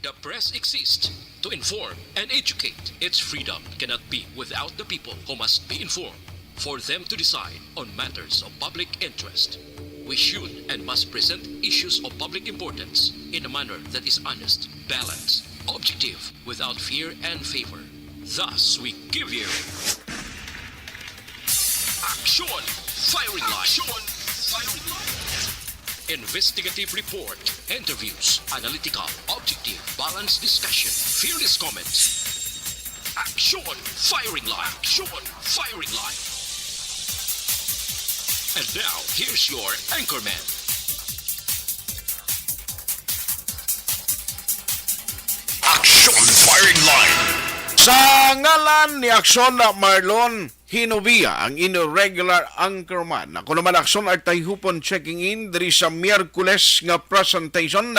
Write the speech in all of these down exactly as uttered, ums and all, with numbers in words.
The press exists to inform and educate. Its freedom cannot be without the people, who must be informed for them to decide on matters of public interest. We should and must present issues of public importance in a manner that is honest, balanced, objective, without fear and favor. Thus, we give you Action Firing Line. Action Firing Line. Investigative report, interviews, analytical, objective, balanced discussion, fearless comments. Action Firing Line. Action Firing Line. And now, here's your anchorman. Action Firing Line. Sa ngalan ni Action Marlon Hinovia, ang inyo regular anchorman. Ako naman, Action Artay Hupon, checking in diri sa Miyerkules nga presentation.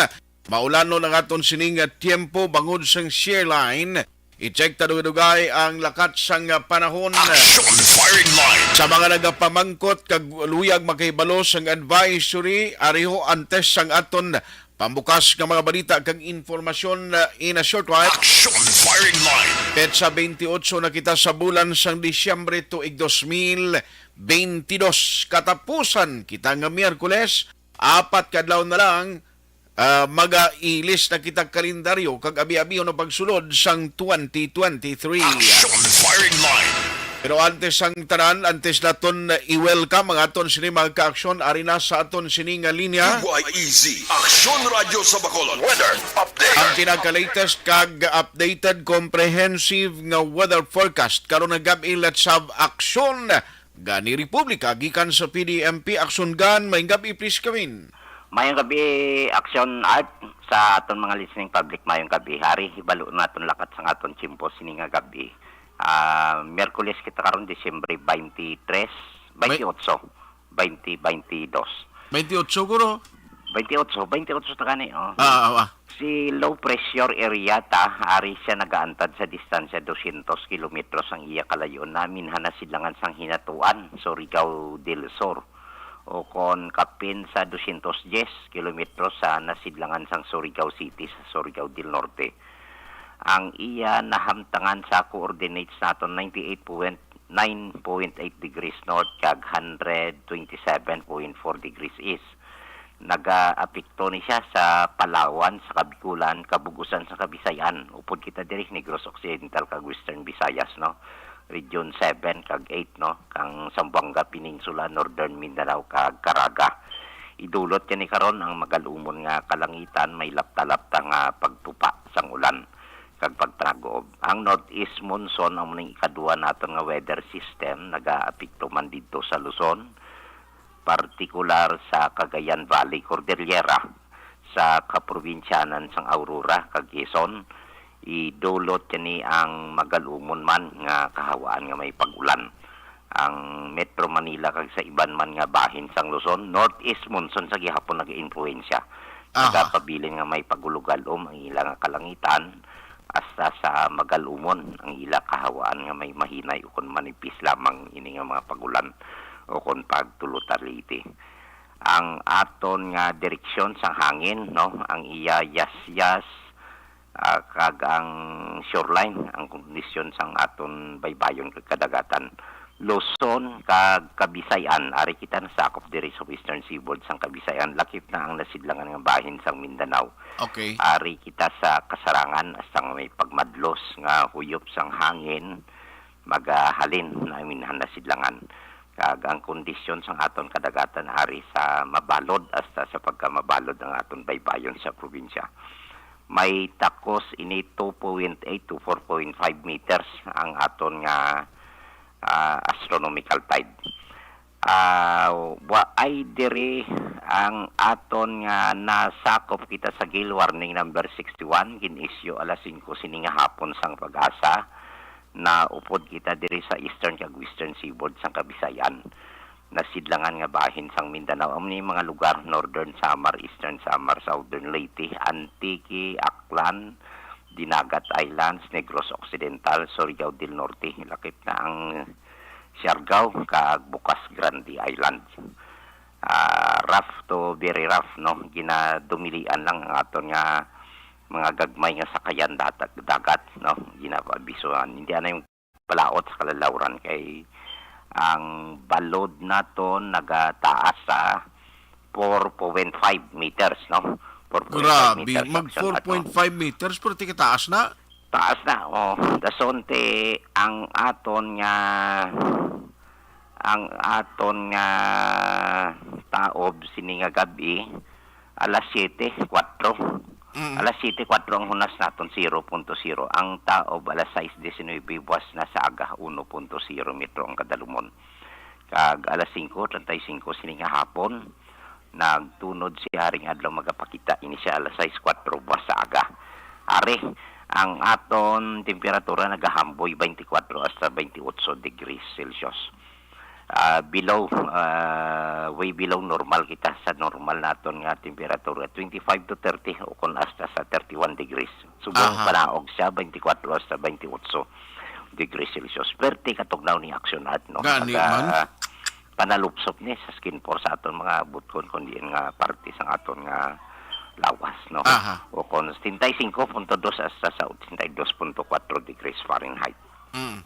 Maulanon ang aton sining nga tiyempo bangod sang shear line. I-check ta dugay-dugay ang lakat sang panahon. Action Firing Line. Sa mga nagapamangkot kag luyag makahibalo sang advisory, ariho antes sang aton pambukas nga mga balita kag informasyon, uh, in a short while. Action Firing Line. Petsa twenty-eight na kita sa bulan sang Disyembre tuig dos mil twenty-two. Katapusan kita nga Miyerkules, apat ka adlaw na lang, ah, magailis na kita kalendaryo kag abi-abi na pagsulod sang twenty twenty-three. Action Firing Line. Pero antes ang tanan, antes naton i-welcome ang aton sini mga ka-aksyon, ari na sa aton sini nga linya. W Y E Z, Aksyon Radyo sa Bacolod. Weather update. Ang pinaka-latest kag updated comprehensive nga weather forecast karong nga gab-i. Let's have action. Gani Republika, gikan sa P D M P Action Gun, may gabi, please, Kevin. Mayong gabi, Action Art, sa aton mga listening public, mayong gabi. Ari, hibalo naton lakat sang aton tiyempo sini nga gabi. Ah, Miyerkules kita karon, Disyembre twenty-three, May- twenty-eight, twenty twenty-two. Twenty-eight, guro. Twenty-eight, twenty-eight na gani, oh. Ah, ah, ah. Si low pressure area ta, ari siya nagaantad sa distansya dosyentos kilometros ang iya kalayo-on, naminhan na sidlangan sang Hinatuan, Surigao del Sur, o kon kapin sa dosyentos diyes kilometros sa nasidlangan sang Surigao City, sa Surigao del Norte. Ang iya nahamtangan sa coordinates naton, ninety-eight point nine point eight degrees north kag hundred twenty-seven point four degrees east. Nagaapekto ni siya sa Palawan, sa Kabikulan, Kabug-usan sa Kabisayan. Upod kita diri, Negros Occidental kag Western Visayas, no? Region seven kag eight, no? Kang Zamboanga Peninsula, Northern Mindanao kag Caraga. Idulot kini karon ang magal-umon nga kalangitan, may lapta-lapta nga pagtupa sang ulan kag pagtanagob. Ang northeast monsoon amo ning ikadua naton nga weather system, nagaapekto man didto sa Luzon, partikular sa Cagayan Valley, Cordillera, sa kaprobinsyanan sang Aurora kag Quezon. Idulot kini ang magal-umon man nga kahawaan nga may pag-ulan. Ang Metro Manila kag sa iban man nga bahin sang Luzon, northeast monsoon sa gihapon nag-impluwensya. Aha. Nagapabilin nga may pag-ulogalom ang ila nga kalangitan, hasta sa magal-umon ang ila kahawaan nga may mahinay ukon manipis lamang ini nga mga pag-ulan ukon pagtulutad-liti. Ang aton nga direksyon sang hangin, no, ang iya yasyas, ah, kag ang shoreline, ang kondisyon sang aton baybayon kag kadagatan. Luzon kag Kabisayan, ari kita nasakop diri sa western seaboard sang Kabisayan, lakip na ang nasidlangan nga bahin sang Mindanao. Okay. Ari kita sa kasarangan, hasta nga may pagmadlos nga huyop sang hangin, magahalin na minhan nasidlangan. Kag ang kondisyon sang aton kadagatan ari sa mabalod hasta sa pagkamabalod ang aton baybayon sa probinsya. May takos ini two point eight to four point five meters ang aton nga, ah, astronomical tide. Ah, wa ay diri ang aton nga nasakop kita sa gale warning number sixty-one, gin-issue alas singko sini nga hapon sang pag-asa. Naupod kita diri sa eastern kag western seaboard sang Kabisayan, nasidlangan nga bahin sang Mindanao, amo ni mga lugar: Northern Samar, Eastern Samar, Southern Leyte, Antique, Aklan, Dinagat Islands, Negros Occidental, Surigao del Norte, lakip na ang Siargao kag Bucas Grande Island. Ah, rough to very rough, no? Ginadumilian lang ang aton nga mga gagmay nga sakayan dagat, dagat, no? Ginapaabisuhan. Hindi anay palaot sa kalalawran kay ang balod naton nagataas sa four point five meters, no? Four point five Grabe, meters mag ang aksyon ato. Four point five meters, pero ti kataas na. Taas na, oh. Dason ti ang aton nga, ang aton nga taob sini nga gab-i, alas siyete kuwatro. Mm. Alas siyete kuwatro ang hunas naton, zero punto zero. Ang taob, alas sais diecinuebe, buwas na sa aga, uno punto zero metro ang kadalumon. Kag alas singko treinta y cinco sini nga hapon, nagtunod si Haring Adlaw, magapakita ini siya alas sais kuwatro buwas sa aga. Ari, ang aton temperatura nagahamboy twenty-four hasta twenty-eight degrees Celsius. Ah, below, ah, way below normal kita sa normal naton nga temperatura, twenty-five to thirty o kon hasta sa thirty-one degrees. Subong Aha. panaog siya, twenty-four hasta twenty-eight degrees Celsius. Perte katugnaw ni Action Art, no? Gani Naga-, man. panalupsop ni sa skin pore sa aton mga butkon, kundi nga parte sa aton nga lawas, no? Aha. O kon setenta y cinco punto dos hasta sa ochenta y dos punto cuatro degrees Fahrenheit. Mm.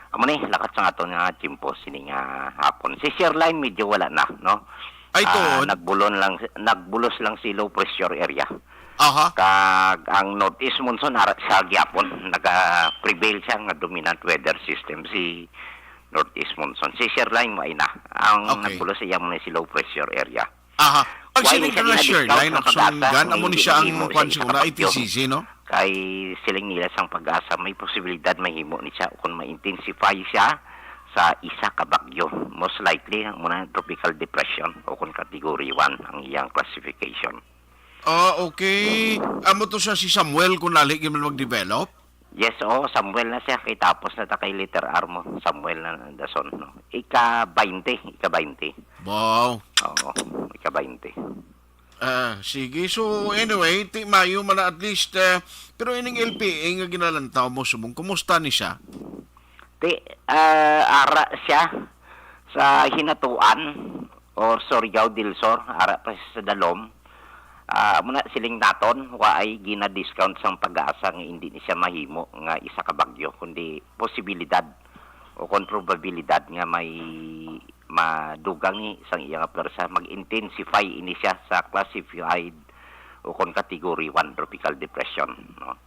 Amo ni, lakat sa aton nga tiyempo sini nga hapon. Si Sherline medyo wala na, no? Ay, Ah, tuod. nagbulon lang, nagbulos lang si low pressure area. Aha. Kag ang northeast monsoon, ara siya gyapon, naga-prevail siya nga dominant weather system si northeast monsoon. Si Sherline mo ay na. Ang Okay. nagbulos iya mo ni si low pressure area. Aha. Pag Why sining siya ka nga gina-discount Sherline, sa aksyon pag-asa? Gan, amo ni Hindi siya ang mahimo kwan siya siguro, ikabagyo. I T C C, no? Kay siling nila sang pag-asa, may posibilidad mahimo ni siya kung ma-intensify siya sa isa ka bagyo. Most likely, ang muna tropical depression o kung category one ang iyang classification. Ah, okay. Amo to siya si Samuel kung nali gyud man mag-develop? Yes, oo, Samuel na siya. Kay tapos na ta kay letter R mo. Samuel na ang dason, no? Ika-twenty, ika-twenty. Wow. Oo, ika-twenty. Ah, sige. So, anyway, ti mayo man na at least, eh, pero ining L P A nga ginalantaw mo subong, kumusta ni siya? Ti, ah, ara siya sa Hinatuan or Surigao del Sur, ara pa siya sa Dalom. Ah, amo na siling naton, wa ay gina-discount sang pag-asa nga hindi ni siya mahimo nga isa ka bagyo, kundi posibilidad o kon probabilidad nga may madugang ni sang iya nga pwersa, mag-intensify ini siya sa classified o kon category one tropical depression, no?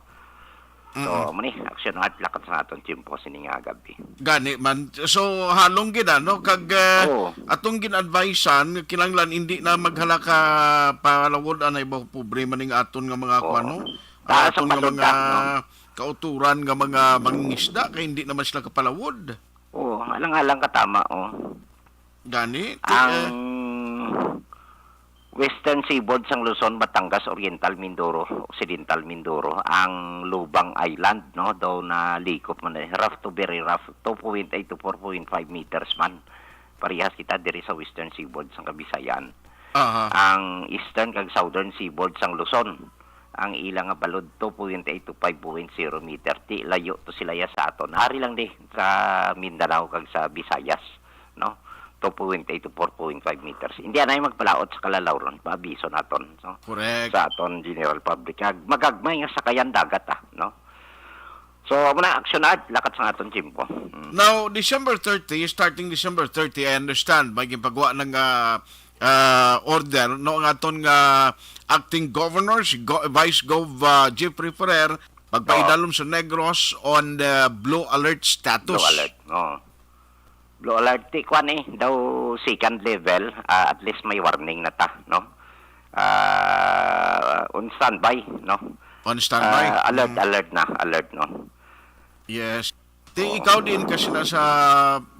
So, Mm-mm. amo ni, action art, lakat sa aton tiyempo sini nga gab-i. Gani man. So, halong gid, ano, kag, eh, Oo. atong gin-advisean, kinahanglan hindi na maghala ka palawod, anay ba, pobre man ning aton nga mga Oo. kuwan, no? Taas Ang ang aton nga balod mga na, no? kauturan nga mga mangingisda, kay hindi naman sila kapalawod. Oo, alang-alang ka tama, oh. Gani, ti, Ang eh, Western Seaboard sang Luzon, Batangas Oriental, Mindoro Occidental, Mindoro, ang Lubang Island, no, daw na likop man, eh, rough to very rough, two point eight to four point five meters man. Parehas kita diri sa Western Seaboard sang Kabisayan. Aha. Ang Eastern kag Southern Seaboard sang Luzon, ang ila nga balod two point eight to five point zero meter. Ti layo to sila ya sa aton. Ari lang di sa Mindanao kag sa Visayas, no? Two point eight to four point five meters. Hindi anay magpalaot sa kalalawron, paabiso naton, no? Correct. Sa aton general public. Kag magagmay nga sakayan dagat, ah, no? So, amo na, action art, lakat sa aton tiyempo. Mm. Now, December thirty, starting December thirty, I understand, may ginpagawa ng, ah, ah, order, no, ang aton nga acting governor, si Go-, Vice Gov, ah, Jeffrey Ferrer, magpaidalom Oo. sa Negros on the blue alert status. Blue alert, oo. Blue alert, ti, kwan eh, daw second level, ah, at least may warning na ta, no? Ah, on standby, no? On standby? Ah, alert, Mm. alert na, alert, no? Yes. Ti, Oo. ikaw din kasi na sa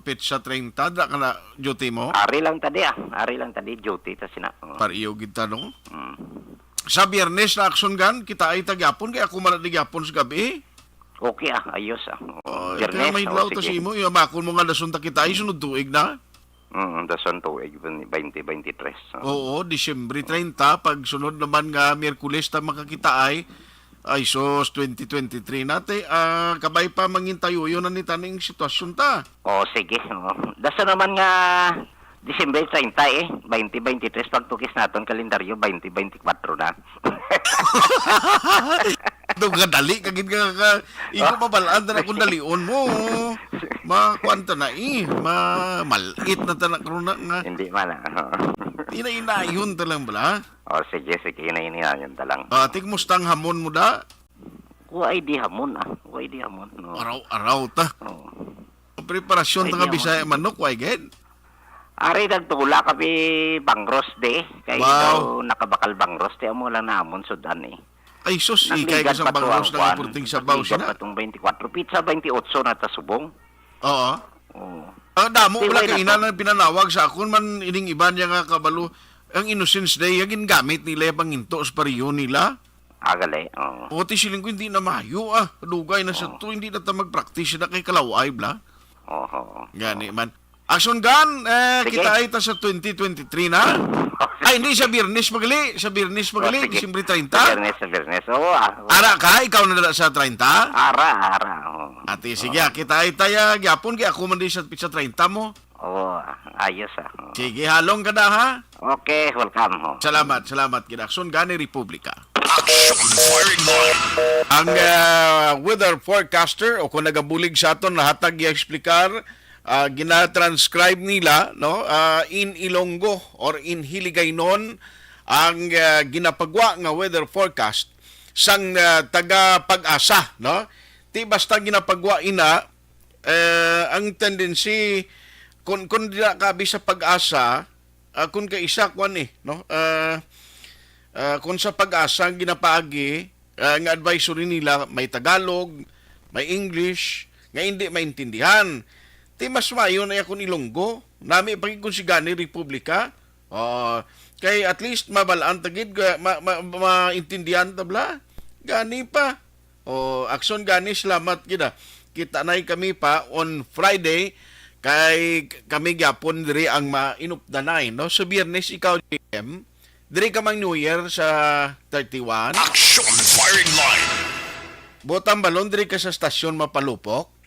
petsa treinta, da ka na duty mo? Ari lang tadi, ah. Ari lang tadi, duty ta sina. Oo. Pariyo gid ta, no? Mm. Sa Biyernes na aksyon gan, kita ay tagyapon, kay ako man di gyapon sa gabi. Okay, ah. Ayos, ah. Oo. Oh, Biyernes, kaya may oh, law to sige. Sa imo, iya, bakon mo nga dason ta kita ay sunod tuig na. Mm, dason tuig, twenty twenty-three, so. Oo, Disyembre treinta, pag sunod naman nga Miyerkules ta makakita ay, ay sus, twenty twenty-three na, ti, ah, kabay pa mangintayuyo na ni taning sitwasyon ta. Oh, sige, oh. Dason naman nga Disyembre treinta eh, twenty twenty-three, pagtukis naton kalendaryo, twenty twenty-four na. Daw kadali ka gid nga ka, ikaw mabalaan ta na kung dalion mo. Makuan ta na eh, ma malit na ta na karon na nga. Hindi man ah. Inainayon ta lang bala. O sige, sige, inainayon ta lang. Ah, tig mustang hamon mo da? Wa ay di hamon ah. Wa ay di hamon. No. Araw-araw ta. Oo. Ang preparasyon ta nga Bisaya manok, wa gid? Ari nagtula kami bangros de. Kay Wow. daw nakabakal bangros, di amo lang namon sudan eh. Ay sus, ikay Nagligat ka sa pa to bangros ang na kwan. Purting sabaw Nagligat sina. pa tong twenty-four. Pizza twenty-eight na ta subong. Oo. Oo. Ang damo Di, wala wala kainan to. Ang pinanawag sa akon man ining iban niya nga kabalo. Ang Innocence Day, ang gingamit nila yung panginto sa pariyo nila. Agali, oo. O, ti siling ko, hindi na mayo ah. Dugay na sa Oo. to, hindi na ta mag-practice na kay kalaway, bla. Oho. Gani man. Action gun, eh, Sige. Kita ay ta sa twenty twenty-three na. Ay, hindi, sa Biyernes magali. Sa Biyernes magali, Oh, sige. Disyembre treinta. Sa Biyernes, sa Biyernes. Oo, ah. Oo. Ara ka, ikaw na dala sa treinta? Ara, ara, oo. Ate, sige, Oo. ah, kita ay taya, gyapon, kay ako man di sa, sa treinta mo. Oo, ah, ayos, ah. Oo. Sige, halong ka na, ha? Okay, welcome, ho. Salamat, salamat, Gid Action, gani Republika. Action Firing Line. Ang, ah, weather forecaster o kung nagabulig sa aton, nahatag niya explicar, ah, gina-transcribe nila, no? Ah, in Ilonggo or in Hiligaynon ang, ah, ginapagwa nga weather forecast sang, ah, taga Pag-asa, no? Ti basta ginapagwa ina, eh, ang tendency, kun, kun dira ka abi sa Pag-asa, ah, kun kaisa, kwan eh, no? Ah, ah, kun sa Pag-asa ang ginapaagi, ah, nga advisory nila, may Tagalog, may English, nga hindi maintindihan. Ti mas maayo na ya kun Ilonggo, nami pa gid kun si gani Republika. Oh, kay at least mabalaan ta gid, ga-, ma-, ma-, maintindihan ta bala. Gani pa. Oh, Action gani, salamat gid, ah. Kita na kami pa on Friday, kay k-, kami gyapon diri ang mainupdanay, no? Sa Biyernes, ikaw, J M, diri ka mang New Year sa thirty-one? Action Firing Line. Botang balon, diri ka sa stasyon mapalupok?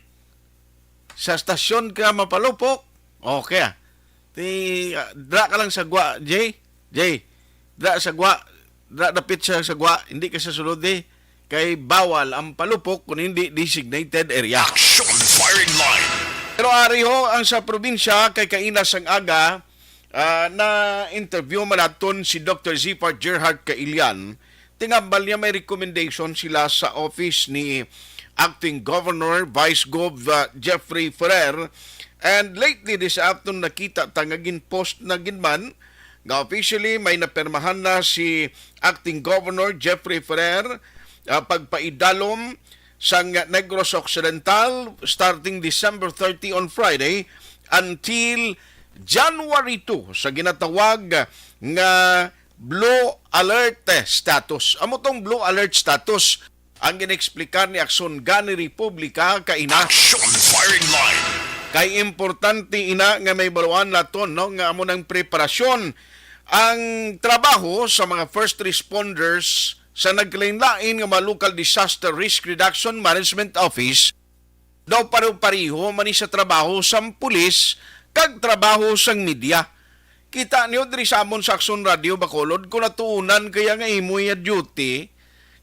Sa stasyon ka mapalupok? Okay, ah. Ti, ah, dra ka lang sa gwa, Jay. Jay, dra sa gwa. Dra dapit sa, sa gwa. Hindi ka sa sulod, eh. Kay bawal ang palupok kung hindi designated area. Action Firing Line. Pero ari ho ang sa probinsya kay kaina sang aga, ah, na-interview man naton si Doktor Zephyr Gerhard Kailian. Tingambal niya may recommendation sila sa office ni Acting Governor, Vice Gov, ah, Jeffrey Ferrer. And lately, this afternoon, nakita ta nga gin-post na gid man nga officially may napirmahan na si Acting Governor Jeffrey Ferrer, ah, pagpaidalom sang Negros Occidental starting December thirty on Friday until January two sa ginatawag nga blue alert status. Amo tong blue alert status ang gin-explicar ni Action Gani Republika kaina. Action Firing Line. Kay importante ina nga may baluan naton, no, nga amo nang preparasyon ang trabaho sa mga first responders sa nagkalain-lain nga mga local disaster risk reduction management office. Daw pareho-pareho man ni sa trabaho sang pulis kag trabaho sang media. Kita niyo diri sa amon sa Action Radio Bacolod, kung natuunan kaya nga imo iya duty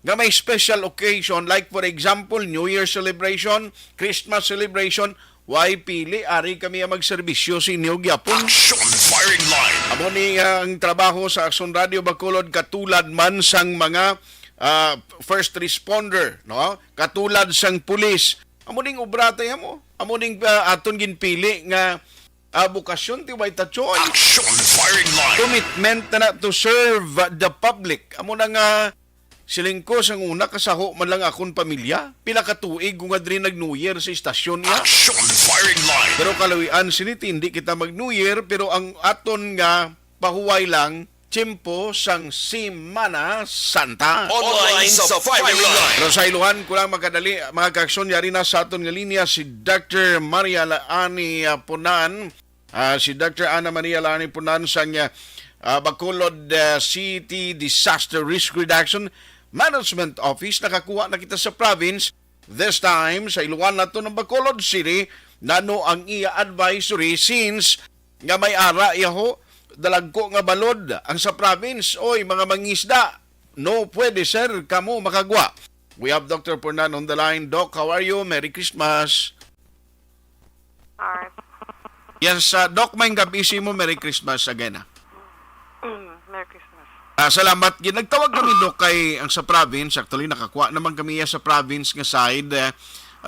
nga may special occasion, like for example, New Year celebration, Christmas celebration, way pili, ari kami ang magserbisyo sa inyo gyapon. Action Firing Line. Amo ni, ah, ang trabaho sa Action Radio Bacolod, katulad man sang mga, ah, first responder, no? Katulad sang pulis. Amo ning obra tayo mo. Amo ning, ah, aton ginpili nga, ah, bukasyon, ti way ta choice. Action Firing Line. Commitment na, na to serve the public. Amo na nga, siling ko, sang una, kasaho man lang akon pamilya. Pila ka tuig ko nga diri nag-New Year sa istasyon niya. Action Firing Line. Pero kaluy-an sini, ti hindi kita mag-New Year, pero ang aton nga pahuway lang, tiyempo sang Semana Santa. Online sa Firing Line. Pero sa iluhan ko lang, magkadali, mga kaaksyon, yari na sa aton nga linya si Doctor Maria Laani, ah, Punan. Ah, si Doctor Ana Maria Laani Punan sang, ah, ah, Bacolod, ah, City Disaster Risk Reduction Management Office. Nakakuha na kita sa province. This time, sa iluhan nato ng Bacolod City, nano ang iya advisory since nga may ara, yaho, dalagko nga balod ang sa province. Oy, mga mangisda, no pwede, sir, kamo makagwa. We have Doctor Fernando on the line. Doc, how are you? Merry Christmas. Art. Yes, uh, Doc, may gabi sa imo. Merry Christmas again, ah. Merry Christmas. Ah, salamat. Gid, nagtawag kami, Doc, kay ang sa province. Actually, nakakuha naman kami ya sa province nga side. Eh,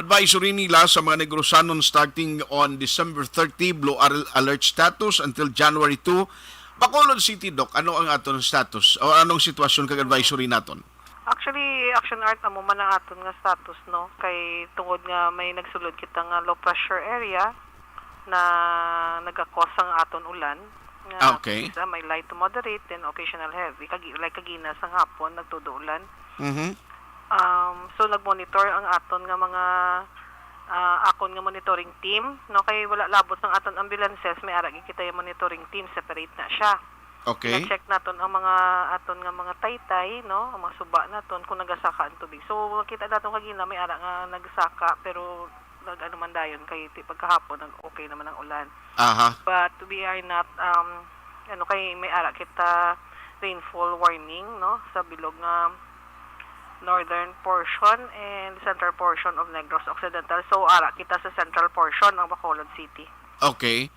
advisory nila sa mga Negrosanon starting on December thirty, blue al- alert status until January two. Bacolod City, Doc, ano ang aton status o anong sitwasyon kag advisory naton? Actually, Action Art, amo man ang aton nga status, no? Kay tungod nga may nagsulod kita nga low pressure area na nagakos ang aton ulan. Nga Okay. Isa, may light to moderate, then occasional heavy. Kagi, like kagina sa hapon, nagtudo ulan. Mhm. Um, so, nag-monitor ang aton nga mga ah, akon nga monitoring team, no, kay wala labot sang aton ambulances, may ara gid kita yung monitoring team, separate na siya. Okay. Na-check naton ang mga aton nga mga taytay, no, ang mga suba naton kung nagasaka ang tubig. So, kita naton kagina may ara nga nagsaka, pero nag-ano man dayon kay ti pagkahapon nag-okay naman ang ulan. Aha. But we are not um ano kay may ara kita rainfall warning, no, sa bilog nga northern portion and central portion of Negros Occidental. So ara kita sa central portion ng Bacolod City. Okay.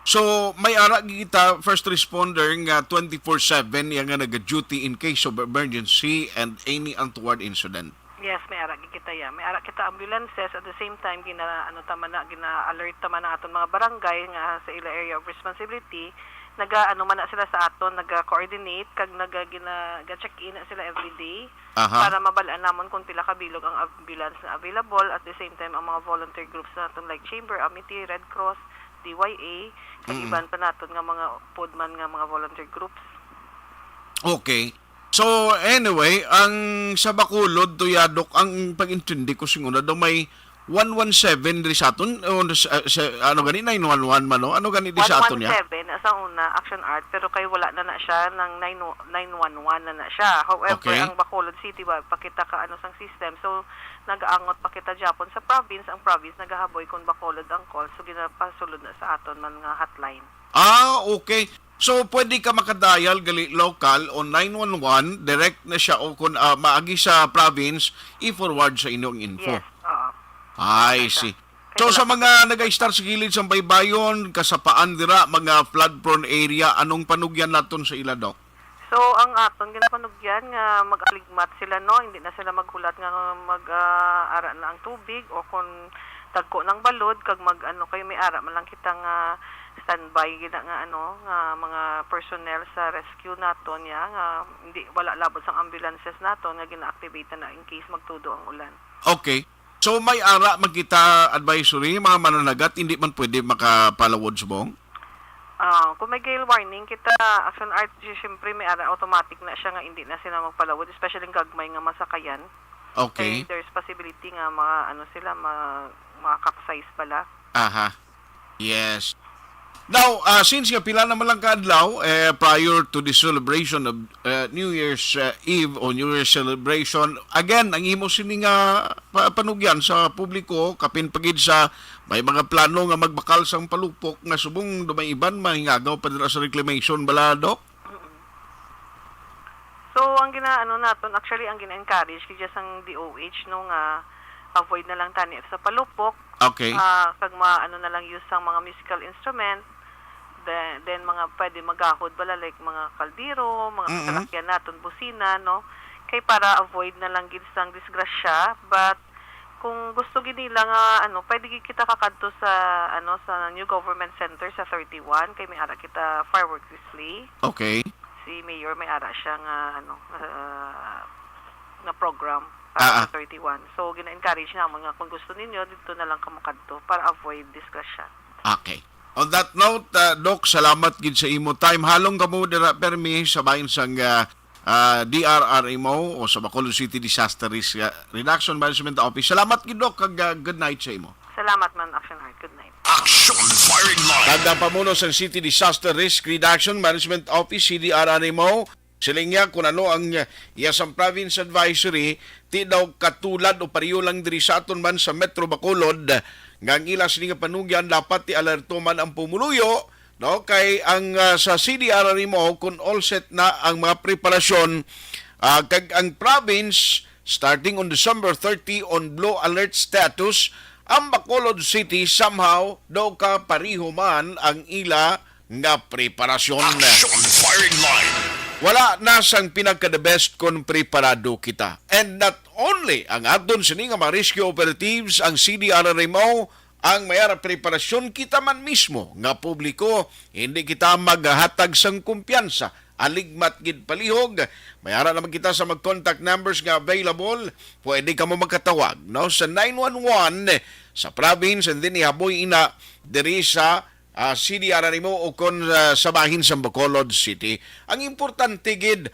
So, may ara gid kita first responder nga twenty-four seven iya nga naga-duty in case of emergency and any untoward incident. Yes, may ara gid kita ya. May ara kita ambulances, at the same time gina ano ta man na, gina-alert ta man ang aton mga barangay nga sa ila area of responsibility, naga ano man na sila sa aton, naga-coordinate kag naga gina, ga-check in na sila every day Aha. para mabal-an namon kung pila ka bilog ang ambulance na available, at the same time ang mga volunteer groups naton like Chamber, Amity, Red Cross, D Y A, kag Mm. iban pa naton nga mga pod man nga mga volunteer groups. Okay. So, anyway, ang sa Bacolod, Tuyadok, ang pag-intindi ko singuna daw may one one seven diri sa aton, o sa, sa, ano gani, nine one one man, no? Ano gani di sa aton niya? One one seven sa una, Action Art, pero kay wala na na siya, nang nine, nine one one na na siya. However, Okay. Ang Bacolod City, wa pa kita ka ano sang system. So, nagaangot pa kita gyapon sa province. Ang province nagahaboy kung Bacolod ang call. So, ginapasulod na sa aton man nga hotline. Ah, okay. So, pwede ka makadial gali local o nine one one, direct na siya o kung ah, maagi sa province, i-forward sa inyong info. Yes, oo. I see. So, sa mga nag-start sa gilid sa baybayon, kasapaan dira, mga flood-prone area, anong panugyan naton sa ila, Doc? So, ang aton ginapanugyan nga mag-aligmat sila, no, hindi na sila maghulat nga mag ah, ara na ang tubig, o kung tagko ng balod kag mag ano kay may ara man lang kita nga standby gina nga ano nga mga personnel sa rescue naton ya nga hindi wala labot sang ambulances naton nga gina-activate na in case magtudo ang ulan. Okay. So, may ara man kita advisory, mga mananagat, hindi man pwede makapalawod subong? Ah, kung may gale warning kita, Action Art, si- siyempre may ara automatic na siya nga hindi na sila magpalawod, especially ang gagmay nga masakayan. Okay. Kay there's possibility nga mga ano sila, ma, mga capsize pala. Aha. Yes. Now, ah, since nga pila naman lang ka adlaw eh, prior to the celebration of uh, New Year's uh, Eve o New Year's celebration, again, ang imo sini nga pa- panugyan sa publiko, kapin pagid sa may mga plano nga magbakal sang palupok nga subong do may iban mahingagaw pa dira sa reclamation bala, Doc? So, ang ginaano naton, actually, ang gina-encourage kaya sang D O H, no, nga avoid na lang tani sa palupok, Okay. ah, kag ma ano na lang use sang mga musical instrument, then, then mga pwede magahod bala, like mga kaldero, mga Mm-mm. kasalakyan naton, busina, no, kay para avoid na lang gid sang disgrasya. But kung gusto gid nila nga ano, pwede gid kita kakadto sa ano sa New Government Center sa thirty-one, kay may ara kita fireworks display. Okay. Si Mayor may ara siya nga ano ah, nga program Ah, ah. para sa thirty-one. So gina-encourage namon nga kung gusto ninyo dito na lang kamo kadto para avoid disgrasya. Okay. On that note, uh, Doc, salamat gid sa imo time. Halong kamo dira permi sa bahin sang uh, uh, D R R M O o sa Bacolod City Disaster Risk uh, Reduction Management Office. Salamat gid, Doc, kag uh, good night sa imo. Salamat man, Action Art. Good night. Action Firing Line. Kada pamuno sa City Disaster Risk Reduction Management Office, C D R R M O, siling niya kung ano ang uh, iya sang province advisory, ti daw katulad o pareho lang diri sa aton man sa Metro Bacolod, nga ang ila sini nga panugyan dapat ti alerto man ang pumuluyo No, kay ang, ah, sa C D R R M O, kung all set na ang mga preparasyon, ah, kag ang province, starting on December thirty, on blue alert status, ang Bacolod City somehow daw ka pareho man ang ila nga preparasyon. Action firing line. Wala na sang pinaka the best kung preparado kita. And not only ang aton sini nga mga rescue operatives, ang C D R R M O, ang may ara preparasyon, kita man mismo nga publiko, hindi kita maghatag sang kumpiyansa. Aligmat gid palihog. May ara naman kita sa mag contact numbers nga available. Pwede kamo makatawag, no, sa nine one one sa province, and then ihaboy ina diri sa, ah, C D R R M O o kon, ah, sa bahin sa Bacolod City. Ang importante gid,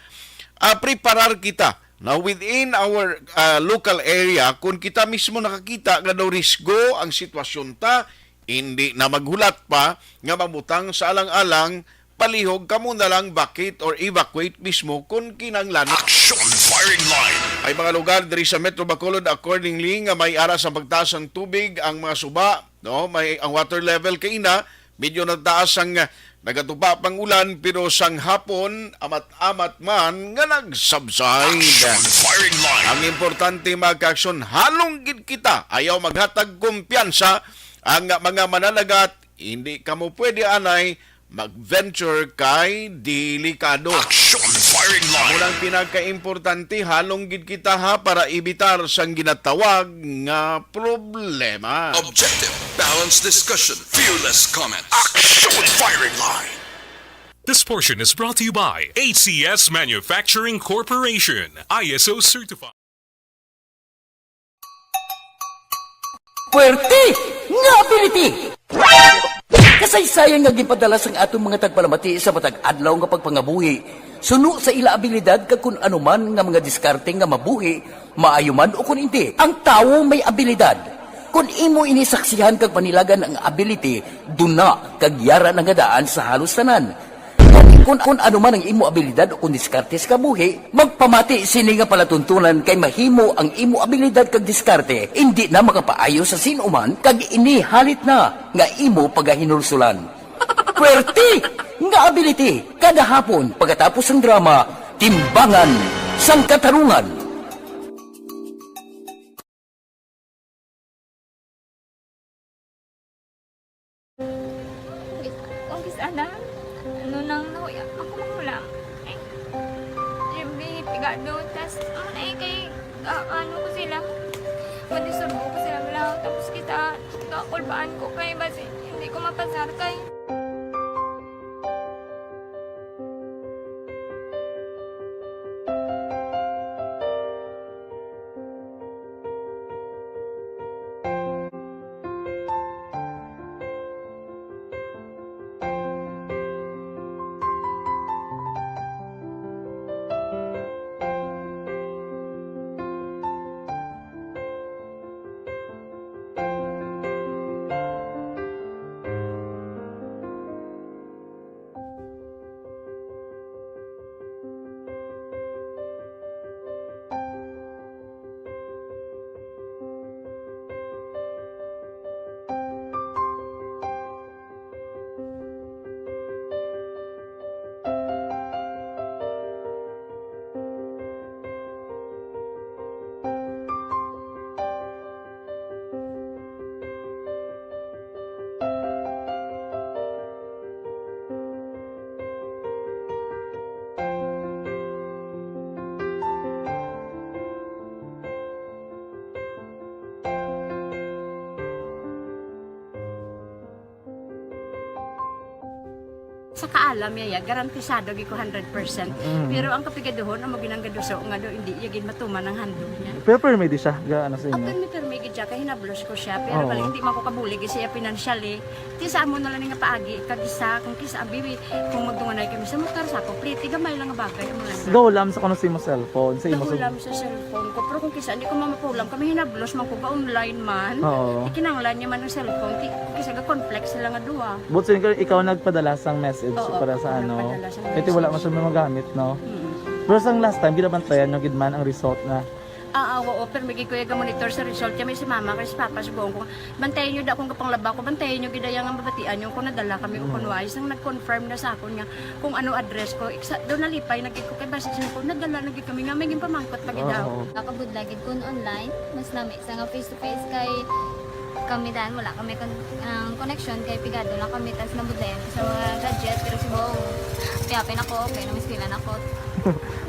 ah, preparar kita na within our, ah, local area. Kung kita mismo nakakita nga daw risgo ang sitwasyon ta, hindi na maghulat pa nga mabutang sa alang-alang, palihog kamo na lang vacate or evacuate mismo kung kinahanglan. Action firing line. May mga lugar diri sa Metro Bacolod accordingly nga may ara sa pagtaas ang tubig, ang mga suba, no? May ang water level kay ina medyo nagtaas ang, ah, nagatupa pang ulan, pero sang hapon amat-amat man nga nag-subside. Action firing line. Ang importante, mga ka-aksyon, halong gid kita, ayaw maghatag kumpiyansa ang mga mananagat. Hindi kamo pwede anay mag-venture kay delikado. Action firing line. Amo nang pinakaimportante, halong gid kita ha para evitar sang ginatawag nga problema. Objective, balanced discussion, fearless comments. Action firing line. This portion is brought to you by H C S Manufacturing Corporation, I S O certified. Puwerte nga ability! Kasaysayan nga ginpadala sang aton mga tagpalamati sa matag adlaw nga pagpangabuhi, suno sa ila abilidad kag kun ano man nga mga diskarte nga mabuhi, maayo man o kun indi, ang tawo may abilidad. Kun imo ini saksihan kag panilagan ang ability, duna kag yara na nga daan sa halos tanan. Kun, kun ano man ang imo abilidad o kun diskarte sa kabuhi, magpamati sini nga palatuntunan kay mahimo ang imo abilidad kag diskarte indi na makapaayo sa sin-o man kag ini halit na nga imo pagahinulsulan. Puwerte nga ability kada hapon pagkatapos sang drama, Timbangan sang Katarungan. Ang kis-, ang kis-, ana, ano nang nahuya ako mahulam? Ay, Jimmy, pigado, tas, ano na eh, kay, ah, ano ko sila, madisturbo ko sila, wala, tapos kita, kakulbaan ko kay, basi, hindi ko mapasar kay. Sa kaalam niya, ya, garantisado gid ko hundred percent. Mm. Pero ang kapigaduhon, amo ginang gaduso nga do, hindi iya gid matuman ang handog niya. Pero permi di siya, ga, ano sa inyo? Ah, permi, permi gid siya, kay hinablos ko siya. Pero Oo. bali, hindi man ko kabulig siya financially. Ti sa amo na lang nga paagi, kag isa, kung kisa, abi, kung magdunganay kami sa motor, sa ako, pliti, gamay lang nga bagay, amo lang. Gahulam sa kuno sa imo cellphone, sa imo sa Gahulam sa cellphone ko, pero kung kisa, hindi ko mamapulam, kami hinablos man ko, ga online man. Oo. Ikinanglan niya man ang cellphone, ki-, kung kisa, ga-conflict sila nga duha. But so, ikaw, ikaw nagpadala sang message Oo, para sa ako ano? nagpadala sang Kasi wala message. man siya magamit, no? Mm. Pero sang last time, ginabantayan nyo gid man ang result na Ah, ah, oo, pero may gid ko yung monitor sa result. Kami si mama, kay si papa, si buong ko. Bantayan nyo da kung kapanglaba ko, bantayan nyo gid ang mabatian nyo kung nadala kami o kung Mm. wala. Isang nag-confirm na sa akon nga kung ano address ko. Iksa, doon nalipay na gid ko kay basi siya ko, nadala na gid kami nga may ginpamangkot pa gid daw. Oo. Nakabudla gid kun online, mas nami sa nga face to face kay kami dan wala kami kon-, ang connection kay pigado lang kami tas nabudlayan ko sa mga gadget pero si buong piapin ako, okay na may eskwela na ako.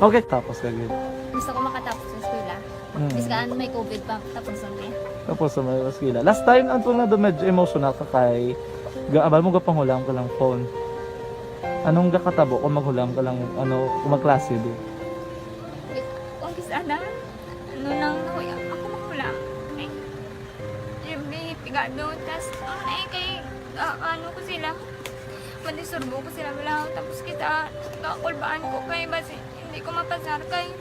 Okay, tapos ka gid. Gusto ko makatapos sa eskwela. Mm. Biskaan may covid pa, tapos ang eh. Tapos sa mga eskwela. Last time, ang tunay na medyo emotional ka kay ga-, abal mo gapangulang ka lang phone. Anong gakatabo kung maghulam ka lang, ano, kung magklase di? Wait, kung kis-, ana, ano nang nahuya, ako maghulam. Ay, siyempre, pigado, tas, ano na eh, kay, ah, ano ko sila, madisturbo ko sila, wala, tapos kita, kakulbaan ko kay, basi, hindi ko mapasar kay,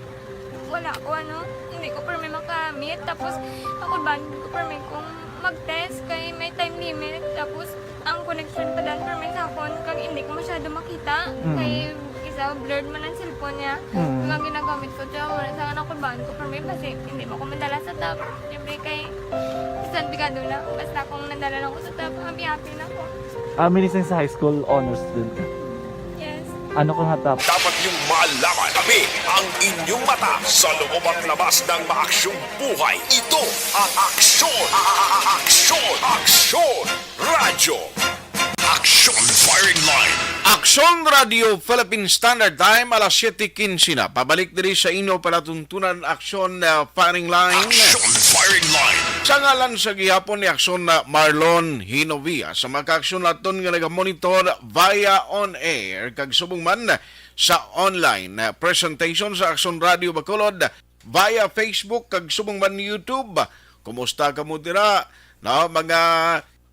wala ko, ano, hindi ko permi makamit, tapos, kakulbaan ko permi kung mag-test kay may time limit, tapos, ang connection pa dan permi sa akon, kag hindi ko masyado makita, Mm. kay, isa, blurred man ang cellphone niya, Mm. nga ginagamit ko, tsaka wala sa akin, nakulbaan ko permi, basi, hindi mo ko madala sa top, siyempre kay, bisan pigado na, basta kung nadala lang ko sa top, happy-happy na ko. Ah, minising sa high school, honor student ka? Yes. Ano ka nga top? Dapat niyong malaman. Kami ang inyong mata sa loob at labas ng maaksyong buhay. Ito ang Aksyon, a-, a-, a-, Aksyon, Aksyon Radyo. Aksyon Firing Line. Aksyon Radio Philippine Standard Time, alas siyete quince na. Pabalik diri sa inyo palatuntunan, Aksyon, uh, Firing Line. Aksyon Firing Line. Sa ngalan sa gihapon ni Aksyon na Marlon Hinovia, sa mga kaaksyon naton nga nagamonitor via on air, kag subong man sa online, uh, presentation sa Aksyon Radio Bacolod, via Facebook, kag subong man YouTube. Kumusta kamo dira? No, mga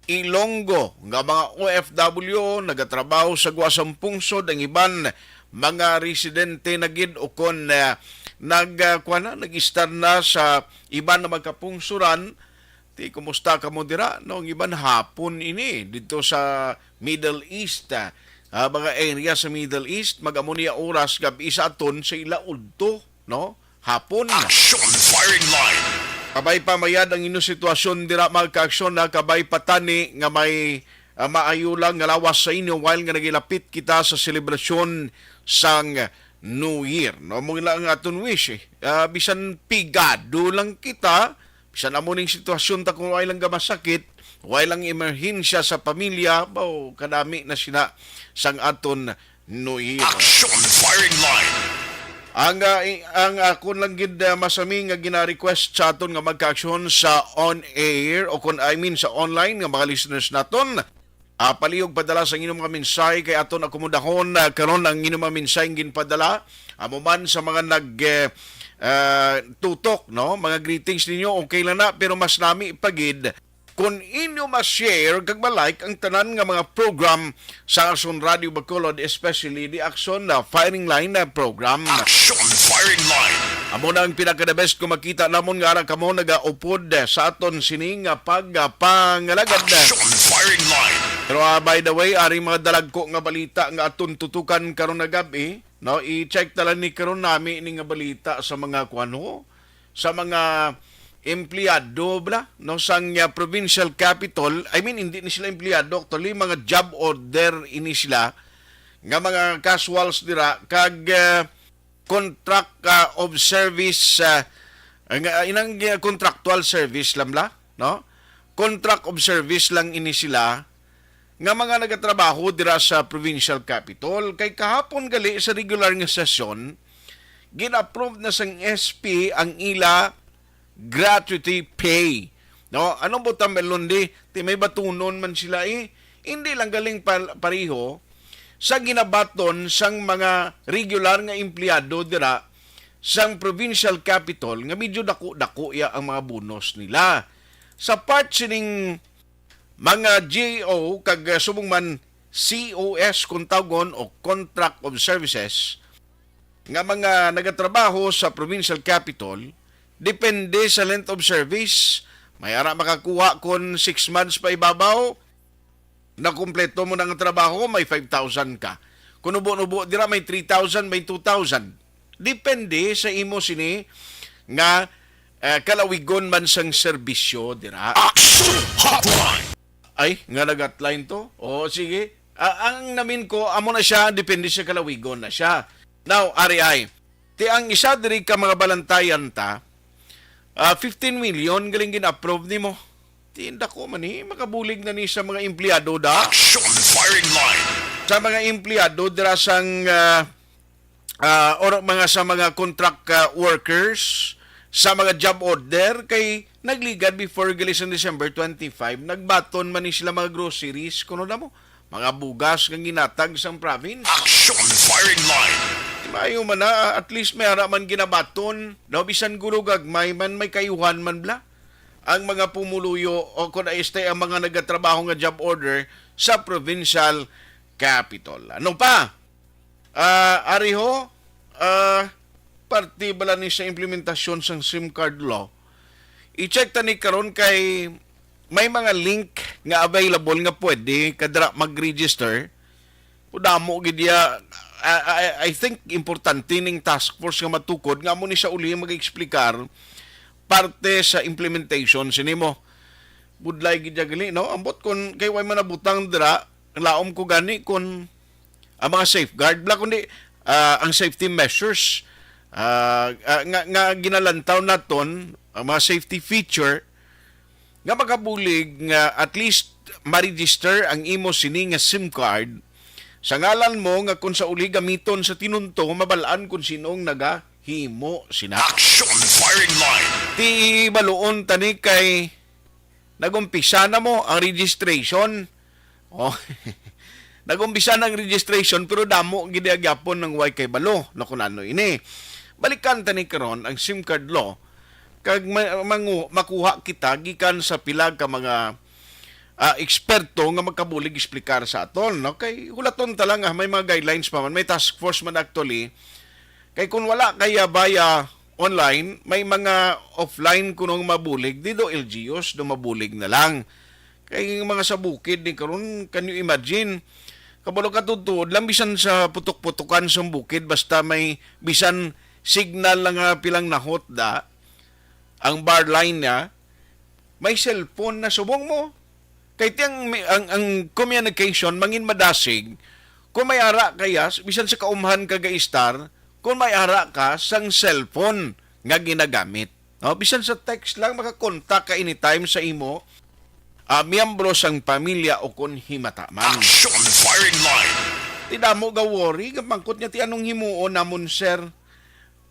Ilonggo nga mga O F W nagatrabaho sa guwa sang pungsod, ang iban mga residente na gid ukon, ah, nag, ah, kuwan na, nag-istar na sa iban nga mga kapungsoran. Ti, kumusta kamo dira? No, ang iban hapon ini didto sa Middle East, ah, ah, mga area sa Middle East, mag-amo niya oras gab-i sa aton sa ila udto, no? Hapon. Aksyon Firing Line. Kabay pa mayad ang inyong sitwasyon dira, mga kaaksyon, na kabay pa tani nga may, ah, maayo lang nga lawas sa inyo while nga nagilapit kita sa selebrasyon sang New Year, no? Mo lang ang aton wish, eh. Ah, bisan pigado lang kita, bisan amo ning sitwasyon ta kung way lang gamasakit, way lang emerhensya sa pamilya, baw, kadami na sina sang aton New Year. Aksyon Firing Line. Ang, ah, i-, ang akon lang gid, ah, masami nga gina-request sa aton nga magkaaksyon sa on air o kon, I mean, sa online nga mga listeners naton, ah, palihog padala sa inyong mga mensahe kay aton akomodahon, ah, karon ang inyong mga mensahe ginpadala. Amo man sa mga nag, eh, ah, tutok, no? Mga greetings ninyo, okay lang na, pero mas nami pa gid kung inyo ma-share kag ma-like ang tanan nga mga program sa Aksyon Radio Bacolod, especially the Aksyon na Firing Line na program. Aksyon Firing Line. Amo na ang pinaka-the best kung makita namon nga ara kamo nagaupod sa aton sini nga pagpangalagad. Aksyon Firing Line. Pero, ah, by the way, ari mga dalagko nga balita nga aton tutukan karon na gab-i, no? I-check ta lang ni karon nami ni nga balita sa mga kuwan, ho? Sa mga empleyado, bala, no, sang, uh, provincial capitol, I mean, hindi ni sila empleyado, actually, mga job order ini sila, nga mga casuals dira, kag, uh, contract, uh, of service, uh, nga, inang, uh, contractual service lang, bala, no? Contract of service lang ini sila, nga mga nagatrabaho dira sa provincial capitol, kay kahapon gali sa regular nga sesyon, gin-approve na sang S P ang ila gratuity pay. No? Anong butang, Melondi? Ti may batunon man sila, eh. Hindi lang galing pa-, pareho sa ginabaton sang mga regular nga empleyado dira sang provincial capitol nga medyo dako-dako ya ang mga bonus nila. Sa part sining mga G O kag, uh, subong man C O S kung tawgon o contract of services nga mga nagatrabaho sa provincial capitol, depende sa length of service. May ara makakuha kon six months pa ibabaw, nakumpleto mo na nga trabaho, may five thousand ka. Kung ubo-ubo dira, may three thousand, may two thousand. Depende sa imo sini nga, eh, kalawigon man sang serbisyo dira. Action Hotline! Ay, nga nag-hotline to? O, sige. Ah, ang namin ko, amo na siya, depende sa kalawigon na siya. Now, ari ay, ti ang isa diri ka mga balantayan ta, ah, fifteen million galing gin-approve nimo. Ti dako man ni, makabulig na ni sa mga empleyado da. Action firing line. Sa mga empleyado dira sang, ah, ah, or mga sa mga contract, ah, workers, sa mga job order kay nagligad before gali sang December twenty-five, nagbaton man ni sila mga groceries, kuno na mo, mga bugas nga ginatag sang province. Action firing line. Di maayo man na, at least may ara man ginabaton, daw bisan gulo gagmay man, may kayuhan man bla ang mga pumuluyo o kung este ang mga nagatrabaho nga job order sa provincial capitol. Ano pa? Ah, ari ho, ah, parte bala ni sa implementasyon sang sim card law. I-check ta ni karon kay may mga link nga available nga pwede kadra mag-register. Damo gid iya, ah, I, I think importante ning task force nga matukod nga amo ni sa uli mag-explicar parte sa implementation sini mo. Budlay gid iya gali, no? Ambot kon kay way man nabutang dira, laom ko gani kon ang mga safeguard bla, kundi, ah, ang safety measures, ah, ah, nga, nga ginalantaw naton, ang mga safety feature nga makabulig nga at least ma-register ang imo sini nga sim card sa ngalan mo, nga kung sa uli gamiton sa tinunto, mabal-an kung sino ang nagahimo sina. Action firing line. Ti baluon tani kay nagumpisa na mo ang registration. Oh. Nagumpisa na ang registration, pero damo gid gyapon ang way kay balo na kung ano ini. Balikan ta ni karon ang sim card law kag ma-, mangu-, makuha kita gikan sa pila ka mga, ah, eksperto nga magkabulig explicar sa aton, no? Kay hulaton ta lang, ah, may mga guidelines pa man, may task force man actually. Kay kung wala kaya via online, may mga offline kunong mabulig, di do L G Us, do mabulig na lang. Kay yung mga sa bukid ni karon, can you imagine? Kabalo ka, tuod-tuod lang, bisan sa putok-putukan sa bukid, basta may bisan signal lang nga pilang nahot da, ang bar line niya, may cellphone na subong mo. Kay ti ang, ang, ang communication mangin madasig kung may ara kaya, bisan sa kaumhan ka gaistar, kung may ara ka sang cellphone nga ginagamit. No? Bisan sa text lang, makakontak ka anytime sa imo, ah, miyembro sang pamilya o kon himata man. Action firing line. Ti damo ga worry, gamangkot nga ti anong himuon namon, sir?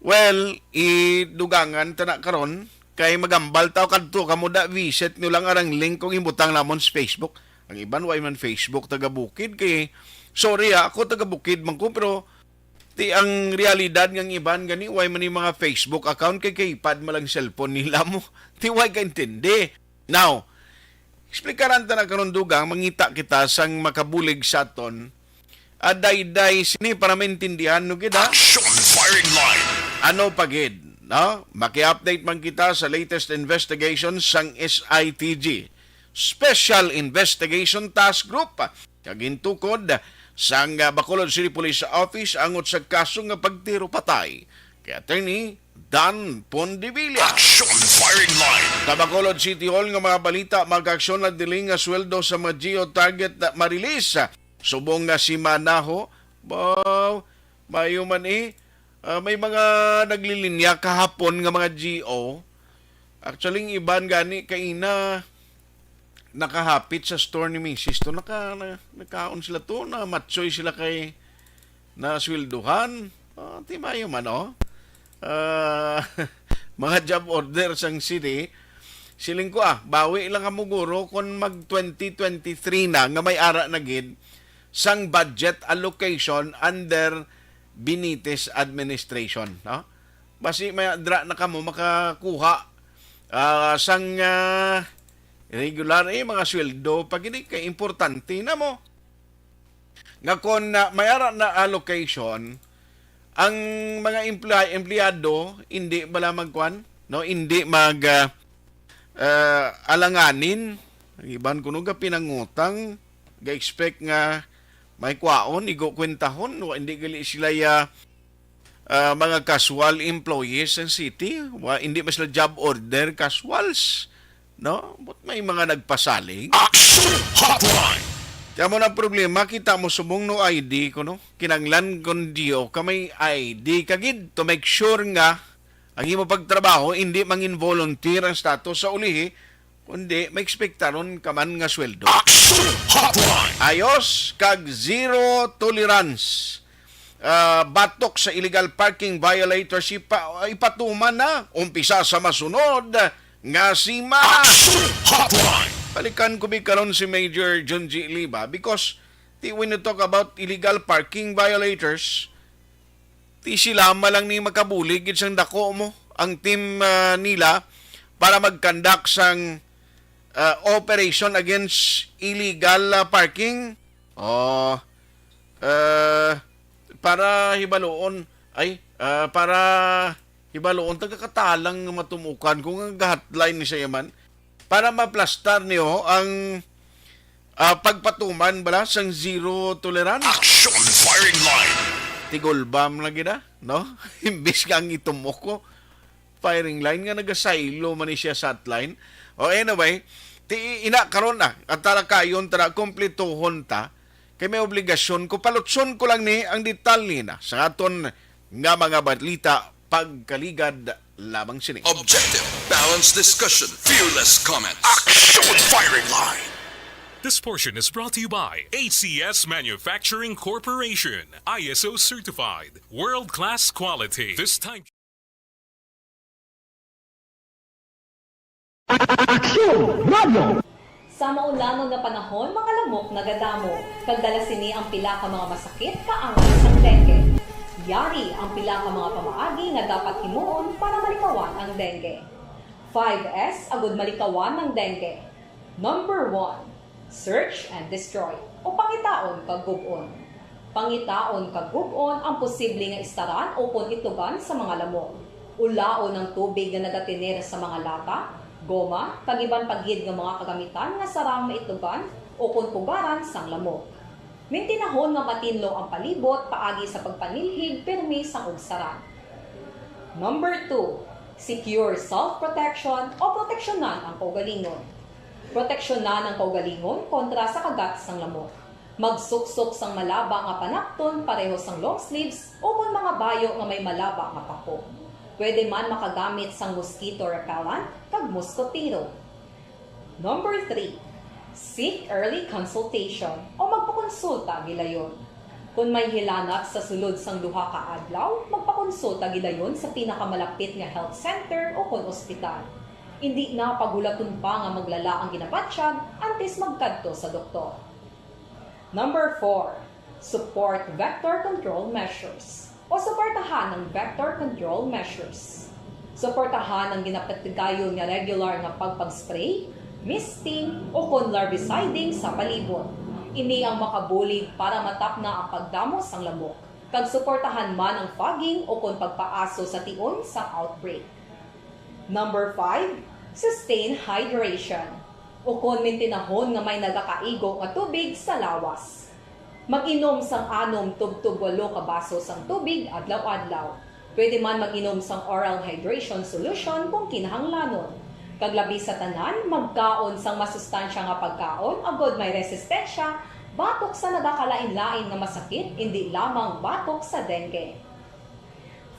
Well, idugangan ta na karon, kay magambal ta o kadto kamo da, visit nyo lang arang link kung ibutang namon sa Facebook. Ang iban, way man Facebook taga Bukid, kay, sorry ha, ako taga Bukid man ko, pero ti ang realidad nga ang iban gani, way man yung mga Facebook account, kay keypad man lang cellphone nila mo. Ti way ka intindi. Now, explikaran ta na karon, dugang, mangita kita sang makabulig sa aton. Ah, dayday sini para maintindihan no gid, ha? Action firing line. Ano pa gid, no? Maki-update man kita sa latest investigation sang S I T G, Special Investigation Task Group, kag gintukod sang, ah, Bacolod City Police Office angot sa kaso nga pagtiro patay kay Attorney Dan Pondevilla. Action firing line. Sa Bacolod City Hall nga mga balita, mag-aksyon na dili nga sweldo sa mga G O target na ma-release subong nga semana ho. Baw, mayo man eh. Ah, may mga naglilinya kahapon nga mga G O. Actually, ang iban gani kaina nakahapit sa store ni misis to, naka, na, nakaon sila to, namatsoy sila kay naswelduhan. Ah, ti mayo man, oh. Ah, mga job order sang city, siling ko, ah, bawi lang kamo guro kung mag twenty twenty-three na nga may ara na gid sang budget allocation under Benitez administration, no? Basi may dra na kamo makakuha, ah, sang, ah, regular, eh, mga sweldo pa gid, kay importante na mo. Nga kon, ah, may ara na allocation, ang mga employ-, empleyado hindi bala magkuan, no? Hindi mag, ah, ah, alanganin. Ang iban kuno ga pinangutang, ga-expect nga may kwaon, igo kwentahon, wa, hindi gali sila ya ah, mga casual employees sa city. Wa, hindi man sila job order casuals, no? But may mga nagpasalig. Action Hotline! Kaya mo na problema, kita mo subong no I D ko, no? Kinanglan kon diyo ka may I D ka gid to make sure nga ang imo pagtrabaho, hindi mangin volunteer ang status sa ulihi, kundi maekspektaron ka man nga sweldo. Action Hotline! Ayos kag zero tolerance, ah, batok sa illegal parking violators, ipa-, ipatuman na, umpisa sa masunod nga sima. Action Hotline! Balikan ko bi karon si Major Junji Liba because ti-, when you talk about illegal parking violators, ti sila man lang ni makabulig gid sang dako mo ang team, ah, nila para mag-conduct sang, ah, operation against illegal, ah, parking. Oh, eh, para hibaluon, ay, ah, para hibaluon, taga Katalang nga matumukan ko nga ga-hotline ni siya man. Para maplastar niyo ang, ah, pagpatuman bala sang zero tolerance. Action firing line. Tigol bomb na gid, ah, no? Imbis nga ang itumok ko, firing line nga nagasaylo man ni siya sa hotline. O anyway, ti ina karon na, at talakayon tara, kumplituhon ta, kay may obligasyon ko, palutson ko lang ni ang detalye na sa aton nga mga balita, pagkaligad lamang sini. Objective, balanced discussion, fearless comments. Action firing line. This portion is brought to you by A C S Manufacturing Corporation, I S O certified, world-class quality. This time Aksyon! Radyo! Sa maulanon nga panahon, mga lamok nagadamo, kag dala sini ang pila ka mga masakit kaangay sang dengue. Yari ang pila ka mga pamaagi nga dapat himuon para malikawan ang dengue. Five S agud malikawan ang dengue. Number one, search and destroy, o pangitaon kag gub-on. Pangitaon kag gub-on ang posible nga istaran ukon itugan sa mga lamok. Ulaon ang tubig nga nagatener sa mga lata, goma, kag iban pa gid nga mga kagamitan nga sarang maitugan ukon pugaran sang lamok. Mintinahon nga matinlo ang palibot paagi sa pagpanilhig pirmi sang ugsaran. Number two, secure self-protection o proteksyonan ang kaugalingon. Proteksyonan ang kaugalingon kontra sa kagat sang lamok. Magsuksok sang malaba nga panapton pareho sang long sleeves ukon mga bayo nga may malaba nga pako. Pwede man makagamit sang mosquito repellent kag moskotero. Number three, seek early consultation o magpakonsulta gilayon. Kon may hilanat sa sulod sang duha ka adlaw, magpakonsulta gilayon sa pinakamalapit nga health center ukon ospital. Indi na paghulaton pa nga maglala ang ginabatyag antes magkadto sa doktor. Number four, support vector control measures o suportahan ang vector control measures. Suportahan ang ginapatigayon nga regular nga pagpag-spray, misting, ukon larviciding sa palibot. Ini ang makabulig para matapna ang pagdamo sang lamok, kag suportahan man ang fogging ukon pagpaaso sa tion sang outbreak. Number five, sustain hydration, ukon mintinahon nga may nagakaigo nga tubig sa lawas. Mag-inom sang anom tubtob walo ka baso sang tubig adlaw-adlaw. Pwede man mag-inom sang oral hydration solution kung kinahanglanon. Kag labi sa tanan, magkaon sang masustansya nga pagkaon agod may resistensya batok sa nagakalain-lain nga masakit, indi lamang batok sa dengue.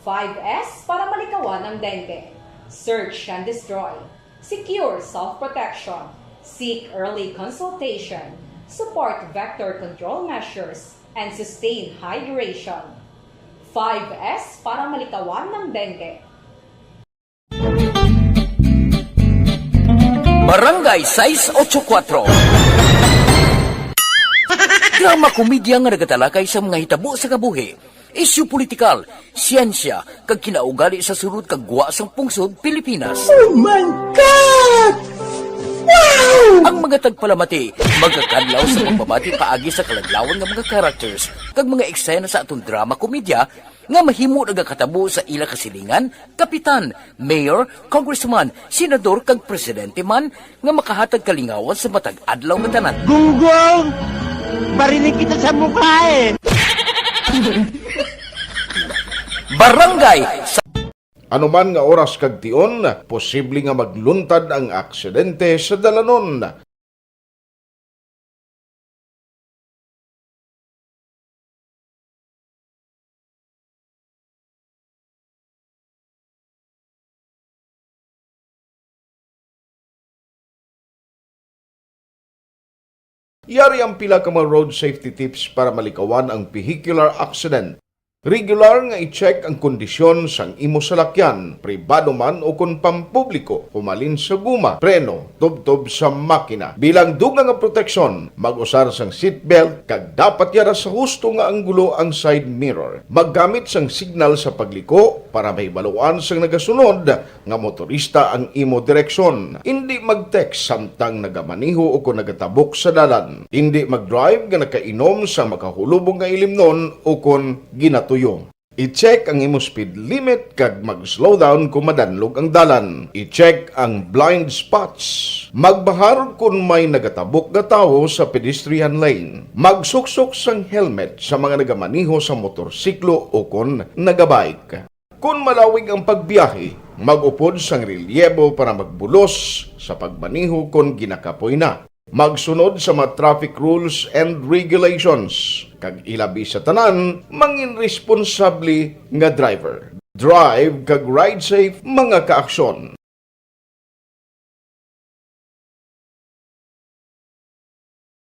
Five S para malikawan ang dengue. Search and destroy. Secure self-protection. Seek early consultation. Support vector control measures. And sustain hydration. Five S para malikawan ang dengue. Barangay sais ocho kuatro. Drama komedya nga nagatalakay sa mga hitabo sa kabuhi, isyu politikal, siyensya, kag kinaugali sa sulod kag gwa sang pungsod Pilipinas. Oh my God! Wow! Ang mga tagpalamati magakadlaw sa pagbabati paagi sa kaladlawan nga mga characters kag mga eksena sa aton drama komedya nga mahimo nagakatabo sa ila kasilingan, kapitan, mayor, congressman, senador, kag presidente man nga makahatag kalingawan sa matag adlaw nga tanan. Gunggong! Barinig kita sa mukha eh! Barangay sa Anuman nga oras kag tion, posible nga magluntad ang aksidente sa dalanon. Yari ang pila ka mga road safety tips para malikawan ang vehicular accident. Regular nga i-check ang kondisyon sang imo salakyan, pribado man o kon pampubliko, humalin sa guma, preno, tubtob sa makina. Bilang dugang nga proteksyon, mag-usar sang seatbelt kag dapat yara sa husto nga anggulo ang side mirror. Maggamit sang signal sa pagliko para mahibaluan sang nagasunod nga motorista ang imo direksyon. Indi mag-text samtang nagamaneho o kon nagatabok sa dalan. Indi mag-drive nga nakainom sa makahulubong nga ilimnon o kon ginatuyo. I-check ang imo speed limit kag mag-slow down kon madanlog ang dalan. I-check ang blind spots. Magbahar kon may nagatabok nga tawo sa pedestrian lane. Magsuksok sang helmet sa mga nagamaneho sa motorsiklo o kon nagabike. Kon malawig ang pagbiyahe, mag-upod sang relyebo para magbulos sa pagmaneho kon ginakapoy na. Magsunod sa mga traffic rules and regulations, kag ilabi sa tanan, mangin responsable nga driver. Drive kag ride safe, mga kaaksyon.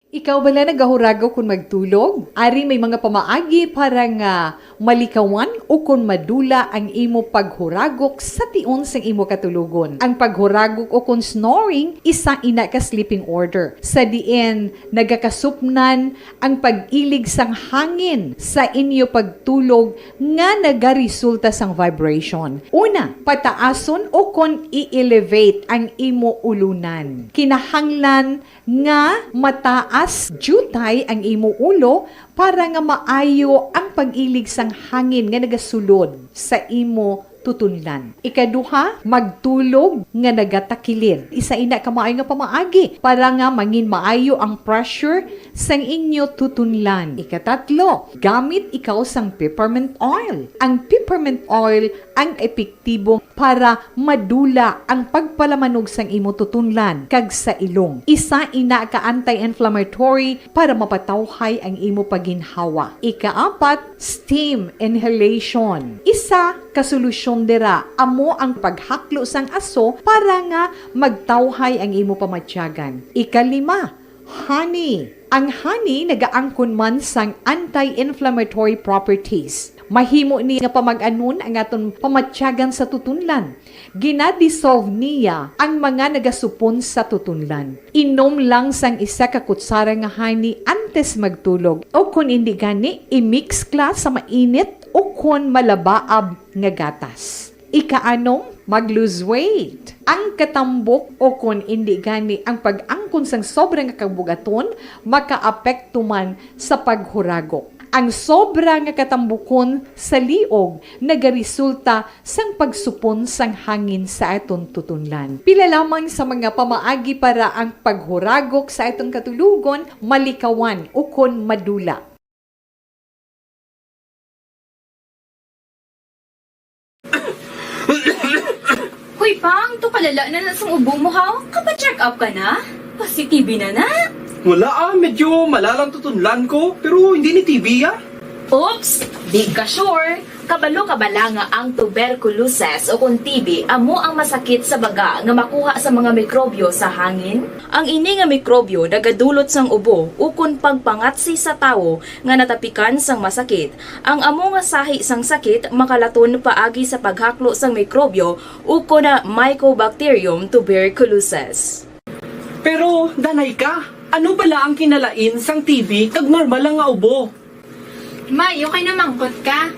Ikaw bala nagahuragok kon magtulog? Ari may mga pamaagi para nga malikawan o kon madula ang imo paghuragok sa tion sang imo katulogon. Ang paghuragok o kon snoring, isa ina ka sleeping order, sa diin nagakasupnan ang pag-ilig sang hangin sa inyo pagtulog nga nagaresulta sang vibration. Una, pataason o kon i-elevate ang imo ulunan. Kinahanglan nga mataas diutay ang imo ulo para nga maayo ang pag-ilig sang hangin nga nagasulod sa imo tutunlan. Ikaduha, magtulog nga nagatakilid. Isa ina ka maayo nga pamaagi para nga mangin maayo ang pressure sang inyo tutunlan. Ikatatlo, gamit ikaw sang peppermint oil. Ang peppermint oil ang epektibo para madula ang pagpalamanog sang imo tutunlan kag sa ilong. Isa ina ka anti-inflammatory para mapatawhay ang imo pagginhawa. Ikaapat, steam inhalation. Isa ka solusyon dira amo ang paghaklo sang aso para nga magtawhay ang imo pamatyagan. Ikalima, honey. Ang honey nagaangkon man sang anti-inflammatory properties. Mahimo ni nga pamag-anon ang aton pamatyagan sa tutunlan. Gina-dissolve niya ang mga nagasupon sa tutunlan. Inom lang sang isa ka kutsara nga honey antes magtulog, o kon indi gani, i-mix kla sa mainit o kon malabaab nga gatas. Ikaanom, mag-lose weight. Ang katambok o kon indi gani ang pag-angkon sang sobra nga kabugaton makaapekto man sa paghuragok. Ang sobra nga katambukon sa liog nagaresulta sang pagsupon sang hangin sa aton tutunlan. Pila lamang sa mga pamaagi para ang paghuragok sa aton katulogon malikawan ukon madula. Hoy, Pang, to kalala na na sang ubo mo, ha? Kapa-check up ka na? Pasi-T B na na? Wala, ah, medyo malalang tutunlan ko, pero hindi ni T B, ah. Oops, di ka sure. Kabalo ka bala nga ang tuberculosis o kon T B amo ang masakit sa baga nga makuha sa mga mikrobyo sa hangin? Ang ini nga mikrobyo nagadulot sang ubo ukon pagpangatsi sa tawo nga natapikan sang masakit. Ang amo nga sahi sang sakit makalaton paagi sa paghaklo sang mikrobyo ukon Mycobacterium tuberculosis. Pero, danay ka, ano bala ang kinalain sang T B kag normal lang nga ubo? May, okay na mangkot ka.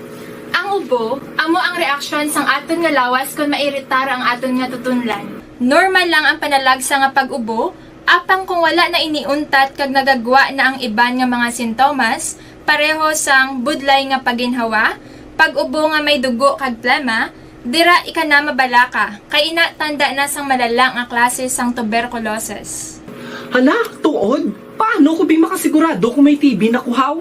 Ang ubo, amo ang reaksyon sang aton nga lawas kon mairitar ang aton nga tutunlan. Normal lang ang panalagsa nga pag-ubo, apang kung wala na ini untat kag nagagwa na ang iban nga mga sintomas, pareho sang budlay nga pagginhawa, pag-ubo nga may dugo kag plema, dira ika na mabalaka, kay ina tanda na sang malala nga klase sang tuberculosis. Hala, tuod? Paano ko bi makasigurado kung may T B na ko, haw?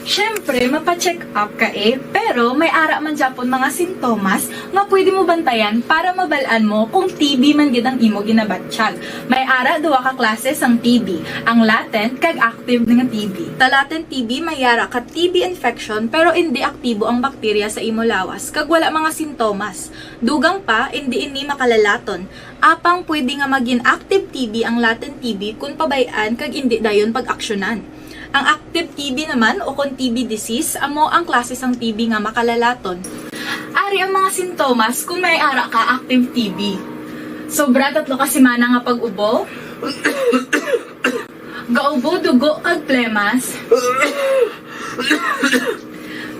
Syempre, mapa-check up ka eh, pero may ara man gyapon mga sintomas nga pwede mo bantayan para mabal-an mo kung T B man gid ang imo ginabatyag. May ara duha ka klase sang T B, ang latent kag active nga T B. Sa latent T B, may ara ka T B infection pero indi aktibo ang bakterya sa imo lawas kag wala mga sintomas. Dugang pa, indi ini makalalaton. Apang pwede nga magin active T B ang latent T B kon pabay-an kag indi dayon pag-aksyonan. Ang active T B naman o kon T B disease amo ang klase sang T B nga makalalaton. Ari ang mga sintomas kon may ara ka active T B. Sobra tatlo ka semana nga pag-ubo, gaubo dugo kag plemas,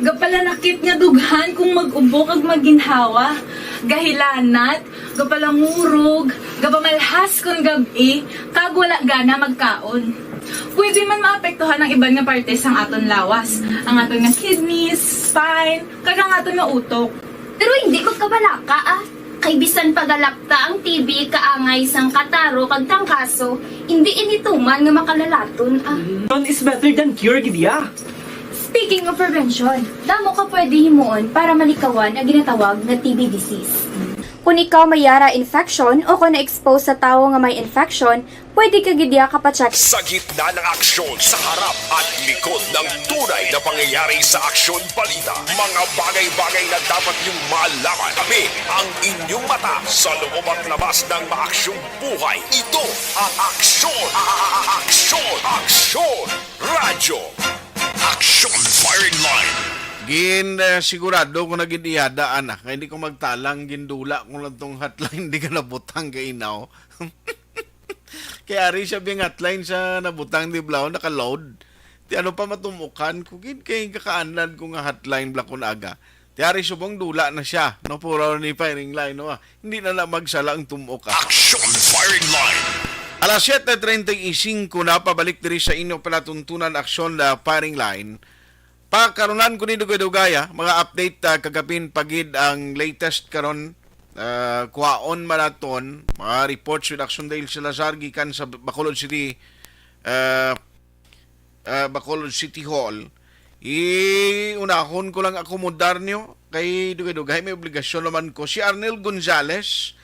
gapalanakit nga dughan kung mag-ubo kag maginhawa, gahilanat, gapalangurog, gapamalhas kon gab-i, kag wala gana magkaon. Pwede man maapektuhan ang iban nga parte sang aton lawas, ang aton nga kidneys, spine, kag ang aton nga utok. Pero hindi magkabalaka, ah. Kay bisan pagalapta ang T B kaangay sang kataro kag tangkaso, hindi ini tuman nga makalalaton, ah. Prevention is better than cure, gid ya. Speaking of prevention, damo ka pwede himuon para malikawan ang ginatawag na T B disease. Kung ikaw may yara infection o kung na-expose sa tawo nga may infection, pwede ka gid ya kapacheck. Sa gitna ng aksyon, sa harap at likod ng tunay na pangyayari sa Aksyon Balita, mga bagay-bagay na dapat niyong malaman. Kami ang inyong mata sa loob at labas ng maaksyong buhay. Ito ang Aksyon, a-, a-, a-, Aksyon, Aksyon Radyo. Aksyon Firing Line. Gin, eh, sigurado ko na gid iyadaan na. Kaya hindi ko magtalang, gindula ko lang tong hotline, di ka nabutang kay inaw. Kay ari siya biyang hotline sa nabutang, di ba, naka-load. Ti ano pa matumukan ko gid kay kakaanad ko nga hotline bla kun aga. Ti ari subong dula na siya, no, puro ni firing line, no, ah. Hindi na na magsala ang tumok, ah. Action Firing Line. Alas siyete treinta y cinco na, pabalik diri sa inyo palatuntunan aksyon na firing line. Pakarunan ko ni dugay-dugay, ah, mga update, ah, kagapin pagid ang latest karon, ah, kuhaon man naton, mga reports with Action Dale Salazar gikan sa Bacolod City, ah, ah, Bacolod City Hall. Iunahon ko lang akomodar nyo kay dugay-dugay may obligasyon naman ko. Si Arnel Gonzalez,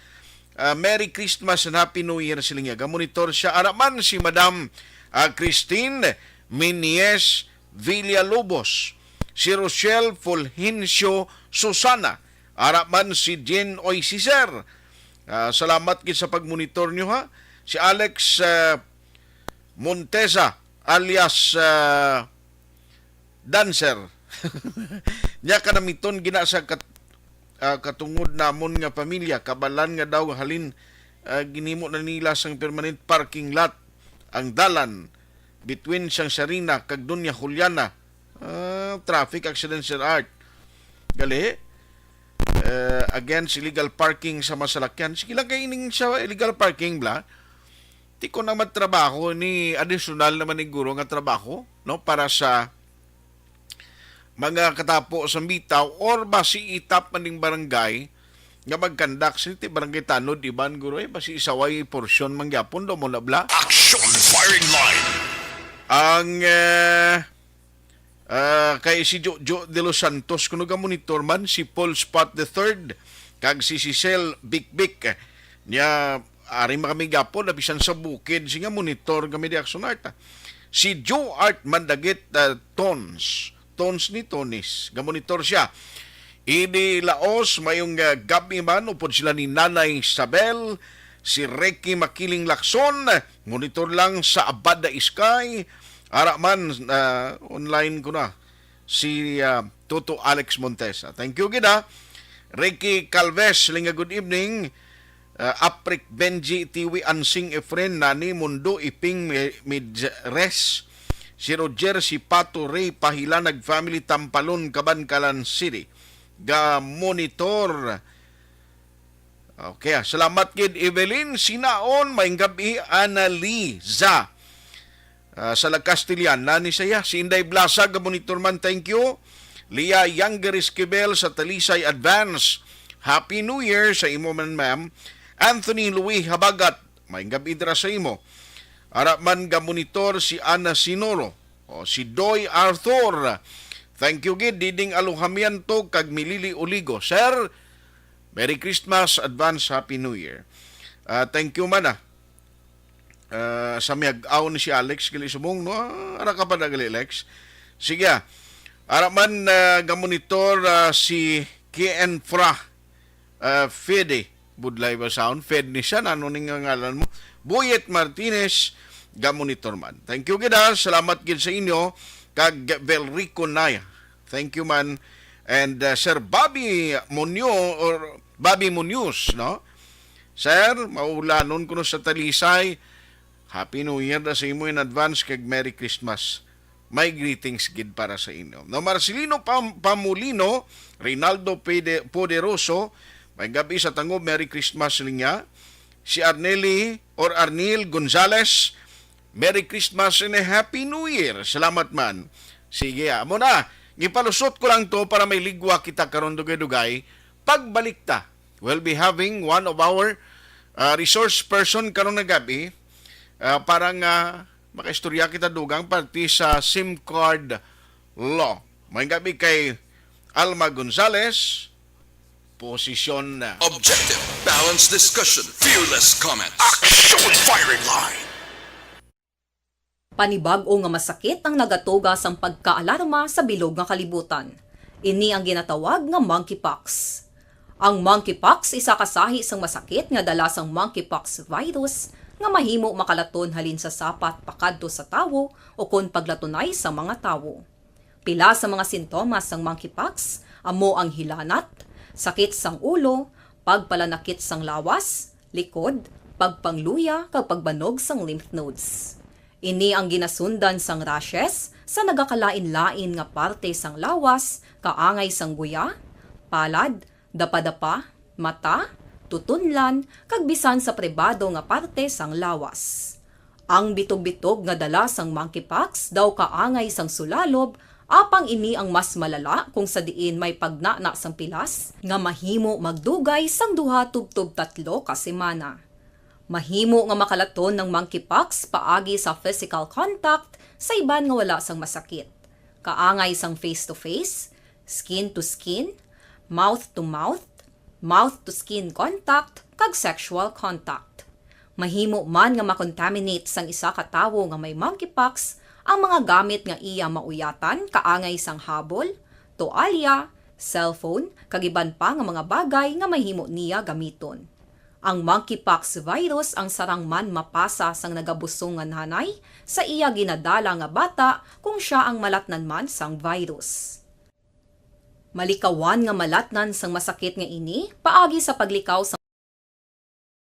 ah, Merry Christmas and Happy New Year, siling niya. Gamonitor siya. Ara man si Madam, ah, Christine Minies Villalobos, si Rochelle Fulgencio Susana, ara man si Jen Oisiser. Ah, salamat gid sa pagmonitor nyo, ha. Si Alex, ah, Montesa alias, ah, Dancer. Nya kanamiton gina sa kat-, ah, katungod namon nga pamilya, kabalan nga daw halin, ah, ginhimo na nila sang permanent parking lot ang dalan between sang Sarina kag Doña Juliana. Ah, traffic accident, Sir Art. Gali, eh, against illegal parking sa masalakyan. Sige lang kay ining sa illegal parking, bla. Ti ko na magtrabaho ni additional naman ni guro nga trabaho, no, para sa mga katapo sa bitaw or basi itap man ning barangay nga magkandak sa ti barangay tanod iban guro eh, basi isaway porsyon mangyapon do mo na bla. Action Firing Line. Ang, eh, ah, kay si Jojo de los Santos, kuno ga monitor man, si Paul Spot the third, kag si Cecil Bikbik. Nya, ari man kami gapon, na bisan sa bukid, siya nga monitor kami di Action Art, ah. Si Joe Art Mandagit, ah, Tons, Tons ni Tonis, ga monitor siya. Idi Laos, mayong, ah, gabi man, upod sila ni Nanay Isabel, si Ricky Makiling Lacson, monitor lang sa Abada Sky, ara man, ah, online ko na. Si, ah, Toto Alex Montesa. Thank you gid, ah. Ricky Calves, linga, good evening. Ah, Aprik Benji, Tiwi Ansing, Efren, Nani, Mundo, Iping, Mi-, Midres, si Roger, si Pato, Ray, Pahilanag family, Tampalon, Kabankalan City. Ga monitor. Okay, ah, salamat gid, Evelyn Sinaon, maayong gab-i, Analiza. Ah, sa La Castellana ni saya, si Inday Blasa, ga monitor man, thank you. Lia Younger Esquivel sa Talisay, advance Happy New Year sa imo man, ma'am. Anthony Louis Habagat, maayong gab-i dira sa imo. Ara man ga monitor si Ana Sinoro. O, si Doy Arthur. Thank you gid, Diding Alojamiento kag Milili Oligo. Sir, Merry Christmas, advance Happy New Year. Ah, thank you man, ah. Ah, sa miyag-aw ni si Alex, gali subong, no? Ah, ara ka pa na gali, Alex. Sige, ah. Ara man, ah, gamonitor, ah, si K N Fra, ah, Fede. Budlay ba sound? Fed ni siya, ano ni nga ngalan mo? Buyet Martinez, gamonitor man. Thank you gid, ah. Salamat gid sa inyo. Kag Velrico Naya. Thank you man. And, uh, Sir Bobby Munyo or Bobby Munoz, no? Sir, maulanon ko no sa Talisay. Happy New Year na sa imo in advance kag Merry Christmas. My greetings gid para sa inyo. No, Marcelino Pam-, Pamulino, Reynaldo Pede-, Poderoso, may gabi sa tango, Merry Christmas niya. Si Arneli or Arnil Gonzales, Merry Christmas and a Happy New Year. Salamat man. Sige, amo na. Gipalusot ko lang to para may ligwa kita karon dugay-dugay. Pagbalik ta, we'll be having one of our, uh, resource person karon nga gabi, uh, para nga makaistorya kita dugang parte sa SIM card law. May gabi kay Alma Gonzales, posisyon na. Objective, balanced discussion, fearless comment. Action firing line. Panibag-o nga masakit ang nagatuga sang pagkaalarma sa bilog nga kalibutan. Ini ang ginatawag nga monkeypox. Ang monkeypox isa ka sahi sang masakit nga dala sang monkeypox virus nga mahimo makalaton halin sa sapat pakadto sa tawo ukon paglatunay sa mga tawo. Pila sa mga sintomas sang monkeypox amo ang hilanat, sakit sang ulo, pagpalanakit sang lawas, likod, pagpangluya, kag pagbanog sang lymph nodes. Ini ang ginasundan sang rashes sa nagakalain-lain nga parte sang lawas, kaangay sang guya, palad, dapadapa, mata, tutunlan, kag bisan sa pribado nga parte sang lawas. Ang bitog-bitog nga dala sang monkeypox daw kaangay sang sulalob, apang ini ang mas malala kung sa diin may pagnana sang pilas nga mahimo magdugay sang duha tubtob tatlo ka semana. Mahimo nga makalaton ang monkeypox paagi sa physical contact sa iban nga wala sang masakit, kaangay sang face-to-face, skin-to-skin, mouth-to-mouth, mouth-to-skin contact, kag sexual contact. Mahimo man nga makontaminate sang isa ka tawo nga may monkeypox ang mga gamit nga iya mauyatan, kaangay sang habol, toalya, cellphone, kag iban pa nga mga bagay nga mahimo niya gamiton. Ang monkeypox virus ang sarang man mapasa sang nagabusong nga nanay sa iya ginadala nga bata kung sia ang malatnan man sang virus. Malikawan nga malatnan sang masakit nga ini paagi sa paglikaw sa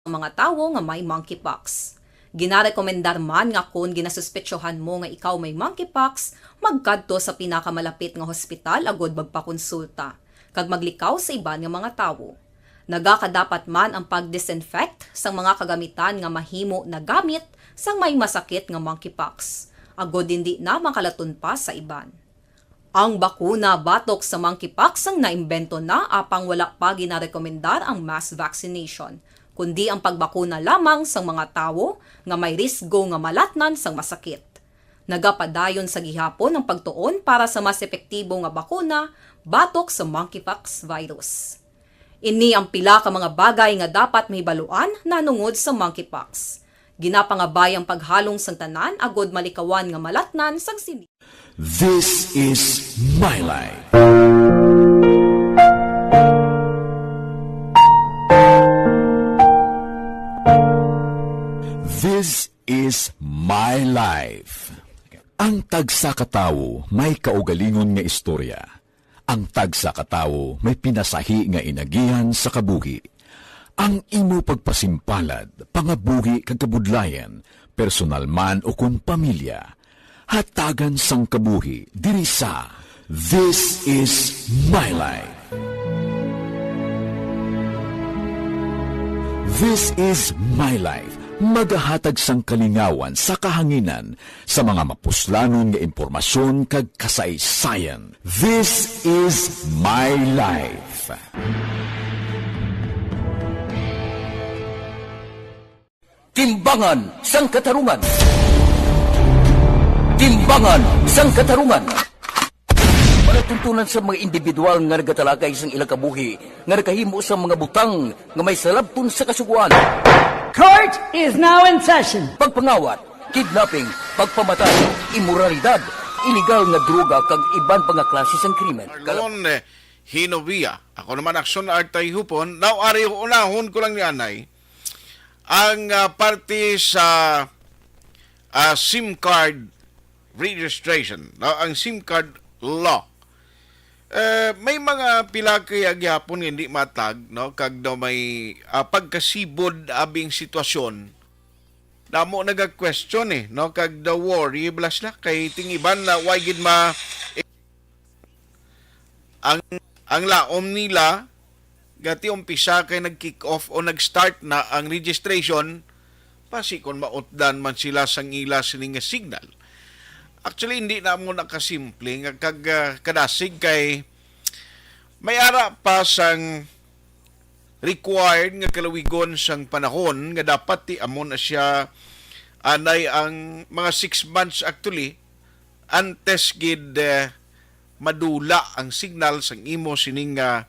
mga tawo nga may monkeypox. Ginarekomendar man nga kon ginasuspetsohan mo nga ikaw may monkeypox, magkadto sa pinakamalapit nga hospital agud magpakonsulta kag maglikaw sa iban nga mga tawo. Nagakadapat man ang pag-disinfect sang mga kagamitan nga mahimo nagamit sang may masakit nga monkeypox, agud indi na makalaton pa sa iban. Ang bakuna batok sa monkeypox ang naimbento na apang wala pa ginarekomendar ang mass vaccination, kundi ang pagbakuna lamang sang mga tawo nga may risgo nga malatnan sang masakit. Nagapadayon sa gihapon ang pagtuon para sa mas epektibo nga bakuna batok sa monkeypox virus. Ini ang pila ka mga bagay nga dapat mahibaluan nahanungod sa monkeypox. Ginapangabay ang paghalong sang tanan agud malikawan nga malatnan sang sini. This is My Life. This is My Life. Ang tagsa ka tawo may kaugalingon nga istorya. Ang tagsa ka tawo may pinasahi nga inagihan sa kabuhi. Ang imo pagpasimpalad, pangabuhi kag kabudlayan, personal man o kon pamilya, hatagan sang kabuhi diri sa This is My Life. This is My Life, magahatag sang kalingawan sa kahanginan sa mga mapuslanon nga impormasyon kag kasaysayan. This is My Life. Timbangan sang Katarungan. Timbangan sang Katarungan. Palatuntunan sa mga individual nga nagatalakay sang ilang kabuhi nga nakahimo sa mga butang nga may salabton sa Kasugoan. Court is now in session. Pagpangawat, kidnapping, pagpamatay, imoralidad, iligal nga droga kag iban pa nga klase sang krimen. Marlon, eh, Hinovia. Ako naman, Action Art Tayhupon. Now, ari, unahon ko lang ni anay ang, ah, parte sa, ah, SIM card registration, no? Ang SIM card law. Eh, may mga pila kaya gihapon nga hindi matag, no? Kag daw may, ah, pagkasibod abing sitwasyon. Damo naga-question, eh, no? Kag daw worry bala sila kay ting iban na way gid ma-, ang, ang laom nila gati umpisa kay nag-kick off o nag-start na ang registration, pasi kon mautdan man sila sang ila sini nga signal. Actually, hindi na mo nakasimple nga kag, ah, kadasig kay may ara pa sang required nga kalawigon sang panahon nga dapat ti amo na siya anay ang mga six months actually antes gid, eh, madula ang signal sang imo sining nga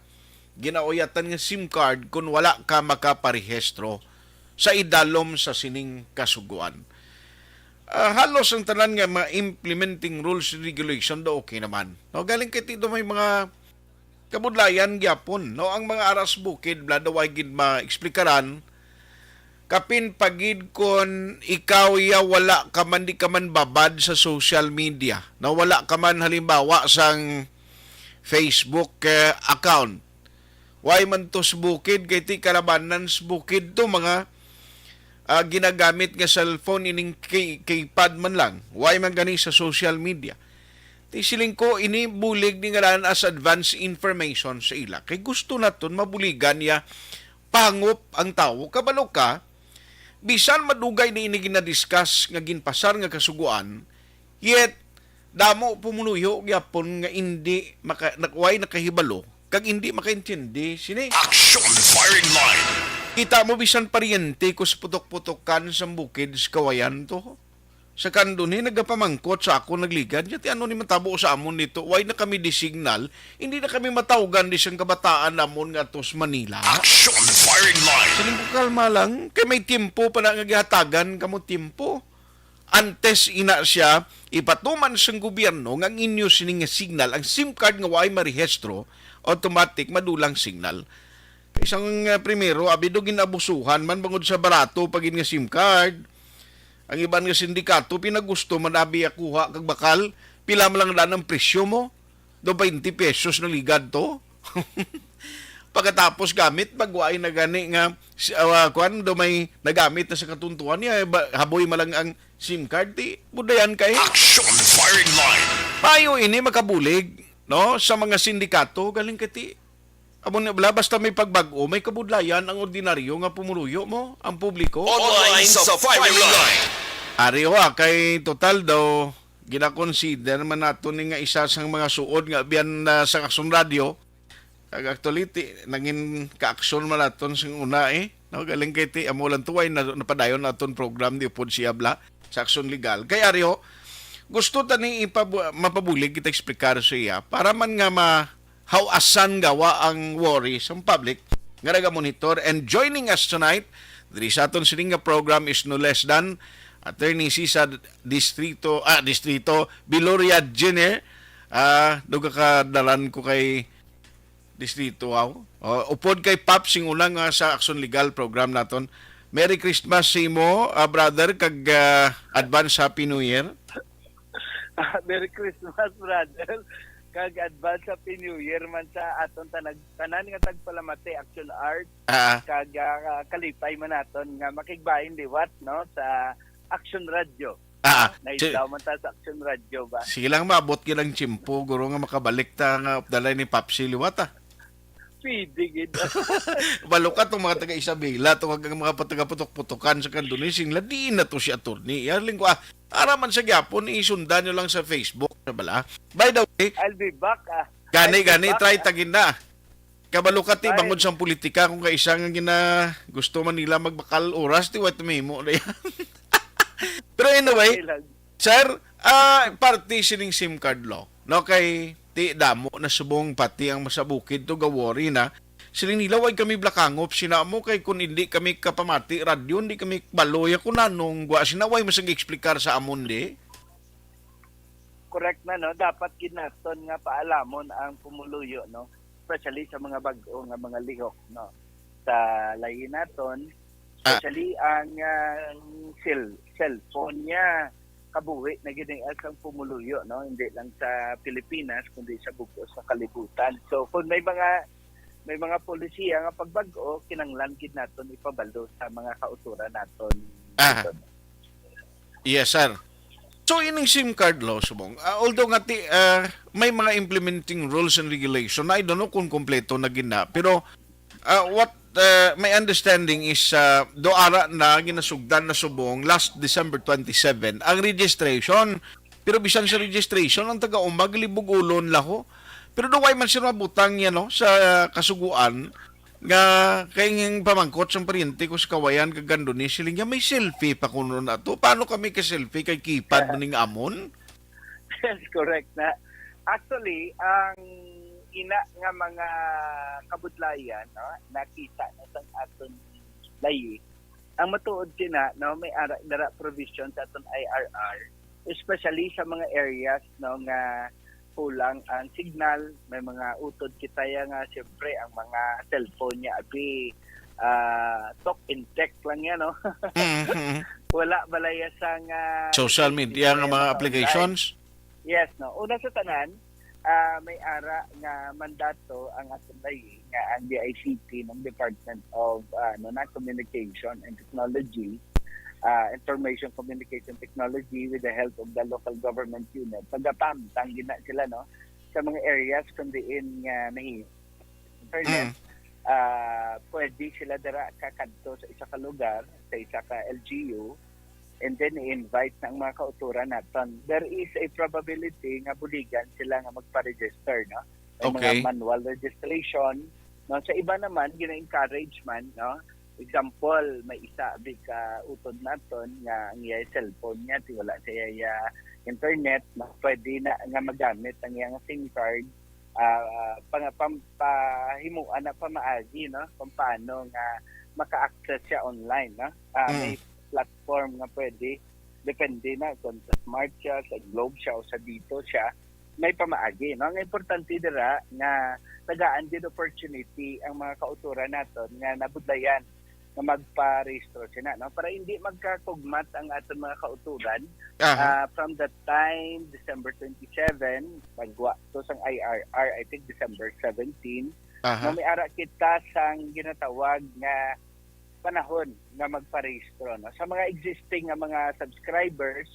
ginauyatan nga SIM card kon wala ka makaparehistro sa idalom sa sining kasugoan. Ah, halos ang tanan nga mga implementing rules and regulation do okay naman. No, galing kay tito may mga kabudlayan gyapon, no? Ang mga aras bukid, bala daw way gid maexplikaran, kapin pa gid kon ikaw ya wala ka man, di ka man babad sa social media, no? Wala ka man halimbawa sang Facebook, eh, account. Way man to sa bukid, kay ti kalabanan sa bukid to mga, ah, ginagamit nga cellphone, ining key-, keypad man lang. Way man gani sa social media. Ti siling ko, ini bulig ni ngalan as advance information sa ila. Kay gusto naton mabuligan niya pangop ang tawo. Kabalo ka, bisan madugay na ini ginadiscuss nga ginpasar nga kasugoan, yet damo pumuluyo gyapon nga indi maka, nak-, way nakahibalo kag indi makaintindi sini. Action Firing Line. Kita mo, bisan paryente ko sa putok-putokan sa bukid sa Kawayan to. Sa kandon, eh, nagapamangkot sa akon, nagligad, "Yati, ano ni matabo sa amon dito? Why na kami di signal? Hindi na kami matawgan di siyang kabataan namon nga atos Manila." Action Firing Line. Siling ko, "Kalma lang, kay may tiempo pa na nga gihatagan kamo tiempo." Antes ina siya, ipatuman sang gobyerno nga ang inyo sining nga signal, ang SIM card nga waay marehistro, automatic madulang signal. Kay sang, ah, primero, abi do ginabusuhan man bangod sa barato pa gid nga SIM card. Ang iban nga sindikato, pinagusto man abi akuha kag bakal, pila man lang dan ang presyo mo? Do twenty pesos na ligad to. Pagkatapos gamit, pag waay na gani nga, si, ah, kuwan, do may nagamit na sa katuntuan niya, eh, ba, haboy man lang ang SIM card, ti, budayan kay. Action Firing Line. Payo ini makabulig, no, sa mga sindikato, galing kay ti, amo ni bala, basta may pagbag-o, may kabudlayan ang ordinaryo nga pumuluyo mo, ang publiko. Online sa Firing Line. Ari, wa, kay total daw, gina-consider man nato ni nga isa sang mga suod nga abyan na sa Aksyon Radyo. Kag actually, ti, nangin ka-aksyon man naton sing una, eh. No, galing kay ti, amo lang tuway na, napadayon naton program ni upod siya bala sa Aksyon Legal. Kay ari, ho, gusto ta ni ipabu-, mapabulig kita eksplicar sa iya para man nga ma-, hawasan gawa ang worry sang public nga nagamonitor. And joining us tonight diri sa aton sining nga program is no less than Attorney Sisa Distrito, ah, Distrito, Biloria Junior. Ah, duga ka dalan ko kay Distrito, wow. Oh, upod kay Pop sing una nga sa Aksyon Legal program naton. Merry Christmas sa imo, ah, brother, kag, ah, advance Happy New Year. Ah, Merry Christmas, brother. Kag advance Happy New Year man sa aton tanag-, tanan nga tagpalamati, Action Art. Ah. Kag, ah, kalipay man naton nga makigbahin liwat, no, sa Action Radio. Ah, si- Nahidaw man ta sa Action Radio ba? Sige lang, maabot gyud ang tiyempo, guro, nga makabalik ta nga updalay ni Papsi liwat, ah. Pwede gid. Balo ka tong mga taga Isabela, tong mga taga Putok-Putokan sa Kandunising, la, di na to si attorney. Yan, lingko, ah, ara man sa gyapon, isundan nyo lang sa Facebook, na bala. By the way, I'll be back, ah. Gani, I'll be gani, back, try ah. Tagin na. Kabalo ka, ti, Ay. Bangod sang politika, kung kaisa nga gina-, gusto man nila magbakal oras, ti, what mahimo na yan. Pero anyway, Okay lang. Sir, Ah, parte sining SIM card law, no? Kay ti damo na subong pati ang mga sa bukid to ga-worry na. Siling nila, "Way kami blakangop sina mo, kay kun indi kami kapamati radyo, indi kami baloy ako nanong gwa sina, way masag-explicar sa amon di." Correct na, no? Dapat gid naton nga paalamon ang pumuluyo, no? Especially sa mga bag-o nga mga lihok, no? Sa layi naton, Ah. especially ang, ah, cell-, cellphone niya, kabuhi na gid ang asang pumuluyo, no? Hindi lang sa Pilipinas, kundi sa bug-os sa kalibutan. So, kung may mga, may mga polisiya nga pagbag-o, kinanglan gid naton ipabalo sa mga kauturan naton. Aha. Yes, sir. So, ining SIM card law, subong, ah, although nga ti-, ah, may mga implementing rules and regulation, I don't know kung kompleto na gina, pero, ah, what, ah, my understanding is, ah, do ara na ginasugdan na subong last December twenty-seven ang registration. Pero bisan sa registration, ang taga-uma galibog-ulon laho. Pero do way man sila mabutang yan, no, sa kasuguan nga kay ang pamangkot sang paryente ko sa Kawayan kag Cantonese, siling niya, "May selfie pa kuno na to. Paano kami ka-selfie kay keypad man ning amon?" Yes, correct na. Actually, ang ina nga mga kabudlayan, no, nakita na sang aton layi. Ang matuod sina, no, may ara dira provision sa aton I R R, especially sa mga areas, no, nga kulang ang signal, may mga utod kita ya nga siyempre ang mga cellphone niya abi, ah, talk and text lang yan, no? Mhm. Wala balaya sang, ah, Social media nga mga online applications? Yes, no. Una sa tanan, ah, may ara nga mandato ang aton layi nga ang D I C T ng Department of, ah, ano na, Communication and Technology, ah, Information Communication Technology, with the help of the local government unit, pagapamtang gina sila, no, sa mga areas kung diin nga nahi-, internet, Mm. ah, pwede sila dira kakadto sa isa ka lugar, sa isa ka L G U, and then i-invite na ang mga kauturan naton. There is a probability nga buligan sila nga magpa-register, no? May mga Okay. manual registration, no? Sa iba naman, gina-encourage man, no? Example, may isa abi ka utod naton nga ang iya cellphone niya, ti wala sa iya, iya internet, no? Pwede na nga magamit ang iyang SIM card, ah, pang-, pam-, pahimuan na pamaagi, no? Kung paano nga maka-access siya online, no? Ah, Mm. may platform nga pwede, depende na kung sa Smart siya, sa Globe siya, o sa Dito siya, may pamaagi, no? Ang importante dira nga tagaan gid opportunity ang mga kauturan naton nga nabudlayan nga magparehistro sina, no? Para hindi magkakugmat ang aton mga kauturan, Aha. ah, from the time December twenty-seven, pagwa to sang I R R, I think December seventeen, Aha. no, may ara kita sang ginatawag nga panahon nga magparehistro, no? Sa mga existing nga mga subscribers,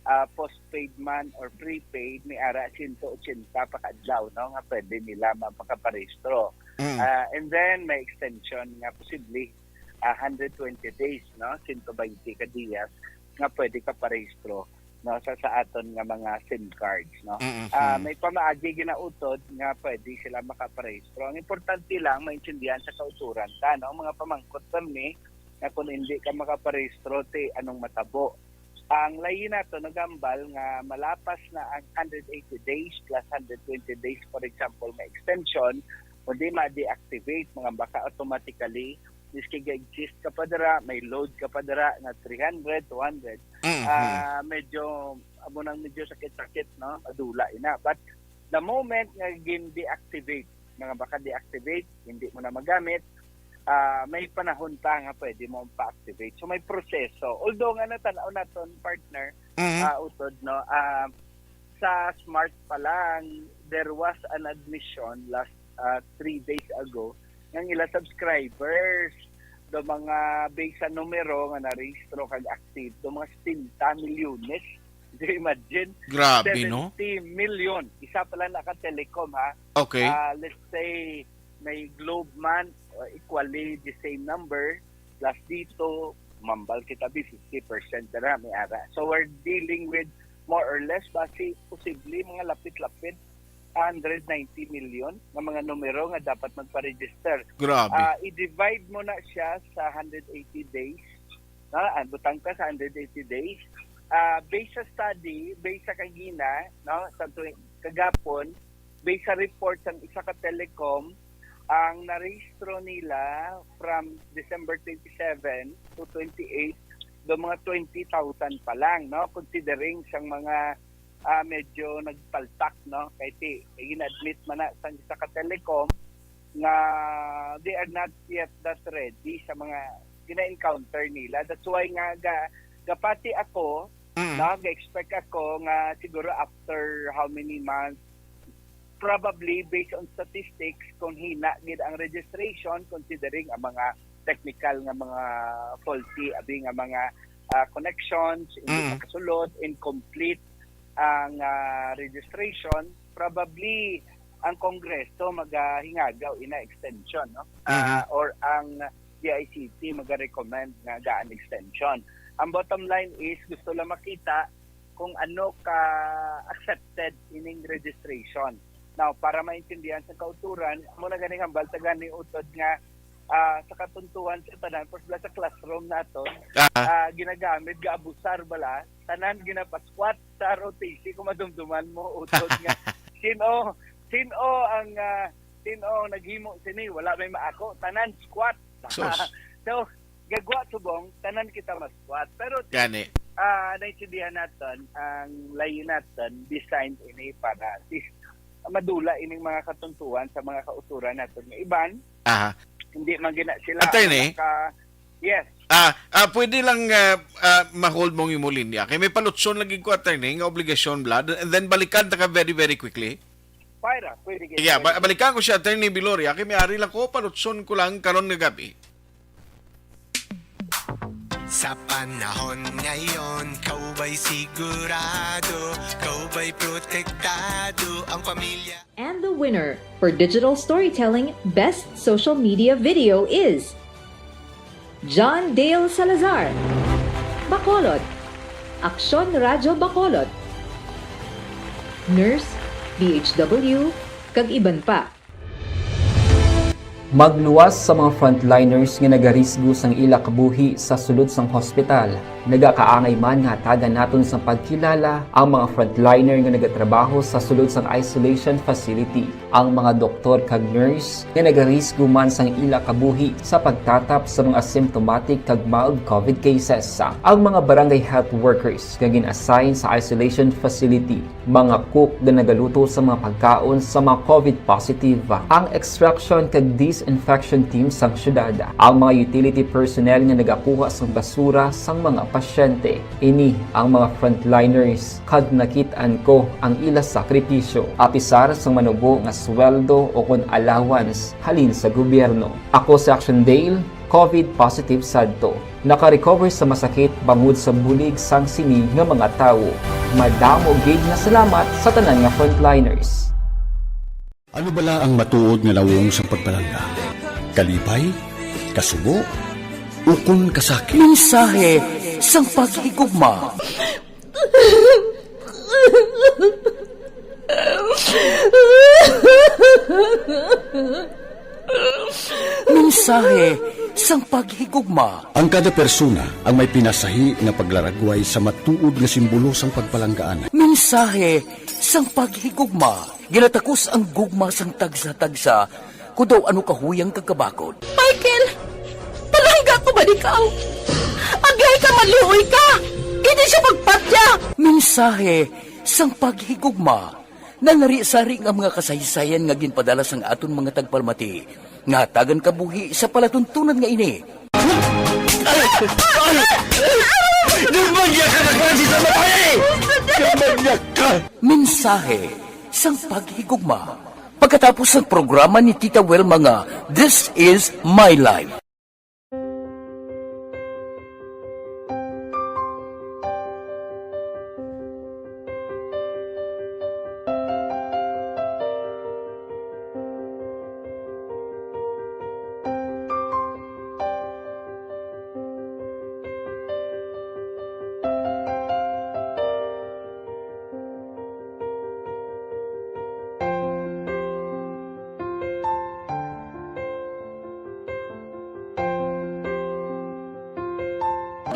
ah, postpaid man or prepaid, may ara sento ochenta pa ka adlaw, no, nga pwede nila mapakaparehistro. Mm. Ah, and then may extension nga posible, ah, hundred twenty days, no, sento baynte ka diyas nga pwede ka parehistro, no, sa, sa aton nga mga SIM cards, no. Mm-hmm. Ah, may pamaagi ginautod nga pwede sila makaparehistro. Ang importante lang, maintindihan sa kauturan ta, no, ang mga pamangkot kami nga kung hindi ka makaparehistro, ti anong matabo. Ang layi nato nagambal nga malapas na ang hundred eighty days plus hundred twenty days, for example, nga extension, kundi ma-deactivate, mga baka automatically, miski ga-exist ka pa dira, may load ka pa dira nga three hundred, two hundred, Mhm. ah, medyo, amo nang medyo sakit-sakit, no? Madula ina. But the moment nga gin-deactivate, mga baka deactivate, hindi mo na magamit, ah, may panahon pa nga pwede mo pa-activate. So, may proseso. Although nga natan-aw naton, partner, Mhm. ah, utod, no, ah, sa Smart pa lang, there was an admission last, ah, three days ago nga ang ila subscribers, do mga based sa numero nga narehistro kag active, do mga setenta milyones. Do you imagine? Grabe, no? Seventy million. Isa pa lang naka Telecom, ha? Okay. Ah, let's say, may Globe man, uh, equally the same number, plus Dito, mambal kita bi fifty percent na may ara. So, we're dealing with more or less, basi, posible, mga lapit-lapit, hundred ninety million nga mga numero nga dapat magpa-register. Grabe. Ah, i-divide mo na siya sa hundred eighty days. Ha? Ang butang ka sa hundred eighty days, Ah, based sa study, based sa kagina, no, sa tuwing kagapon, based sa report sang isa ka telecom, ang narehistro nila from December twenty-seven to twenty-eight, do mga twenty thousand pa lang, no, considering sang mga, ah, medyo nagpaltak, no, kay ti, gina-admit man na sang isa ka telecom nga they are not yet that ready sa mga gina-encounter nila. That's why nga ga, gapati ako, Mm. no, ga-expect ako nga siguro after how many months, probably based on statistics, kung hina gid ang registration, considering ang mga technical nga mga faulty, abi nga mga, ah, connections, hindi Mm. makasulod, incomplete ang, ah, registration, probably ang Kongreso magahingagaw ina extension, no? Ah, Mhm. or ang D I C T magarecommend nga gaan extension. Ang bottom line is, gusto lang makita kung ano ka accepted ining registration. Now, para maintindihan sa kauturan, amo na ganing hambal ta gani utod nga, ah, sa katuntuhan sa tanan, por ejemplo, sa classroom naton, Ah. ah, ginagamit, gaabusar bala, tanan ginapasquat sa R O T C kung madumduman mo utod nga sin-o, sin-o ang, ah, sin-o ang naghimo sini, wala may maako, tanan squat. Sus. So, gagwa subong, tanan kita ma-squat. Pero, Gani. ah, naintindihan naton, ang layo naton, design ini para at least madula ining mga katuntuhan sa mga kauturan naton nga iban. Aha. Hindi man gina sila Attorney? naka-, yes. Ah, ah, pwede lang, ah, ah, ma-hold mong imo linya. Kay may palutson lagi ko, attorney, nga obligasyon, blood. And then balikan ta ka very, very quickly. Pwera, pwede gid, Yeah, pwede ba- gid. balikan ko siya, Attorney Biloria. Kay may ari lang ko, palutson ko lang karon nga gabi. Sa panahon ngayon, kaw ba'y sigurado? Kaw ba'y protektado? Ang pamilya And the winner for digital storytelling best social media video is John Dale Salazar, Bacolod, Aksyon Radyo Bacolod, Nurse, D H W, kag iban pa. Magluwas sa mga frontliners nga nagarisgo sang ila kabuhi sa sulod sang hospital. Nagakaangay man nga hatagan naton sang pagkilala ang mga frontliner nga nagatrabaho sa sulod sang isolation facility, ang mga doktor kag nurse nga nagarisgo man sang ila kabuhi sa pagtatap sa mga asymptomatic kag mild covid cases, ang mga barangay health workers nga gin-assign sa isolation facility, mga cook nga nagaluto sa mga pagkaon sa mga covid positive, ang extraction kag disinfection team sang syudad, ang mga utility personnel nga nagakuha sang basura sang mga pasyente. Ini ang mga frontliners, kag nakit-an ko ang ila sakripisyo, apisar sang manubo nga sweldo o kon allowance halin sa gobyerno. Ako si Action Dale, covid positive sadto. Naka-recover sa masakit bangod sa bulig sang sini nga mga tawo. Madamo gid nga salamat sa tanan nga frontliners. Ano bala ang matuod nga nawong sang pagpalangga? Kalipay? Kasubo? Ukon kasakit? Mensahe sang paghigugma. Mensahe sang paghigugma. Ang kada persona ang may pinasahi nga paglaragway sa matuod nga simbolo sang pagpalanggaan. Mensahe sang paghigugma. Ginatakos ang gugma sang tagsa-tagsa, kon daw ano kahuyang kag kabakod. Michael, palangga ko ba ikaw? Agay ka, maluoy ka! Hindi siya pagpatya! Mensahe sang paghigugma. Nalari-sari nga mga kasaysayan nga ginpadala sang aton mga tagpalamati nga hatagan kabuhi sa palatuntunan nga ini. Ay! Ay! Ay! Gambagya ka na klase sa babae! Gambagya ka! Mensahe sang paghigugma. Pagkatapos sang programa ni Tita Wilma nga This Is My Life.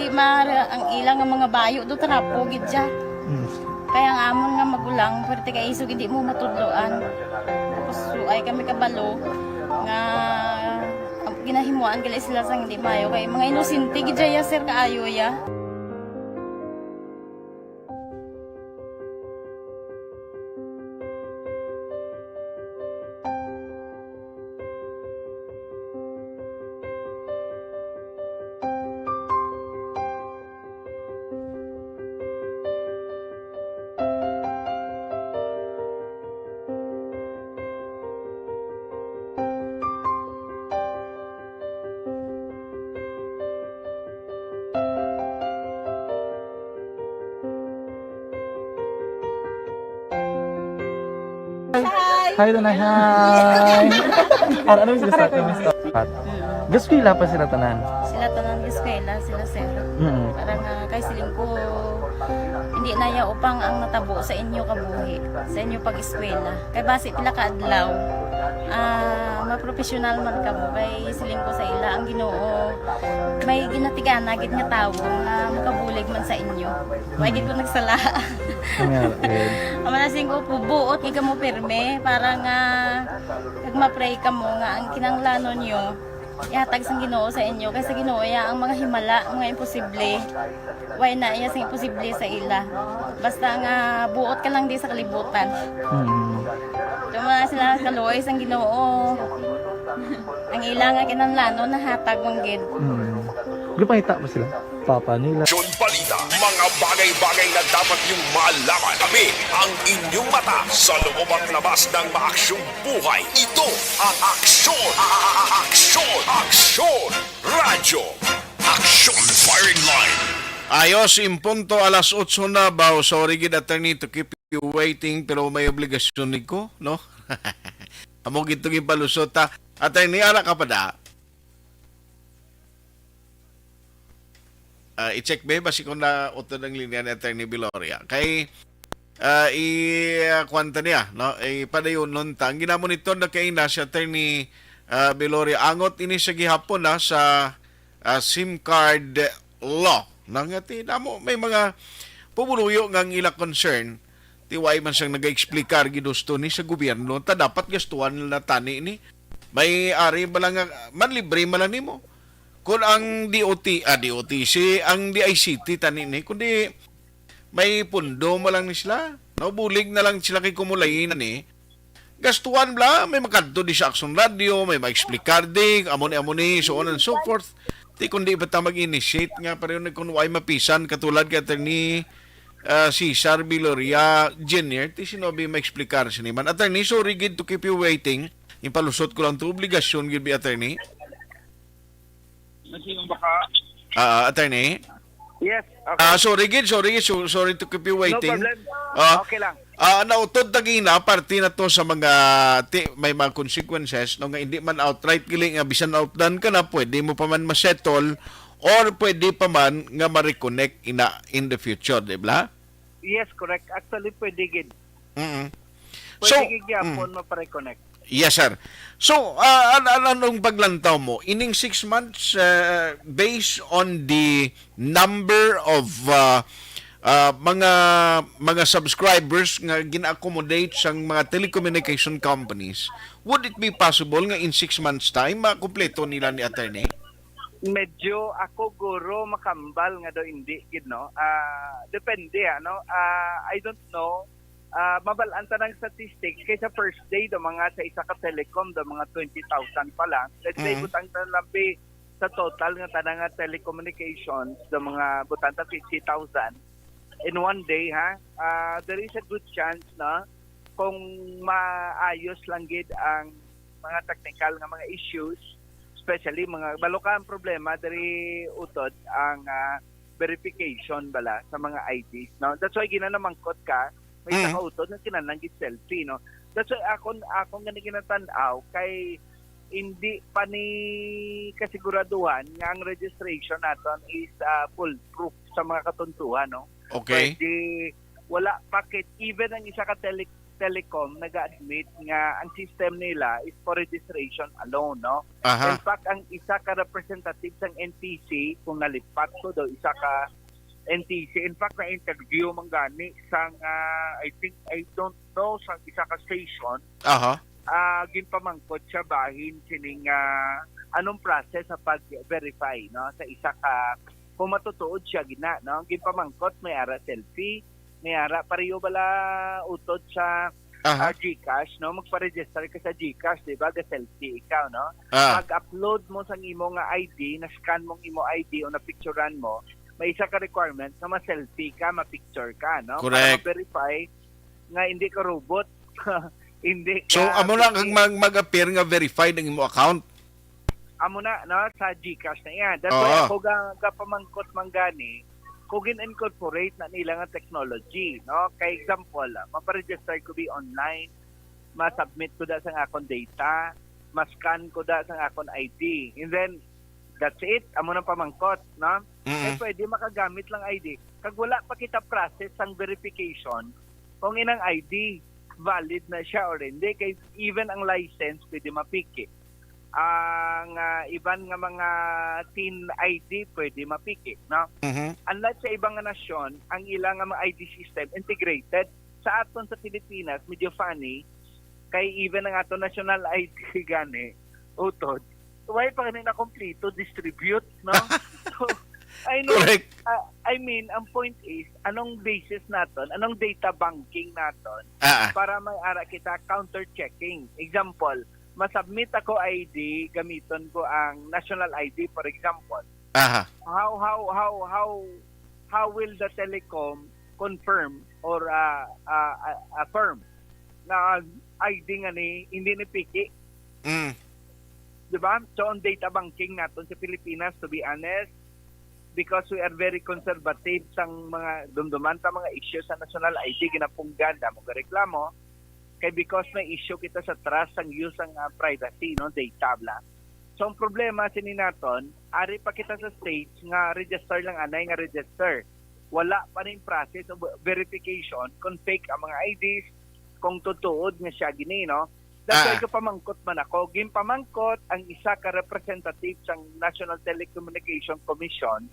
Mara ang ila nga mga bayo do trapo gid siya. Mm. Kaya ang amon nga magulang, pwerte kay isog hindi mo matudloan. Tapos, so, ay kami kabalo nga ang ginahimuan gali sila sang hindi maayo. Kay mga inosente gid siya, sir, kaayo ya. Hi. Hi, Tanay. Hi. Ano, ano yung sila sa, ano yung sila? Gaskwela pa sila tanan? Sila tanan, gaskwela, sila, sir. Mm. Parang, ah, kay siling ko, hindi na ya upang ang natabo sa inyo kabuhi, sa inyo pag-eskwela. Kay basi pila ka adlaw, ah, mapropesyonal man kamo. Kay siling ko sa ila, ang Ginoo may ginatigana gid nga tawo nga makabulig man sa inyo. Wa gid ko nagsala. Nga, eh. Ang manasing ko po, buot nga kamo pirme para nga kag ma-pray kamo nga ang kinahanglanon nyo ihatag sang Ginoo sa inyo, kay sa Ginoo ya ang mga himala, mga imposible. Way na iya sing imposible sa ila. Basta nga buot ka lang di sa kalibutan. Mm. Tuma sila kaluoy sang Ginoo. Ang ila nga kinahanglanon nahatag man gid. Mm. Gupangita mo sila, Papa nila. Aksyon Balita, mga bagay-bagay na dapat niyong malaman. Kami ang inyong mata sa loob at labas ng maaksyong buhay. Ito ang Aksyon, a-, a-, a-, Aksyon, Aksyon Radyo. Aksyon Firing Line. Ayos, in punto alas otso na ba? Sorry gid, attorney, to keep you waiting, pero may obligasyon ni ko, no? Amo gid to gipalusot, ha. Attorney, ara ka pa da? Ah, i-check ba, basi kung nautod ang linya ni Attorney Viloria. Kay, ah, i, ah, kuwan ta niya, no? Ipadayunon ta. Ang ginamonitor na kaina si Attorney, ah, Viloria. Angot ini sa gihapon, ah, sa, ah, sim card law. Nangati, damo, may mga pumuluyo nga ang ila concern, ti wala man sang nag-explicar gid husto ni sa gobyerno, ta dapat gastuhan na tani ni. May ari ba lang nga, manlibre man lang nimo. Kung ang D O T, ah, D O T C, ang D I C T tani ni, kundi may pundo mo lang ni sila. No, bulig na lang sila kay kumulay na ni. Gastuhan bla, may makadto di sa Aksyon Radio, may ma-explicar di, amo ni, amo ni, so on and so forth. Ti kundi ba ta mag-initiate nga pareho na kung way mapisan katulad kay Attorney, ah, Cesar Viloria Junior, ti sino bi ma-explicar sini man. Attorney, sorry gid to keep you waiting. Ipalusot ko lang to, obligasyon gid bi, Attorney. Nagsinong baka? Ah, Attorney? Yes, okay. Ah, sorry gid, sorry gid, so, sorry to keep you No waiting. problem. Ah, Okay lang. Ah, nautod ta gina, parte na to sa mga ti-, may mga consequences, no, nga hindi man outright gali nga bisan outdone ka na, pwede mo pa man ma-settle or pwede pa man nga ma-reconnect ina in the future, di ba? Yes, correct. Actually, pwede gid. Mm-mm. Pwede So, gid gyapon mm. ma-reconnect. Yes, sir. So, ah, an-, an-, anong paglantaw mo? Ining six months, ah, based on the number of, ah, ah, mga, mga subscribers nga gina-accommodate sang mga telecommunication companies, would it be possible nga in six months time makumpleto nila ni attorney? Medyo ako, guro, makambal nga daw hindi gid, no? Ah, depende, ano? Ah, I don't know. Ah, mabal-an ta ng statistic kay sa first day do mga sa isa ka telecom do mga twenty thousand pa lang. Let's say, Mm. butang ta lang bi sa total nga tanan nga telecommunications do mga butang ta fifty thousand in one day, ha. Ah, there is a good chance, no, kung maayos lang gid ang mga technical nga mga issues, especially mga balo ka ang problema diri utod ang, ah, verification bala sa mga I Ds, no? That's why ginanamangkot ka, may Mm. isa ka utod nga kinahanglan gid selfie, no? That's why akon, akon gani ginatan-aw kay hindi pa ni kasiguraduhan nga ang registration naton is, ah, foolproof sa mga katuntuhan, no? Okay. Pwede wala pa kit, even ang isa ka tele-, Telecom nag-admit nga ang system nila is for registration alone, no? Aha. In fact, ang isa ka representative sang N T C, kung nalipat ko daw, isa ka N T C. In fact, na-interview man gani sang, ah, I think, I don't know, sang isa ka station. Aha. Ah, ginpamangkot siya bahin sining, ah, anong process sa pag-verify, no, sa isa ka, kung matutuod siya gina, no? Ginpamangkot, may ara selfie, may ara pareho bala utod sa, Aha. ah, GCash, no? Magpa-register ka sa GCash, di ba? Ga-selfie ikaw, no? Ah. Pag-upload mo sang imo nga I D, na-scan mong imo I D o napicturan mo, may isa ka requirement nga ma-selfie ka, ma-picture ka, no? Para Correct. ma-verify nga hindi ka robot. Hindi So, ka amo lang ang fake. mag-, mag-appear nga verified ang imo account. Amo na, no, sa GCash na yan. That's why Oo. ako ga-, gapamangkot man gani, kung gin-incorporate na nila nga technology, no? Kay example, ah, maparegister ko bi online, ma-submit ko da sang akon data, ma-scan ko da sang akon I D. And then, that's it. Amo nang pamangkot, no? Mm-mm. Kay pwede makagamit lang I D. Kag wala pa kita process sang verification kung inang I D valid na siya or hindi. Kay even ang license pwede mapiki. Ang, ah, iban nga mga tin I D pwede mapiki, no? Mhm. Unlike sa ibang nga nasyon, ang ilang nga mga I D system integrated. Sa aton sa Pilipinas, medyo funny, kay even ang aton national I D gani, utod, why pa gani na kompleto, distribute, no? So, I know, Correct. ah, I mean, ang point is, anong basis naton, anong data banking naton Ah, ah. para may ara kita counter-checking? Example, masubmit ako I D, gamiton ko ang national I D, for example. Aha. How, how, how, how, how will the telecom confirm or, ah, ah, ah, affirm na ang I D nga ni, hindi ni piki? Mm. Di ba? So, ang data banking naton sa Pilipinas, to be honest, because we are very conservative sang mga dumduman ta mga issues sa national I D, ginapunggan, damo gareklamo. Kay because may issue kita sa trust sang use sang, ah, privacy, no, data bla. So, ang problema sini naton, ari pa kita sa stage nga register lang anay nga register. Wala pa ning process of verification kung fake ang mga I Ds, kung tutuod nga siya gini, no? That's why Ah. gapamangkot man ako. Ginpamangkot ang isa ka representative sang National Telecommunication Commission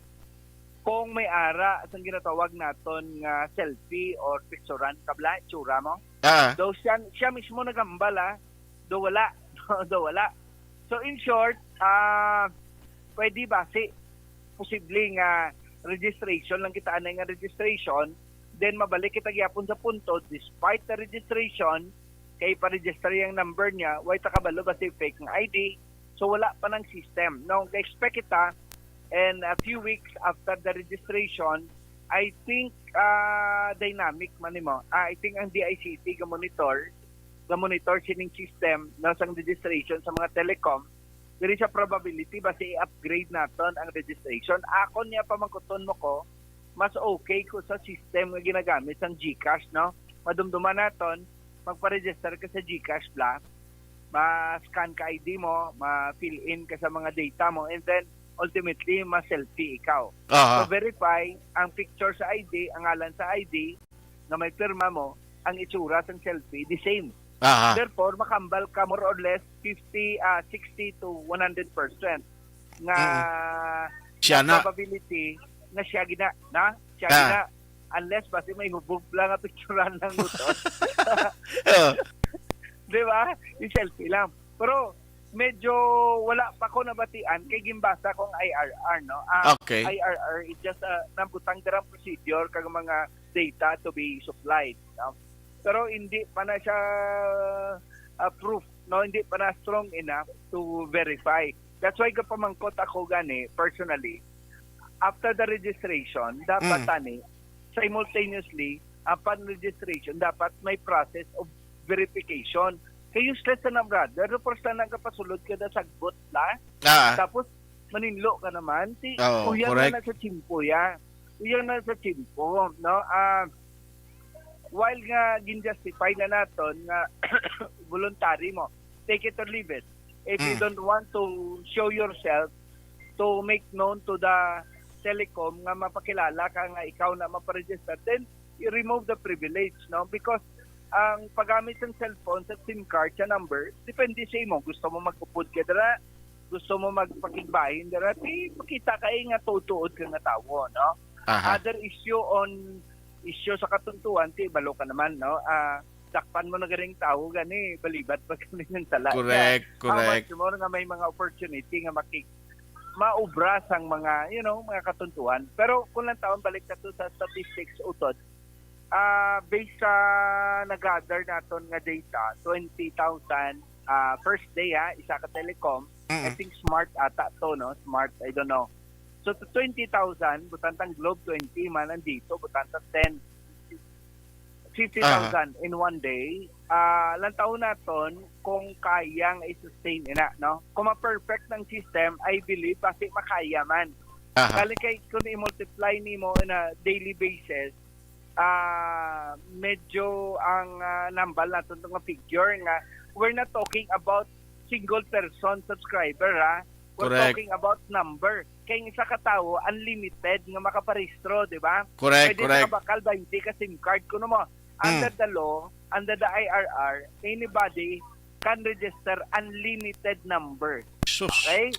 kung may ara sang ginatawag naton nga selfie or picturean, kabla, itsura mo. Ah. Daw siya, siya mismo nagambal, ah. Daw wala. Daw wala. So, in short, ah, pwede ba si posible nga registration lang kita, anay nga registration, then mabalik kita gyapon sa punto, despite the registration, kay pa-register yung number niya, way ta kabalo ba si fake nga I D? So, wala pa nang system. No, ga-expect kita, and a few weeks after the registration, I think, ah, dynamic man nimo. Ah, I think ang D I C T ga-monitor, ga-monitor sining system, no, sang registration sa mga telecom. Diri sa probability, basi i-upgrade naton ang registration. Akon niya, pamangkuton mo ko, mas okay ko sa system nga ginagamit sang GCash, no? Madumduman naton, magpa-register ka sa GCash bla, ma-scan ka I D mo, ma-fill in ka sa mga data mo, and then ultimately ma-selfie ikaw. Aha. So verify ang picture sa I D, ang ngalan sa I D nga may pirma mo, ang itsura sang selfie the same. Aha. Therefore, makambal ka more or less fifty, ah, sixty to one hundred percent nga Mm. Siya na. probability nga siya gina, na? Siya Ah. gina. Unless basi may hubog lang nga picturean lang mo to. Oh. Di ba? Yung selfie lang. Pero medyo wala pa ko nabatian kay gimbasa ko ang I R R, no? Ah, Okay. I R R is just, ah, nabutang dirang procedure kag mga data to be supplied, no? Pero hindi pa na siya, ah, proof, no? Hindi pa na strong enough to verify. That's why kapamangkot ako gani, personally, after the registration, dapat Mm. tani, simultaneously, upon registration, dapat may process of verification. Kay useless na, brother. Pero first na nagapasulod ka na sagbot na. Ah. Tapos, maninlo ka naman. Si, Oo, uyang correct. na na sa tiyempo ya. Uyang na sa tiyempo, no? Ah, while nga gin-justify na naton nga voluntary mo, take it or leave it. If you Mm. don't want to show yourself, to make known to the telecom nga mapakilala ka nga ikaw na maparegister, then you remove the privilege, no? Because ang paggamit sang cellphone sa SIM card sa number, depende sa imo. Gusto mo mag-upod ka dira, gusto mo magpakigbahin dira, di makita kay nga tuod-tuod ka nga tawo, no? Aha. Other issue on issue sa katuntuan, ti balo ka naman, no? Ah, dakpan mo na garing tawo gani, balibat pa gani ng sala niya. Correct, How correct. much more nga may mga opportunity nga makig maubra sang mga, you know, mga katuntuan. Pero kung lang taon, balik na to sa statistics, utod, ah, based sa nag-gather naton nga data, twenty thousand, ah, first day, ha, isa ka telecom, I Mm. think Smart ata to, no? Smart, I don't know. So, to twenty thousand, butang tang Globe, twenty man, andito, butang tang ten, fifty thousand in one day. Ah, lang taon naton kung kaya nga i-sustain ina, no? Kung ma-perfect ang system, I believe, basi makaya man. Aha. Kali kay kung i-multiply nimo on a daily basis, ah, medyo ang, ah, nambal naton nga figure nga, we're not talking about single person subscriber, ha? We're Correct. talking about number. Kay ang isa ka tawo, unlimited nga makaparehistro, di ba? Correct, Pwede correct. sa bakal twenty ka SIM card. Kuno mo, under Mm. the law, under the I R R, anybody can register unlimited number. Sus. Okay?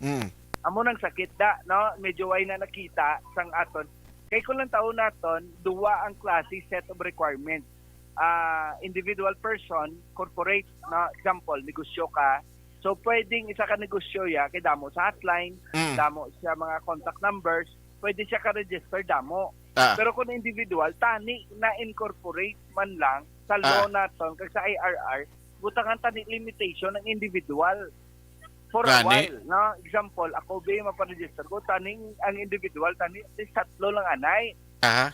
Mm. Amo nang sakit da, no? Medyo way na nakita sang aton. Kay kung lang taon naton, duwa ang klase set of requirements. Ah, individual person, corporate, no? Example, negosyo ka. So, pwedeng isa ka negosyo ya, kay damo sa hotline, Mm. damo siya mga contact numbers, pwede siya ka-register damo. Ah. Pero kung individual, tani na-incorporate man lang sa law Ah. naton, kag sa I R R, butangan tani limitation ang individual for a Gani. while, no? Example, ako, be, maparegister ko, taning ang individual, tani, at least tatlo lang anay Aha.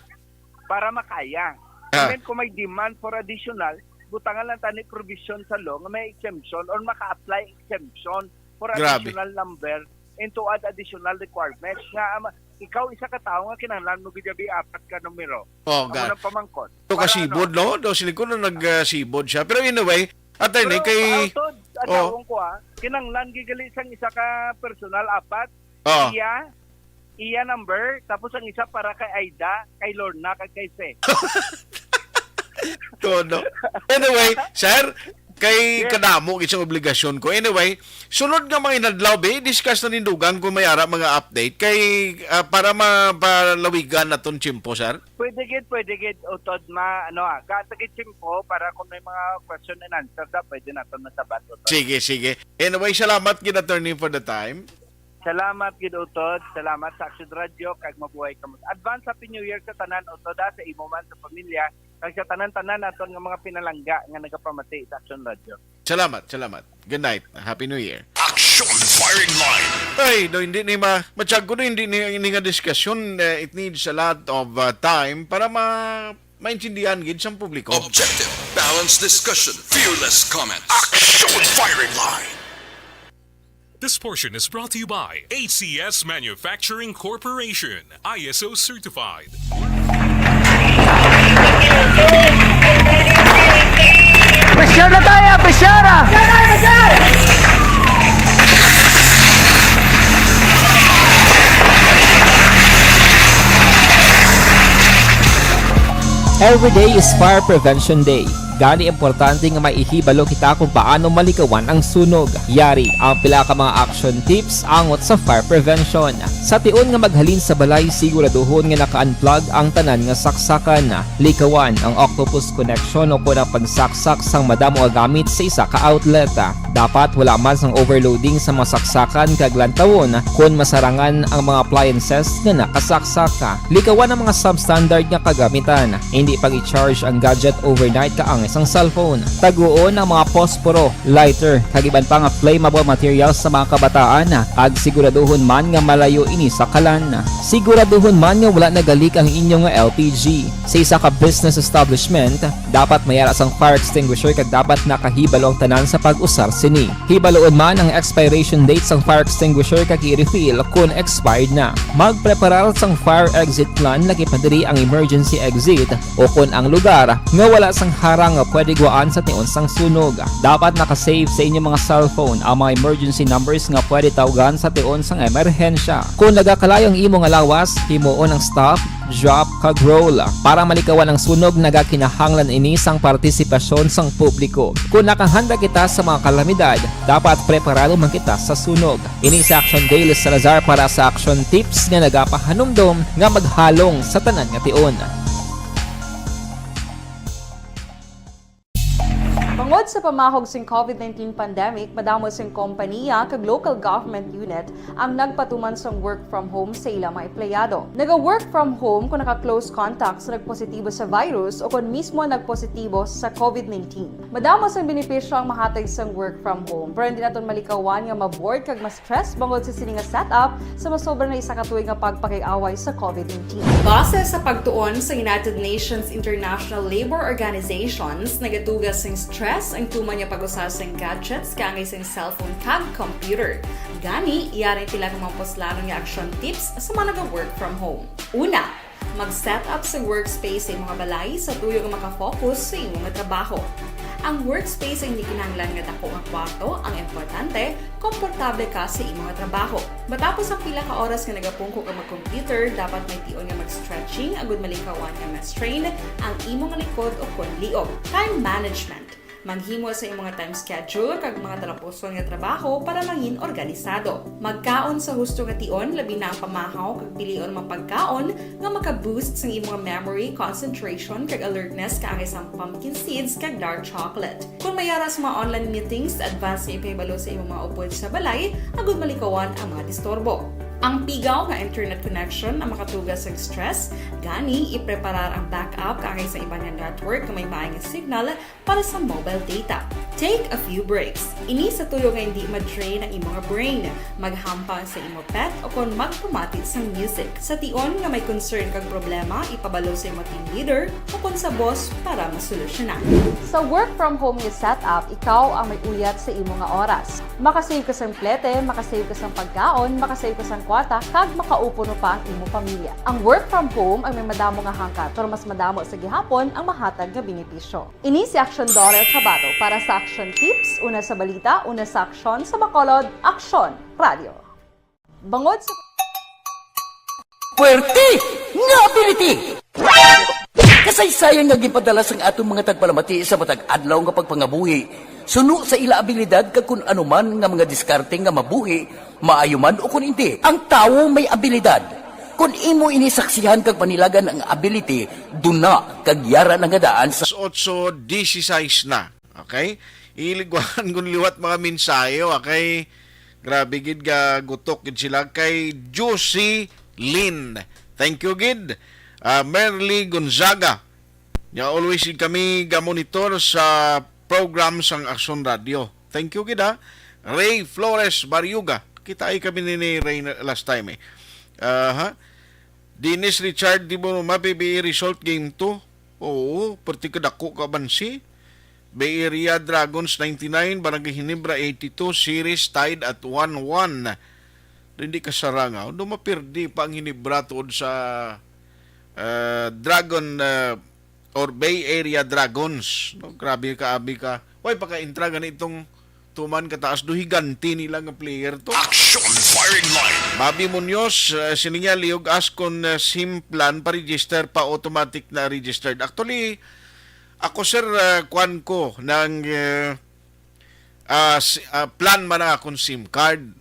para makaya. Ah. And then, kung may demand for additional, butangan lang tani provision sa law nga may exemption or maka-apply exemption for Grabe. additional number and to add additional requirements. Nga, ama, ikaw, isa ka tawo nga kinahanglan mo gid abi apat ka numero. Oh, Amo ga-, nang pamangkot. to Para kasibod, ano? no? Do, sila ko na nag, ah, sibod siya. Pero anyway, attorney, Pero, kay, ah, Tod, oh. atawon ko, ah, kinahanglan gid gali sang isa ka personal apat. Oh. Iya, iya number, tapos ang isa para kay Aida, kay Lorna, kag kay Fe. Todo. Anyway, sir, kay Yes. kadamo gid sa obligasyon ko. Anyway, sunod nga mga inadlaw, be, discuss na nindugang kung may ara mga update kay, ah, para mapalawigan naton tiyempo, sir. Pwede gid, pwede gid, utod ma-, ano, ah, gasa gid tiyempo para kung may mga question and answer da, pwede naton masabat, utod. Sige, sige. Anyway, salamat gid, attorney, for the time. Salamat gid, utod. Salamat sa Action Radio, kag mabuhay kamo. Advance Happy New Year sa tanan, utod, ah, sa imo man, sa pamilya, kag sa tanan-tanan naton nga mga pinalangga nga nagapamati sa Action Radio. Salamat, salamat. Good night. Happy New Year. Action Firing Line. Ay, do, hindi ni ma-, matsyag ko, do, hindi ni, hindi nga diskusyon, eh, it needs a lot of, uh, time para ma-, maintindihan gid sang publiko. Objective, balanced discussion, fearless comments. Action Firing Line. This portion is brought to you by A C S Manufacturing Corporation, I S O certified. Pressure na tayo, pressure na! Every day is Fire Prevention Day. Gani, importante nga may ihibalo kita kung paano malikawan ang sunog. Yari ang pila ka mga action tips angot sa fire prevention. Sa tion nga maghalin sa balay, siguraduhon nga naka-unplug ang tanan nga saksakan. Likawan ang octopus connection o kon ang pagsaksak sang madamo nga gamit sa isa ka outlet. Dapat wala man sang overloading sa mga saksakan kag lantawon kon masarangan ang mga appliances nga nakasaksak. Likawan ang mga substandard nga kagamitan. Hindi pag-i-charge ang gadget overnight kaangay sang cellphone. Taguon ang mga posporo, lighter, kag iban pa nga flammable materials sa mga kabataan, kag siguraduhon man nga malayo ini sa kalan. Siguraduhon man nga wala nagalik ang inyo nga L P G. Sa isa ka business establishment, dapat may ara sang fire extinguisher kag dapat nakahibalo ang tanan sa pag-usar sini. Hibaluon man ang expiration date sang fire extinguisher kag i-refill kon expired na. Magpreparar sang fire exit plan, lakip na diri ang emergency exit o kon ang lugar nga wala sang harang nga pwede gwaan sa tion sang sunog. Dapat naka-save sa inyo mga cellphone ang mga emergency numbers nga pwede tawgan sa tion sang emerhensya. Kon nagakalayo ang imo nga lawas, himuon ang stop, drop, kag roll. Para malikawan ang sunog, nagakinahanglan ini sang partisipasyon sang publiko. Kung nakahanda kita sa mga kalamidad, dapat preparado man kita sa sunog. Ini si Action Dale Salazar para sa Action Tips nga nagapahanumdom nga maghalong sa tanan nga tion. Bangod sa pamahog sing covid nineteen pandemic, madamo sing kompaniya kag local government unit ang nagpatuman sang work from home sa ila mga empleyado. Naga-work from home kung naka-close contact sa nagpositibo sa virus o kon mismo nagpositibo sa covid nineteen. Madamo sang benepisyo ang mahatag sang work from home, pero hindi naton malikawan nga ma-bored kag ma-stress bangod sa sini nga setup sa masobra na isa ka tuig nga pagpakig-away sa covid nineteen. Base sa pagtuon sa United Nations International Labour Organizations, nagatuga sing stress ang tuman nga pag-usa sing gadgets kaangay sing cellphone kag computer. Gani, yari tila nga mga puslanon nga action tips sa mga naga-work from home. Una, mag-set up sa workspace sa imong balay sa tuyo nga makafocus sa imong trabaho. Ang workspace ay hindi kinahanglan nga dako nga kwarto, ang importante, komportable ka sa imong trabaho. Matapos ang pila ka oras nga nagapungko ka mag-computer, dapat may tion nga mag-stretching agud malikawan nga ma-strain ang imong likod o kon liog. Time management. Maghimo sa imong time schedule kag mga talapuson nga trabaho para mangin organisado. Magkaon sa husto nga tion, labi na ang pamahaw kag pilion mga pagkaon nga maka-boost sang imong memory, concentration, kag alertness kaangay sang pumpkin seeds kag dark chocolate. Kung may ara sa mga online meetings, advance nga ipahibalo sa imong mga upod sa balay agud malikawan ang mga disturbo. Ang pigaw nga internet connection ang makatuga sa stress, gani ipreparar ang backup kaangay sa iban nga network nga may maay nga signal para sa mobile data. Take a few breaks. Ini sa tuyo nga hindi ma-drain ang imong brain. Maghampang sa imo pet o kon magpamati sang music. Sa tion nga may concern kag problema, ipabalo sa imo team leader o kon sa boss para masolusyonan. Sa work from home nga setup, ikaw ang may uyat sa imo nga oras. Makasave ka sang plete, makasave ka sang pagkaon, makasave ka sang kwarta, kag makaupo pa ang imo pamilya. Ang work from home ang may madamo nga hangkat, pero mas madamo sa gihapon ang mahatag nga benepisyo. Ini si Action Daughter Kabato para sa Action Tips, una sa balita, una sa aksyon, sa Bacolod, Aksyon Radio. Bangod sa Puwerte nga ability! Kasaysayan nga ginpadala sang aton mga tagpalamati sa matag adlaw nga pagpangabuhi, suno sa ila abilidad kag kun ano man nga mga diskarte nga mabuhi, maayo man o kun indi. Ang tawo may abilidad. Kun imo ini saksihan kag panilagan ang ability, duna kag yara na nga daan sa Alas otso dieciséis na. Okay? Iligwahan kong liwat mga mensahe, okay? Grabe gid, ga gutok gid sila kay Juicy Lynn. Thank you gid. Ah, Merly Gonzaga. Nya, always gid kami ga monitor sa program sang Aksyon Radio. Thank you gid, ha. Ray Flores Bariuga. Kita ay kami ni, ni Ray na- last time, eh. Aha. Dennis Richard, di mo mapi B A result game two? Oo, perti kadako ka bansi. Bay Area Dragons ninety-nine, Barangay Ginebra eighty-two, series tied at one one. Hindi ka saranga. Ano, mapirdi pa ang Ginebra tuod sa, ah, Dragon, ah, or Bay Area Dragons, no? Grabe ka, abi ka. Way pagka-intra gani itong tuman kataas do, higanti nila nga player to. Action Firing Line. Bobby Munoz, uh, sini niya, liog as kon, uh, sim plan pa register pa automatic na registered. Actually, ako, sir, uh, kwan ko nang, uh, ah, si- ah, plan man ang akong sim card.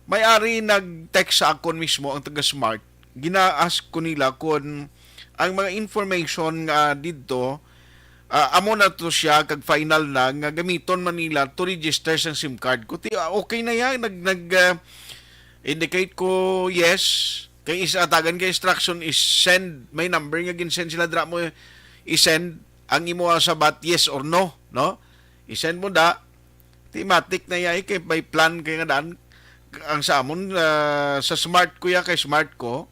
May ari nag-text sa akon mismo ang taga Smart. Gina-ask ko nila kung ang mga information nga didto, ah, amo na to siya kag final na nga gamiton man nila to register sang sim card ko. Ti, ah, okay na yan. Nag, nag, ah, indicate ko yes. Kay is atagan kay instruction is send. May number nga gin-send sila dra mo i-send ang imo sabat yes or no, no? I-send mo da. Ti matik na iya, eh, kay may plan kay nga daan. Ang sa amon, ah, sa Smart ko ya, kay Smart ko.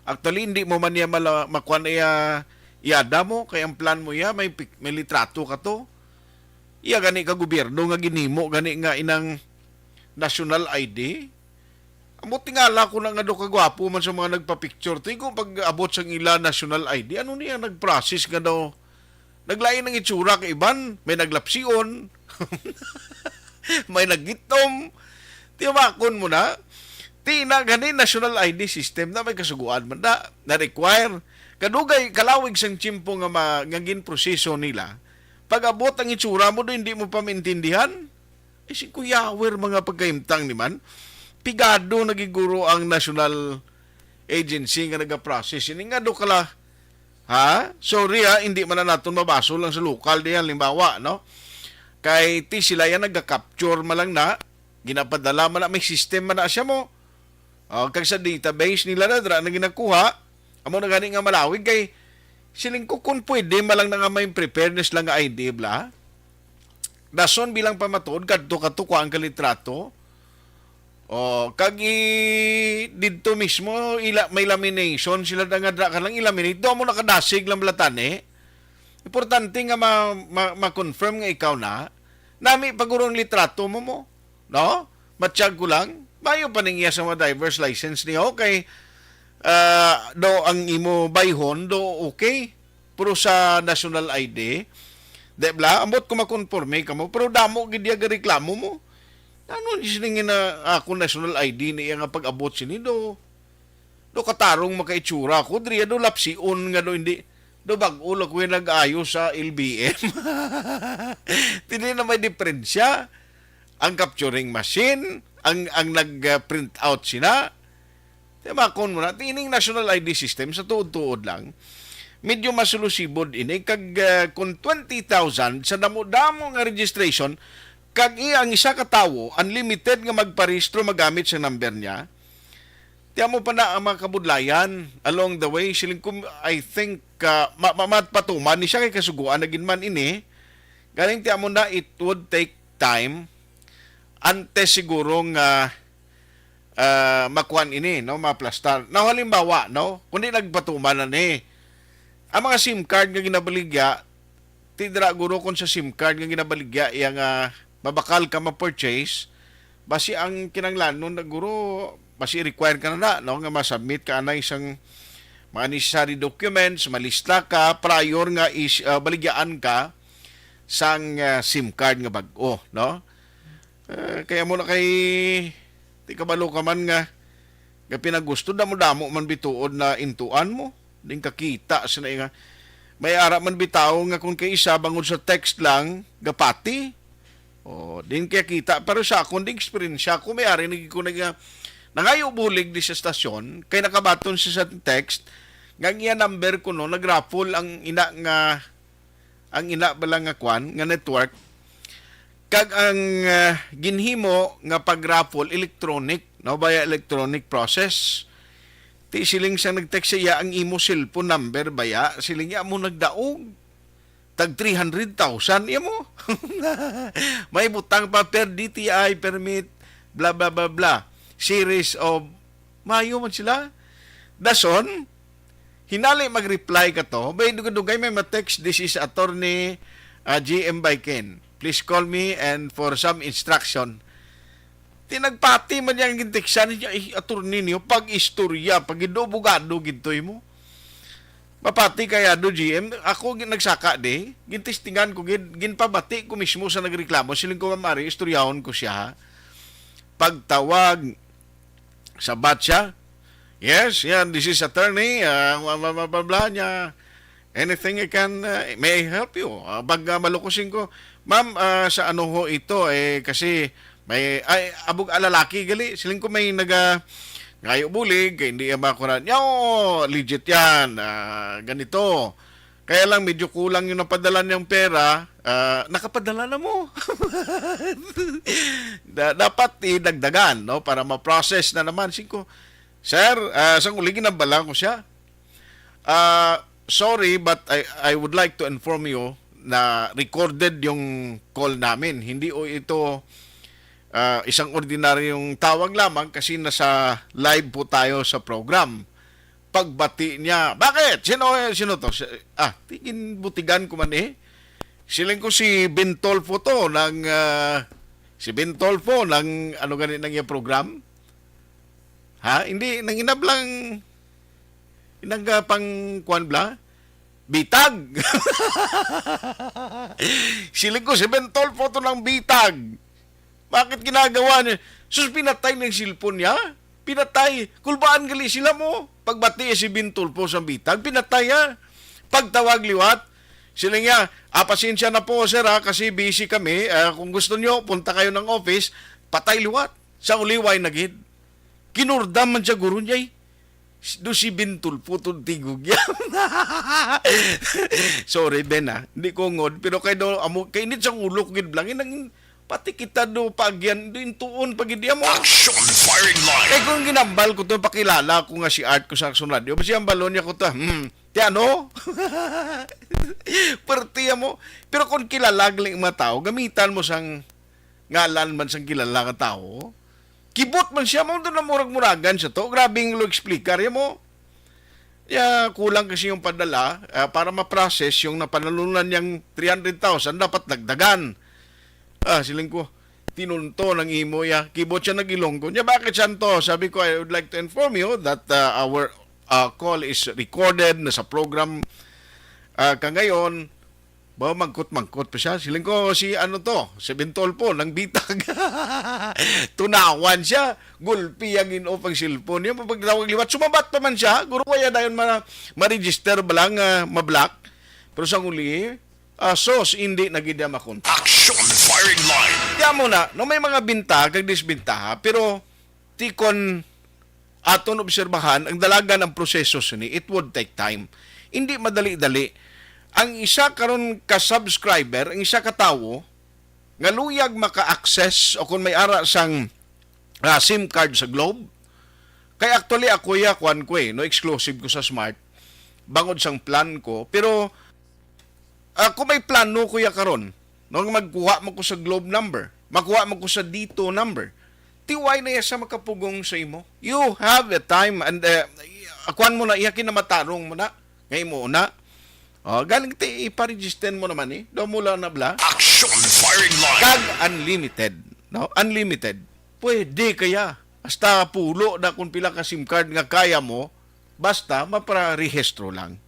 Actually, hindi mo man niya mala- makuan iya, iada mo, kay ang plan mo iya, may pic- may litrato ka to. Iya gani ka gobyerno nga ginhimo gani nga inang national I D. Amo tingala ko na nga daw kagwapo man sa mga nagpa-picture. Ti kung pag-abot sang ila national I D, ano niya nag-process nga daw naglain ang itsura kay iban, may naglapsion, may naggitom. Tiyawakon mo na. Ti na gani national I D system na may kasuguan man da, na-require. Kadugay, kalawig sang tiyempo nga ma-, nga ginproseso nila. Pag-abot ang itsura mo do, hindi mo pa maintindihan. Ay, si Kuya Wer, mga pagkahimtang ni man. Pigado na gid guro ang national agency nga nagaprocess ini. Nga do kala, ha? Sorry ha, hindi man na naton mabasol lang sa lokal diyan, halimbawa, no? Kay ti sila yan nagka-capture man lang na, ginapadala man na, may system man na siya mo. O, kag sa database nila na, dira na ginakuha, amo na gani nga malawig kay siling ko kung pwede man lang na nga may preparedness lang nga I D bla. Dason bilang pamatuod, kadto ka to, kuha ang kalitrato. O, kag i-, didto mismo, ila-, may lamination sila na nga dra ka lang i-laminate. Do mo nakadasig lang bla tani. Importante nga ma-, ma-, ma-confirm nga ikaw na. Nami pagurong litrato mo mo. No? Matsyag ko lang. Mayo pa ning iya sa mga driver's license niyo. Kay, ah, do ang imo bayhon, do okay. Pero sa national I D, di bla, ambot ko makonforme ka mo, pero damo gid iya gareklamo mo. Ano ni sini nga na ako national I D niya nga pag-abot sini do? Do katarong makaitsura ko, diri do lapsion nga do hindi, do bag-o lang ko yung nag-ayo sa L B M. Hindi na may diferensya. Ang capturing machine, ang, ang nag-print out sina, Timakon mo na, ti ining national I D system, sa tuod-tuod lang, medyo masulusibod ini. Kag, ah, kung twenty thousand sa damo-damo nga registration, kag iya ang isa ka tawo, unlimited nga magparehistro magamit sa number niya, ti amo pa na ang mga kabudlayan along the way. Siling ko, I think, ah, ma-, ma-, mapatuman ni siya kay kasuguan na gid man ini. Galing ti amo na, it would take time antes siguro nga ah, makuan ini, no, maplastar. Now, halimbawa, no, kung di nagpatuman na ni, ang mga SIM card nga ginabaligya, ti dira guro kung sa SIM card nga ginabaligya, iya nga mabakal ka ma-purchase, basi ang kinahanglanon na guro, basi required ka na na, no, nga ma-submit ka anay sang mga necessary documents, malista ka prior nga is, ah, baligyaan ka sang, ah, SIM card nga bag-o, no? Ah, kaya mo na kay, di kabalo ka man nga, nga pinagusto, damo-damo man bituod na intuan mo. Din kakita sa na nga, may ara man bitaw nga kung kay isa bangod sa text lang, gapati. O, din kaya kita. Pero sa akon, di eksperyensya ko, may ari nag-, ko nag-, nangayo bulig di sa stasyon, kay nakabaton siya sa text, nga ang iya number ko no, nag-raffle ang ina nga ang ina bala nga kwan, nga network, kag ang, ah, ginhimo nga pag-raffle electronic, no, via electronic process. Ti siling sang nag-text sa iya, "Ang imo cellphone number baya?" Siling niya, "Amo nagdaog. Tag three hundred thousand iya mo." May butang pa per D T I permit, bla, bla, bla, bla. Series of, mayo man sila. Dason, hinali mag-reply ka to, may dugay-dugay may ma-text, "This is Attorney, ah, G M Baiken. Please call me and for some instruction." Ti nagpati man niya ang ginteksan niya, "Ay, attorney niyo, pag-istorya, pag-abogado gid to mo." Mapati kaya do, G M, ako gin-, nagsaka di, gintistingan ko gid, ginpabati ko mismo sa nagreklamo, siling ko, "Ma'am Ari, istoryahon ko siya, ha." Pagtawag, sabat siya, "Yes, yan, this is attorney, ah, bla, bla, bla, bla, bla, niya. Anything I can, ah, may I help you?" Ah, pag, ah, malukusin ko, "Ma'am, ah, sa ano ho ito, eh, kasi may, ay, abog, ah, lalaki gali." Siling ko may naga, ngayo bulig, kay hindi yan makuha. Niya, "Oo, legit yan. Ah, ganito. Kaya lang medyo kulang yung napadala niyang pera." Ah, "Nakapadala na mo." Da-, dapat idagdagan, no, para ma-process na naman. Siling ko, "Sir, ah, sang uli, ginambala ko siya." "Ah, sorry, but I, I would like to inform you na recorded yung call namin. Hindi o ito, ah, isang ordinaryong tawag lamang kasi nasa live po tayo sa program." Pagbati niya, "Bakit? Sino, sino to?" Si-, ah, tigin butigan ko man eh. Siling ko, "Si Bentolfo to, ng, ah, si Bentolfo ng ano gani ng iya program?" Ha? Hindi, nang inablang, inang, ah, pang kuwan bla? Bitag. Siling ko, "Si Bentolfo to ng bitag. Bakit ginagawa niya?" Sus, pinatay ng cellphone niya. Pinatay. Kulbaan gali sila mo. Pagbati si Bintulpo sa bitag, pinatay, ha. Pagtawag liwat, sila niya, "Ah, pasensya na po, sir, ha, kasi busy kami. Ah, kung gusto nyo, punta kayo ng office." Patay liwat. Sa uliway na gid. Kinurdam man siya, guro niya, eh. Do si Bintulpo tong tigog yan. Sorry, Ben, ha. Hindi ko ngod. Pero kay do, amo, kay init sa ulo ko gid lang. Inang, pati kita do, pagyan, do intuon, pag hindi mo. Action firing line. Kay kung ginambal ko to, pakilala ko nga si Art ko sa action radio. Basta ang balon niya ko to, hmm, ti ano? Perti mo. Pero kung kilala lang mga tao, gamitan mo sang ngalan man sang kilala nga tao. Kibot man siya, mo doon na murag-muragan siya to. Grabe yung lo explicar, ya mo. Ya, kulang kasi yung padala, ah, para ma-process yung napanalunan niyang three hundred thousand, dapat dagdagan. Ah, siling ko, tinunto ng imo, ya. Kibot siya nag-Ilonggo. Niya, "Bakit, Santo?" Sabi ko, "I would like to inform you that, ah, our, ah, call is recorded na sa program, ah, ka ngayon." Ba, mangkot-mangkot pa siya. Siling ko, si ano to, si Bintol po, nang bitag. Tunawan siya. Gulpi ang in-off ang cellphone niya. Pagtawag liwat, sumabat pa man siya. Guro, kaya dayon ma-, ma-register ba lang, ah, ma-block? Pero sa uli, ah, sos, hindi na gid niya makontak. Action firing line. Kaya mo na, no, may mga bintaha kag disbintaha, pero tikon aton obserbahan ang dalagan ang proseso sini, it would take time. Hindi madali-dali. Ang isa karon ka subscriber, ang isa ka tawo nga luyag maka-access o kung may ara sang, ah, SIM card sa Globe. Kay actually ako ya, kuan ko eh, no, exclusive ko sa Smart bangod sang plan ko. Pero Ah, kung may plano ko ya karon, no, nga magkuha mo ko sa Globe number, makuha mo ko sa D two number, tiway na iya sa makapugong sa imo. You have a time and, eh, kuan mo na, iya kinamatarong mo na, nga imo na. Oh, galing ti iparegister mo naman eh. Daw mo lang na bla. Action firing line. Kag unlimited, no? Unlimited. Pwede kaya. Hasta pulo na kung pila ka SIM card nga kaya mo, basta maparehistro lang.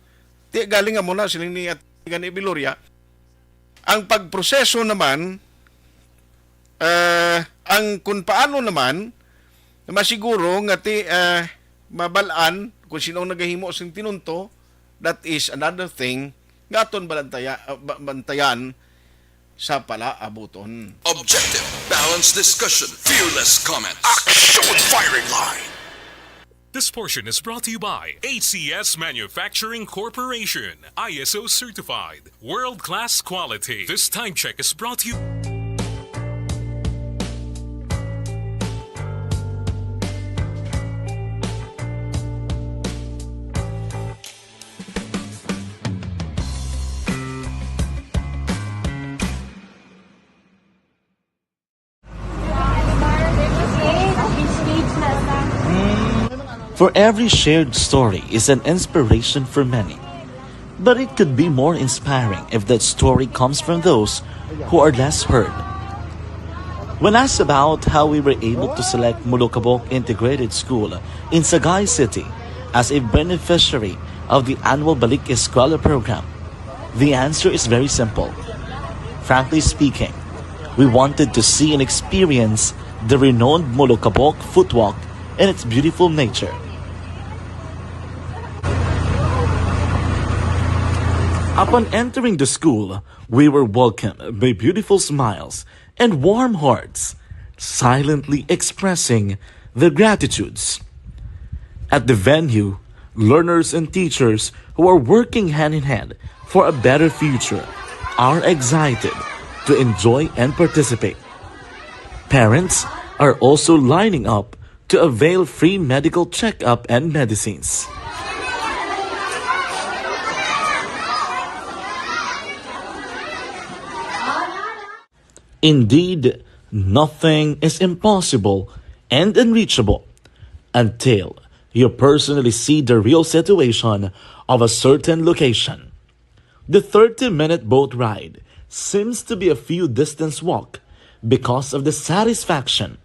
Ti galing nga mo na siling ni Ate gani Biloria, ang pagproseso naman, eh, ang kun paano naman na masiguro nga ti, eh, mabalaan kung sino ang nagahimo sing tinunto, that is another thing nga aton balantaya-, ah, ba-, bantayan sa palaabuton. Objective, balanced discussion, fearless comment. Action firing line. This portion is brought to you by H C S Manufacturing Corporation, I S O certified, world-class quality. This time check is brought to you. For every shared story is an inspiration for many. But it could be more inspiring if that story comes from those who are less heard. When asked about how we were able to select Molokabok Integrated School in Sagay City as a beneficiary of the annual Balik Eskwela program, the answer is very simple. Frankly speaking, we wanted to see and experience the renowned Molokabok footwalk and its beautiful nature. Upon entering the school, we were welcomed by beautiful smiles and warm hearts, silently expressing their gratitudes. At the venue, learners and teachers who are working hand in hand for a better future are excited to enjoy and participate. Parents are also lining up to avail free medical checkup and medicines. Indeed, nothing is impossible and unreachable until you personally see the real situation of a certain location. The thirty-minute boat ride seems to be a few distance walk because of the satisfaction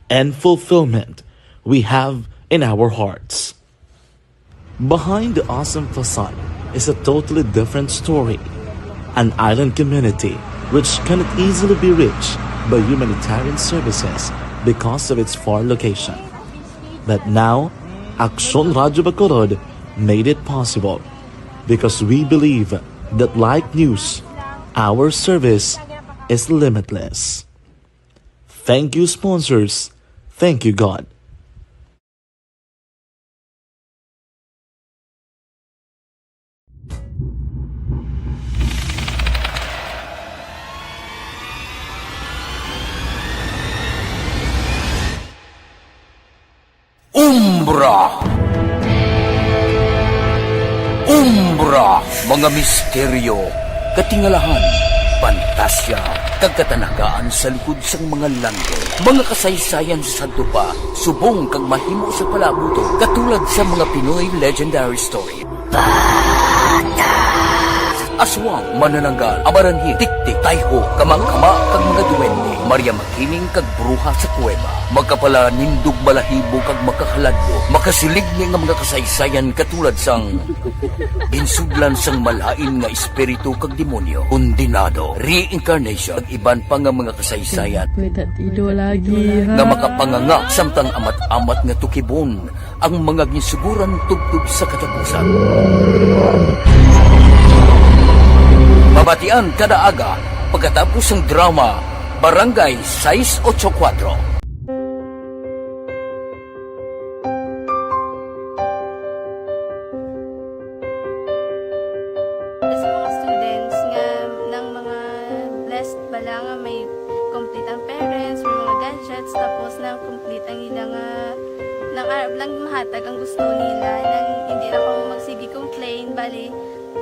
and fulfillment we have in our hearts. Behind the awesome facade is a totally different story, an island community which cannot easily be reached by humanitarian services because of its far location. But now, Aksyon Radyo Bacolod made it possible because we believe that like news, our service is limitless. Thank you, sponsors. Thank you, God. Umbra. Umbra, mga misteryo, katingalahan, pantasya, kag katanagaan sa likod sang mga landong. Mga kasaysayan sa sadto pa, subong kag mahimo sa palabuton, katulad sa mga Pinoy legendary story. Aswang, manananggal, amaranhit, tiktik, tayho, kama-kama, kag mga duwende, Maria Makiling, kag bruha sa kuweba, makapalanindog balahibo kag makahaladlok, makasiling ni nga mga kasaysayan katulad sang ginsudlan sang malain nga espiritu kag demonyo, kondenado, reincarnation, kag iban pa nga mga kasaysayan May tatido lagi, ha? nga makapanganga samtang amat-amat nga tukibon ang mga ginsuguran tubtob sa katapusan. Mabatian kada aga pagkatapos sang drama Barangay sais ocho kuwatro. Sa mga students nga, nang mga blessed bala nga may complete ang parents, may mga gadgets, tapos nang complete ang ila nga, nang arab lang mahatag ang gusto nila, nang hindi na kamo magsige complain, bali,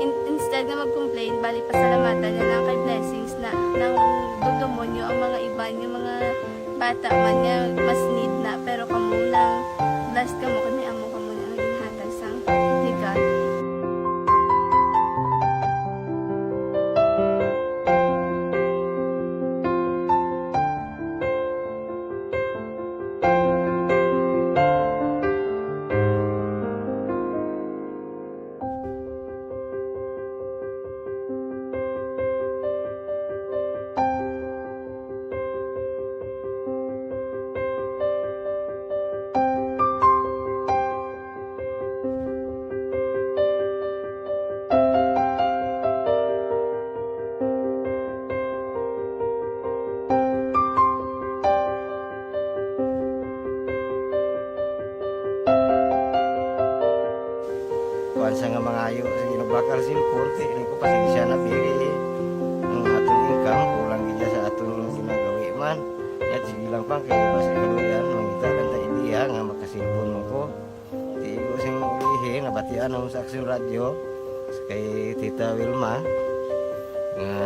in-, instead nga mag-complain, bali, pasalamatan na lang kay blessings na, nang dugdumonyo ang mga iban nga mga bata man nga mas need na, pero kamo nang blessed kamo kay may amo kamo nga ginhatag sang ni God. Kuan sa nga mangayo, sige, nagbakal cellphone, kay ko pasensya na, biri. Ang aton income, kulang gid sa aton ginagawi man. Yat, sige lang, pang, kay basi kaluyan, mangita lang ta idea nga makaselpon mo ko. Di ko sing ulihi, nabatian ako sa Aksyon Radyo, kay Tita Wilma, nga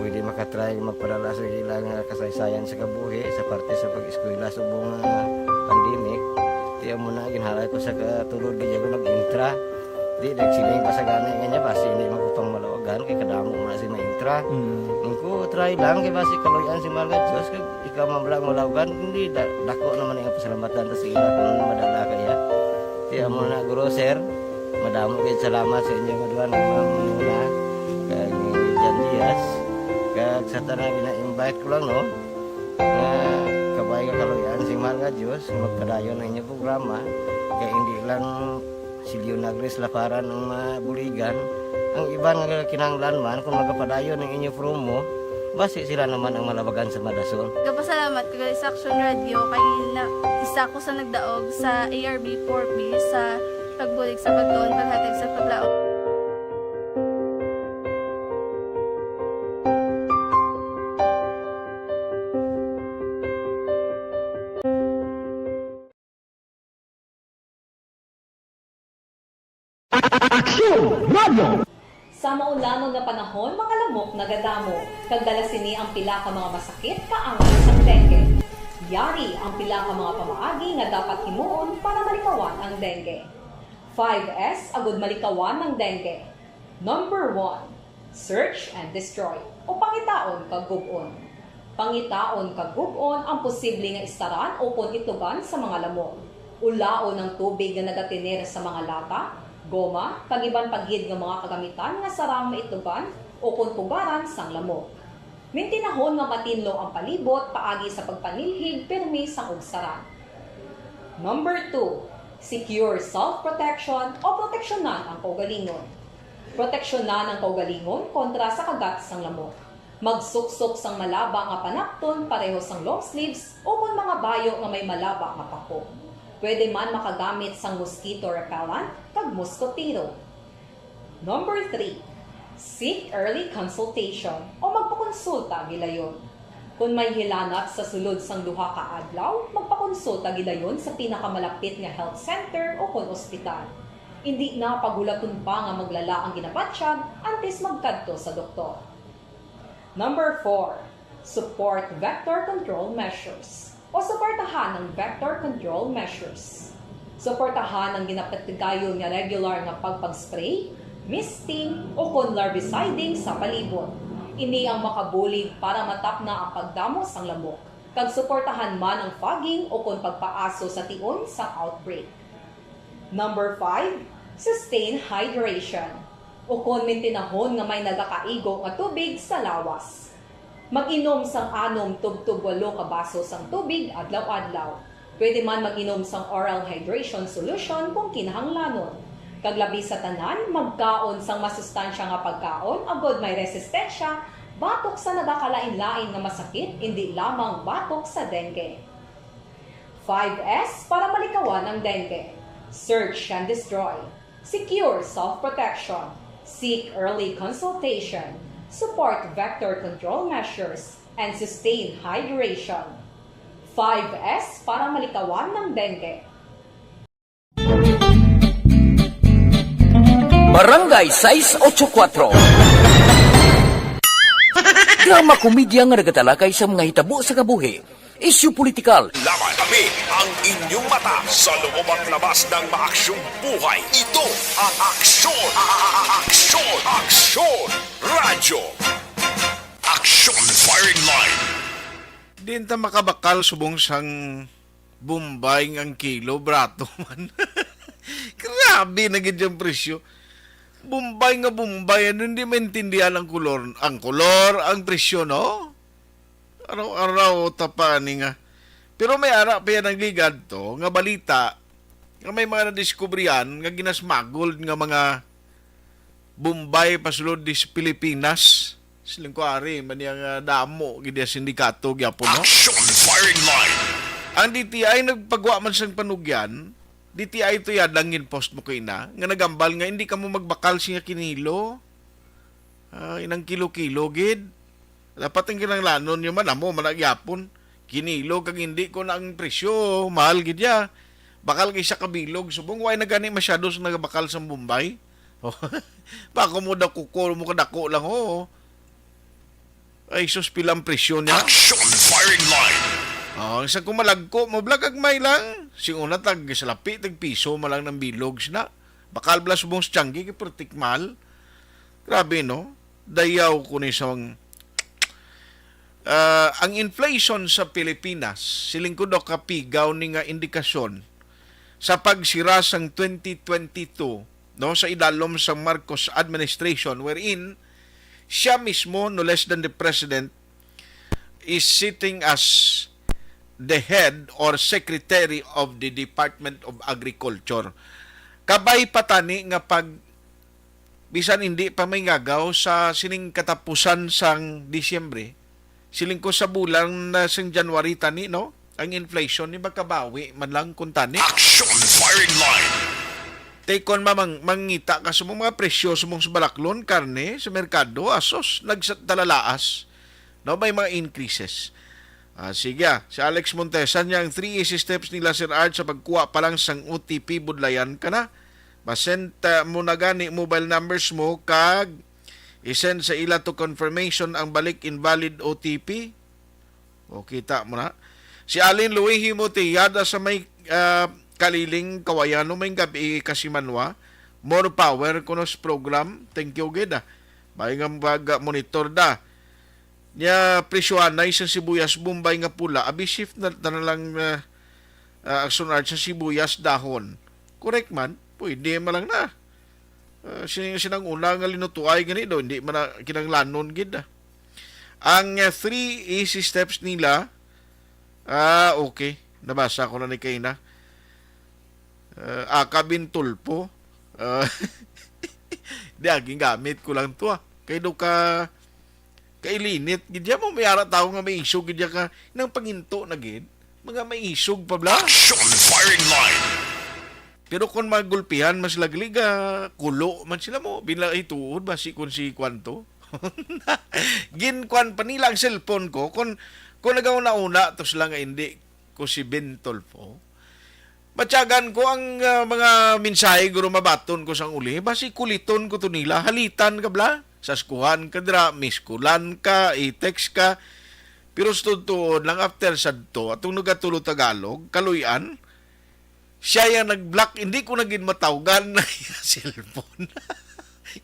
pwede makatry magpadala sa ilang, ah, kasaysayan sa kabuhi sa parte sa pag-eskwela subong nga pandemic. Di amo na, ginhalay ko sa katulod, di ako nag-intra. Di, nagsiling pa sa gani nga niya, basi hindi man ko pang malawagan, kay kadamo mo na si maintra. Mm. Ang ko, try lang, kay basi kaluyan si Mahal nga Diyos, kag ikaw man lang malawagan, hindi, da-, dako naman ang pasalamatan ta sa ila kung madala kaya. Di amo na, Guro, Sir, madamo kayo salamat sa inyo nga duha nga mga muna, kag ni Jan Diaz, kag sa tanan gina-invite ko lang, no, nga kabay nga kaluyan si Mahal nga Diyos, nga magpadayon ang inyong programa, kay hindi lang si Leonagris Laparan ang mabuligan. Ang iban nga kinahanglan man, kung magapadayon ang inyo promo, basi sila naman ang malabagan sa madasol. Gapasalamat ko gali sa Action Radio kay na, isa ko sa nagdaog sa A R B four B sa pagbulig sa pagtuon, paghatag sa paglaom. Aksyon Radio. Sa maulamon nga panahon, mga lamok nagadamo, kag dala sini ang pila ka mga masakit kaangay sang dengue. Yari ang pila ka mga pamaagi nga dapat himuon para malikawan ang dengue. Five S agud malikawan ang dengue. Number one, search and destroy, o pangitaon kag gub-on. Pangitaon kag gub-on ang posible nga istaran ukon itlogan sa mga lamok. Ulaon ang tubig nga nagatener sa mga lata, goma, kag iban pa gid nga mga kagamitan nga sarang maitlogan ukon pugaran sang lamok. Mintinahon nga matinlo ang palibot paagi sa pagpanilhig pirmi sang ugsaran. Number two, secure self-protection o proteksyonan ang kaugalingon. Proteksyonan ang kaugalingon kontra sa kagat sang lamok. Magsuksok sang malaba nga panakton pareho sang long sleeves o kon mga bayo nga may malaba nga pako. Pwede man makagamit sang mosquito repellent kag mosquitero. Number three, seek early consultation o magpakonsulta gilayon. Kon may hilanat sa sulod sang duha ka adlaw, magpakonsulta gilayon sa pinakamalapit nga health center o kon ospital. Indi na paghulaton pa nga maglala ang ginabatyag antes magkadto sa doktor. Number four, support vector control measures o suportahan ang vector control measures. Suportahan ang ginapatigayon nga regular nga pagpag-spray, misting, o kon larviciding sa palibot. Ini ang makabulig para matapna ang pagdamo sang lamok, kag suportahan man ang fogging o kon pagpaaso sa tion sang outbreak. Number five, sustain hydration, o kon mintinahon nga may nagakaigo nga tubig sa lawas. Mag-inom sang anom tubtob walo ka baso sang tubig adlaw-adlaw. Pwede man mag-inom sang oral hydration solution kung kinahanglanon. Kag labi sa tanan, magkaon sang masustansya nga pagkaon agod may resistensya batok sa nagakalain-lain nga masakit, indi lamang batok sa dengue. Five S para malikawan ang dengue. Search and destroy. Secure self-protection. Seek early consultation. Support vector control measures. And sustain hydration. Five S para malikawan ang dengue. Barangay sais ocho kuatro. Drama komedya nga nagatalakay sa mga hitabo sa kabuhi, isyu politikal, laban. Kami ang inyong mata sa loob at labas ng maaksyong buhay. Ito ang Aksyon, Aksyon, Aksyon Radyo. Aksyon Firing Line. Di ta makabakal subong sang Bombay nga ang kilo, barato man. Grabe na gid ang presyo. Bombay nga Bombay, ano, hindi maintindihan ang kolor, ang kolor, ang presyo, no? Araw-araw tapa ni nga. Pero may ara pa yan ang ligad to, nga balita, nga may mga nadiskubrihan nga ginasmuggled nga mga Bombay pasulod di sa Pilipinas. Siling ko, ari man yang, ah, damo gid ang sindikato gyapon, no? Action Firing Line. Ang D T I nagpagwa man sang panugyan. D T I to yadang gin-post mo kay na nga nagambal nga hindi kamo magbakal siya kinilo. Ah, inang kilo-kilo gid. Dapat ang kinahanglanon nyo man, amo man na gyapon. Kinilo kag hindi ko na ang presyo, mahal gid ya. Bakal kay isa ka bilog, subong way na gani masyado sa nagabakal sa Bombay. Oh, pa ako mo dako ko mo kadako lang, oo. Ay sus, pila ang presyo niya? Action Firing Line. Oh, ang isang kumalagko mo, blag agmay lang. Sing una tag salapi, tag piso man lang ng bilog sina. Bakal blas mong sa Changi, kay pertik mahal. Grabe, no? Dayaw ko ni sa mga, ah, ang inflation sa Pilipinas, siling ko daw kapigaw ni nga indikasyon sa pagsira sang twenty twenty-two, no, sa idalom sa Marcos administration, wherein siya mismo, no less than the president, is sitting as the head or secretary of the Department of Agriculture. Kabay pa tani nga pag bisan hindi pa may ngagaw sa sining katapusan sang Disyembre, siling ko sa bulan na sang January tani, no? Ang inflation ni makabawi man lang kung tani. Action Firing Line. Tay kon mamang mangita ka sa mga presyo sa mga balaklon, karne sa merkado, asos, nagtalalaas. No, may mga increases. Ah, sige, ah. Si Alex Montesan niya ang three easy steps nila, Sir Art, sa pagkuha pa lang sang O T P, budlayan ka na. Masend, ah, mo na gani mobile numbers mo kag i-send sa ila to confirmation ang balik invalid O T P. O, kita mo na. Si Alin Luihi mo tiyada sa may, ah, Kaliling, Kawayano, may gabi kasimanwa. More power kuno sa program. Thank you gid, ah. May nga pag-monitor da. Nya presyohanay sa sibuyas Bombay nga pula, abi shift na, na lang, ah, ah, Action Art sa sibuyas dahon. Correct man, pwede man lang na. Ah, sining, sinang una nga linutuay gani do, hindi man na kinanglanon gid, ah. Ang, ah, three easy steps nila, ah, okay. Nabasa ko na ni kaina. Ah, aka Bentulfo. Ah, di, ah, gingamit ko lang to, ah. Kay do ka, kailinit gid ya mo, may ara tawo nga maisog gid ya ka, nang panginto na gid, mga maisog pa bala. Action firing line. Pero kung magulpihan, mas laglig, ah, kulo man sila mo, binla ituod, basi kung si kwanto. Ginkuan pa nila ang cellphone ko, kung, kung nagauna-una to sila nga hindi ko si Bentulfo. Matyagan ko ang, ah, mga mensahe, guro, mabaton ko sang uli. Basi kuliton ko to nila. Halitan ka bala? Saskuhan ka dira, miskulan ka, i-text ka. Pero sa tuod lang, after sadto, atong nagatulo Tagalog, kaluy-an, siya yang nag-block, hindi ko na gid matawgan na iya cellphone.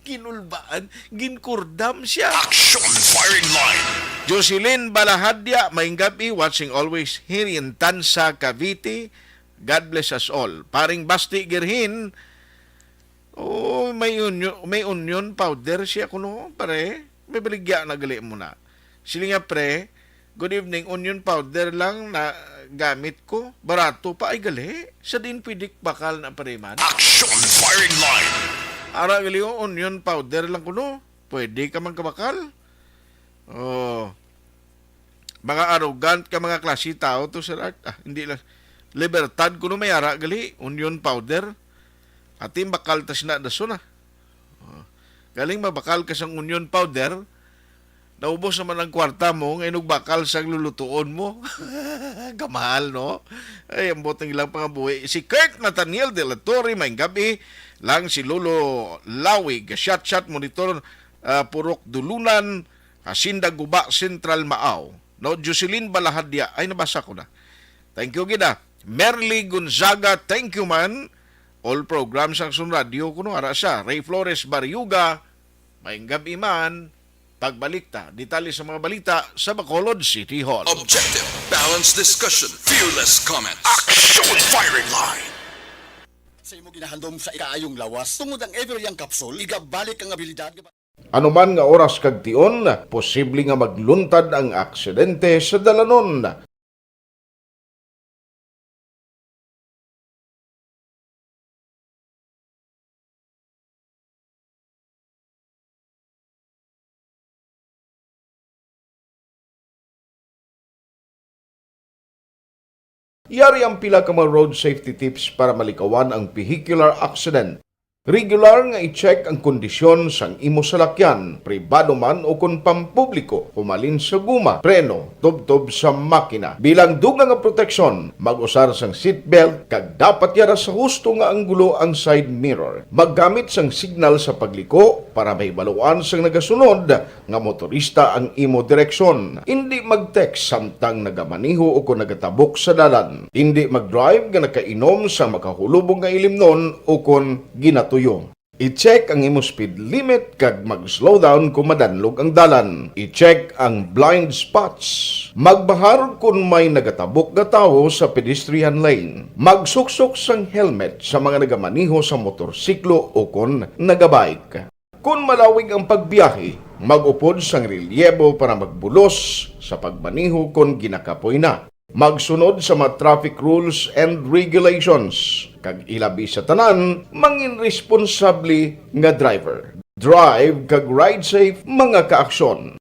Ginulbaan, ginkurdam siya. Action firing line. Jocelyn Balahadya, maayong gab-i, watching always here in Tanza, Cavite. God bless us all. Paring Basti Girhin, oh, may onion, may onion powder siya kuno, pare. May baligya na gali mo na. Sila nga, pre, "Good evening, onion powder lang na gamit ko. Barato pa ay gali. Sa din pwede bakal na, pare, man?" Action firing line. Ara gali, oh, onion powder lang kuno. Pwede ka man kabakal. Oh. Mga arrogant ka, mga klase tao to, Sir Art. Ah, hindi lang. Libertad kuno may ara gali, onion powder. Ati, bakal tas na dason, ah. Oh. Galing mabakal ka sang onion powder, naubos naman ang kwarta mo, nga inugbakal sang lulutuon mo. Kamahal, no? Ay, ambot ang ilang pangabuhi. Si Kurt Nathaniel de la Torre, maayong gab-i lang si Lolo Lawig, Shot Shot Monitor, ah, Purok Dulunan, Hacienda Guba, Central Maao. No, Jocelyn Balahadya, ay, nabasa ko na. Thank you gid, ah. Merly Gonzaga, thank you man. All programs sang Sun Radio kuno ara sa Ray Flores Barriuga. Maayong gab-i man. Pagbalik ta, detalye sa mga balita sa Bacolod City Hall. Objective, balanced discussion, fearless comments. Action firing line. Sa imo ginahandom sa ikaayong lawas, tungod ang Everyang Capsule, igabalik ang abilidad nga Anuman nga oras kag tion, posible nga magluntad ang aksidente sa dalanon. Yari ang pila ka mga road safety tips para malikawan ang vehicular accident. Regular nga i-check ang kondisyon sang imo salakyan, pribado man o kon pampubliko, humalin sa guma, preno, tubtob sa makina. Bilang dugang nga proteksyon, mag-usar sang seatbelt kag dapat yara sa husto nga anggulo ang side mirror. Maggamit sang signal sa pagliko para mahibaluan sang nagasunod nga motorista ang imo direksyon. Indi mag-text samtang nagamaneho o kon nagatabok sa dalan. Indi mag-drive nga nakainom sa makahulubong nga ilimnon o kon ginatuyo. I-check ang imo speed limit kag mag-slow down kon madanlog ang dalan. I-check ang blind spots. Magbahar kon may nagatabok nga tawo sa pedestrian lane. Magsuksok sang helmet sa mga nagamaneho sa motorsiklo o kon nagabike. Kon malawig ang pagbiyahe, mag-upod sang relyebo para magbulos sa pagmaneho kon ginakapoy na. Magsunod sa mga traffic rules and regulations, kag ilabi sa tanan, mangin responsable nga driver. Drive kag ride safe, mga kaaksyon.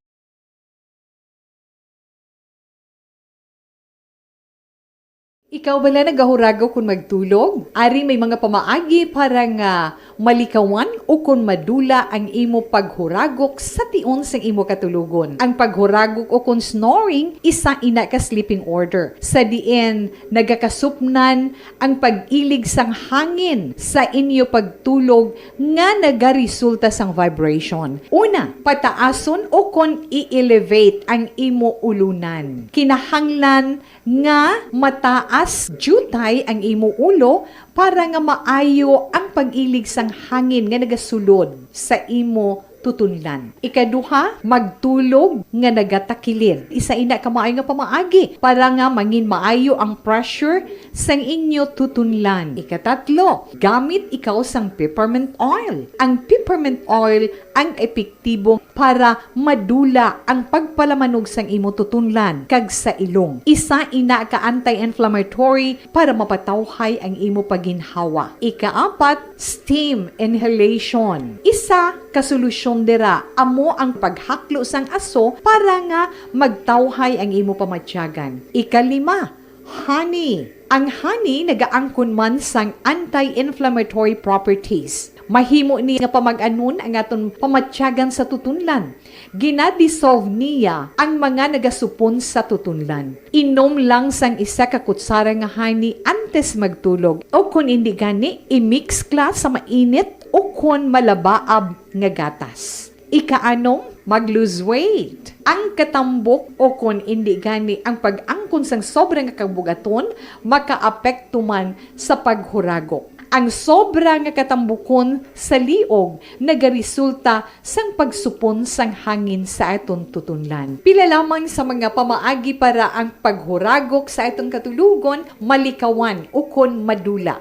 Ikaw bala nagahuragok kon magtulog? Ari may mga pamaagi para nga malikawan ukon madula ang imo paghuragok sa tion sang imo katulogon. Ang paghuragok ukon snoring, isa ina ka sleeping order, sa diin nagakasupnan ang pag-ilig sang hangin sa inyo pagtulog nga nagaresulta sang vibration. Una, pataason ukon i-elevate ang imo ulunan. Kinahanglan nga mataas diutay ang imo ulo para nga maayo ang pag-ilig sang hangin nga nagasulod sa imo tutunlan. Ikaduha, magtulog nga nagatakilid. Isa ina ka maayo nga pamaagi para nga mangin maayo ang pressure sang inyo tutunlan. Ikatatlo, gamit ikaw sang peppermint oil. Ang peppermint oil ang epektibo para madula ang pagpalamanog sang imo tutunlan kag sa ilong. Isa ina ka anti-inflammatory para mapatawhay ang imo paginhawa. Ikaapat, steam inhalation. Isa ka solusyon dira amo ang paghaklo sang aso para nga magtawhay ang imo pamatyagan. Ikalima, honey. Ang honey nagaangkon man sang anti-inflammatory properties. Mahimo ni nga pamag-anon ang aton pamatyagan sa tutunlan. Gina-dissolve niya ang mga nagasupon sa tutunlan. Inom lang sang isa ka kutsara nga honey antes magtulog, o kon indi gani, i-mix kla sa mainit o kon malabaab nga gatas. Ikaanom, mag-lose weight. Ang katambok o kon indi gani ang pag-angkon sang sobra nga kabugaton makaapekto man sa paghuragok. Ang sobra nga katambukon sa liog nagaresulta sang pagsupon sang hangin sa aton tutunlan. Pila lamang sa mga pamaagi para ang paghuragok sa aton katulogon malikawan ukon madula.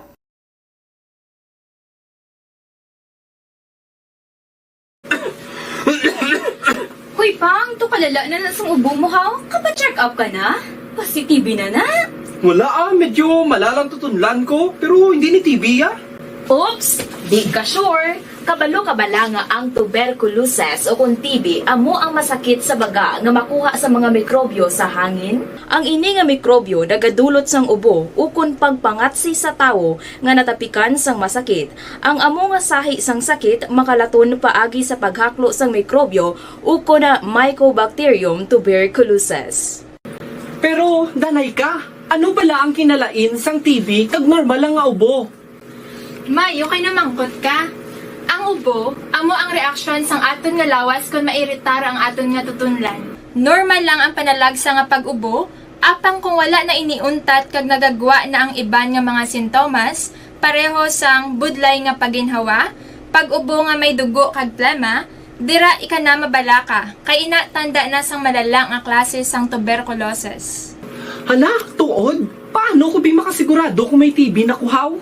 Hoy, Pang, to kalala na na sang ubo mo, ha? Kapa-check up ka na? Pasi-T B na na? Wala, ah, medyo malalang tutunlan ko, pero hindi ni T B, ah. Oops! Di ka sure? Kabalo ka bala nga ang tuberculosis o kon T B amo ang masakit sa baga nga makuha sa mga mikrobyo sa hangin? Ang ini nga mikrobyo nagadulot sang ubo ukon pagpangatsi sa tawo nga natapikan sang masakit. Ang amo nga sahi sang sakit makalaton paagi sa paghaklo sang mikrobyo ukon na Mycobacterium tuberculosis. Pero, danay ka, ano bala ang kinalain sang T B kag normal lang nga ubo? May, okay na mangkot ka. Ang ubo, amo ang reaksyon sang aton nga lawas kon mairitar ang aton nga tutunlan. Normal lang ang panalagsa nga pag-ubo, apang kung wala na ini untat kag nagagwa na ang iban nga mga sintomas, pareho sang budlay nga paginhawa, pag-ubo nga may dugo kag plema, dira ika na mabalaka, kay ina tanda na sang malala nga klase sang tuberculosis. Hala, tuod? Paano ko bi makasigurado kung may T B na ko, haw?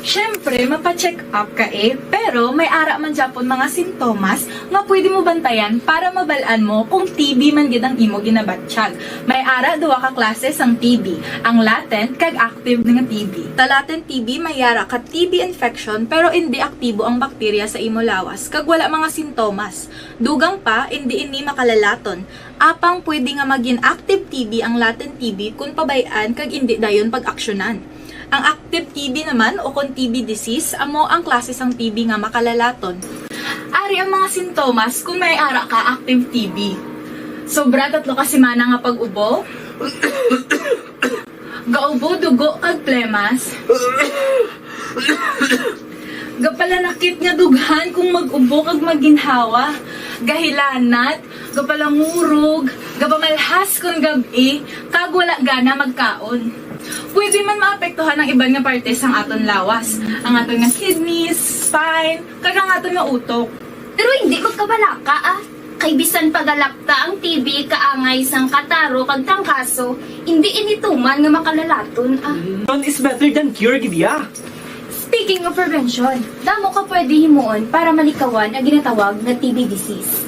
Siyempre, mapa-check up ka, eh, pero may ara man gyapon mga sintomas nga pwede mo bantayan para mabal-an mo kung T B man gid ang imo ginabatyag. May ara duha ka klase sang T B, ang latent kag active nga T B. Sa latent T B, may ara ka T B infection pero indi aktibo ang bakterya sa imo lawas kag wala mga sintomas. Dugang pa, indi ini makalalaton. Apang pwede nga magin active T B ang latent T B kon pabay-an kag indi dayon pag-aksyonan. Ang active T B naman o kon T B disease amo ang klase sang T B nga makalalaton. Ari ang mga sintomas kon may ara ka active T B. Sobra tatlo ka semana nga pag-ubo. Gaubo dugo kag plemas. Gapalanakit nga dughan kung mag-ubo kag maginhawa. Gahilanat, gapalangurog, gapamalhas kon gab-i, kag wala gana magkaon. Pwede man maapektuhan ang iban nga parte sang aton lawas, ang aton nga kidneys, spine, kag ang aton nga utok. Pero hindi magkabalaka, ah. Kay bisan pa galakta ang T B kaangay sang kataro kag trangkaso, hindi ini tuman nga makalalaton, ah. Prevention is better than cure, gid ya. Speaking of prevention, damo ka pwede himuon para malikawan ang ginatawag nga T B disease.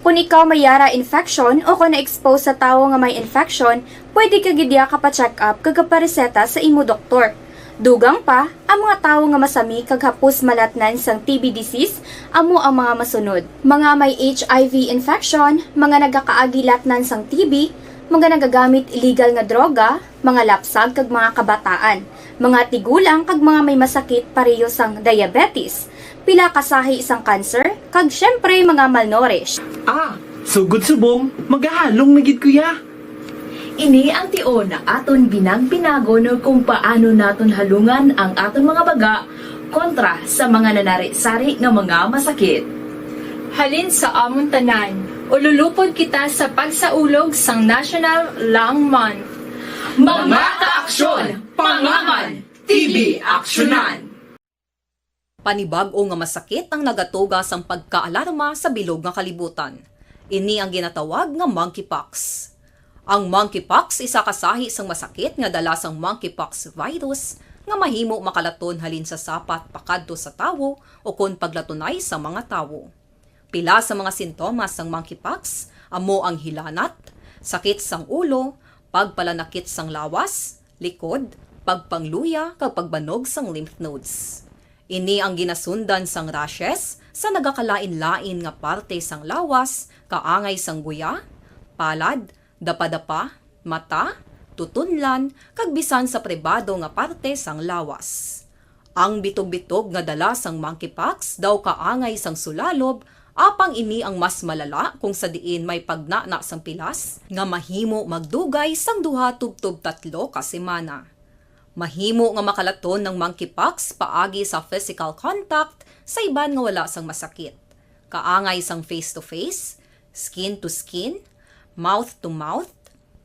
Kung ikaw may ara infection o kung na-expose sa tawo nga may infection, pwede ka gid ya kapa-check up kag kapareseta sa imo doktor. Dugang pa, ang mga tawo nga masami kag hapos malatnan sang T B disease amo ang mga masunod: mga may H I V infection, mga nagakaagi latnan sang T B, mga nagagamit illegal nga droga, mga lapsag kag mga kabataan, mga tigulang kag mga may masakit pareho sang diabetes, pila ka sahi sang cancer, kag siyempre mga malnourished. Ah, sugod subong, magahalong na gid ko ya. Ini ang tion nga aton binag-binagon kung paano naton halungan ang aton mga baga kontra sa mga nanari-sari nga mga masakit. Halin sa amon tanan, ululupod kita sa pagsaulog sang National Lung Month. Mga kaaksyon, pangaman, T B aksyonan! Panibag-o nga masakit ang nagatuga sang pagkaalarma sa bilog nga kalibutan. Ini ang ginatawag nga monkeypox. Ang monkeypox isa ka sahi sang masakit nga dala sang monkeypox virus nga mahimo makalaton halin sa sapat pakadto sa tawo o kon paglatunay sa mga tawo. Pila sa mga sintomas sang monkeypox amo ang hilanat, sakit sang ulo, pagpalanakit sang lawas, likod, pagpangluya, kag pagbanog sang lymph nodes. Ini ang ginasundan sang rashes sa nagakalain-lain nga parte sang lawas, kaangay sang guya, palad, dapadapa, mata, tutunlan, kag bisan sa pribado nga parte sang lawas. Ang bitog-bitog nga dala sang monkeypox daw kaangay sang sulalob, apang ini ang mas malala kung sa diin may pagnana sang pilas nga mahimo magdugay sang duha tubtob tatlo ka semana. Mahimo nga makalaton ang monkeypox paagi sa physical contact sa iban nga wala sang masakit, kaangay sang face-to-face, skin-to-skin, mouth-to-mouth,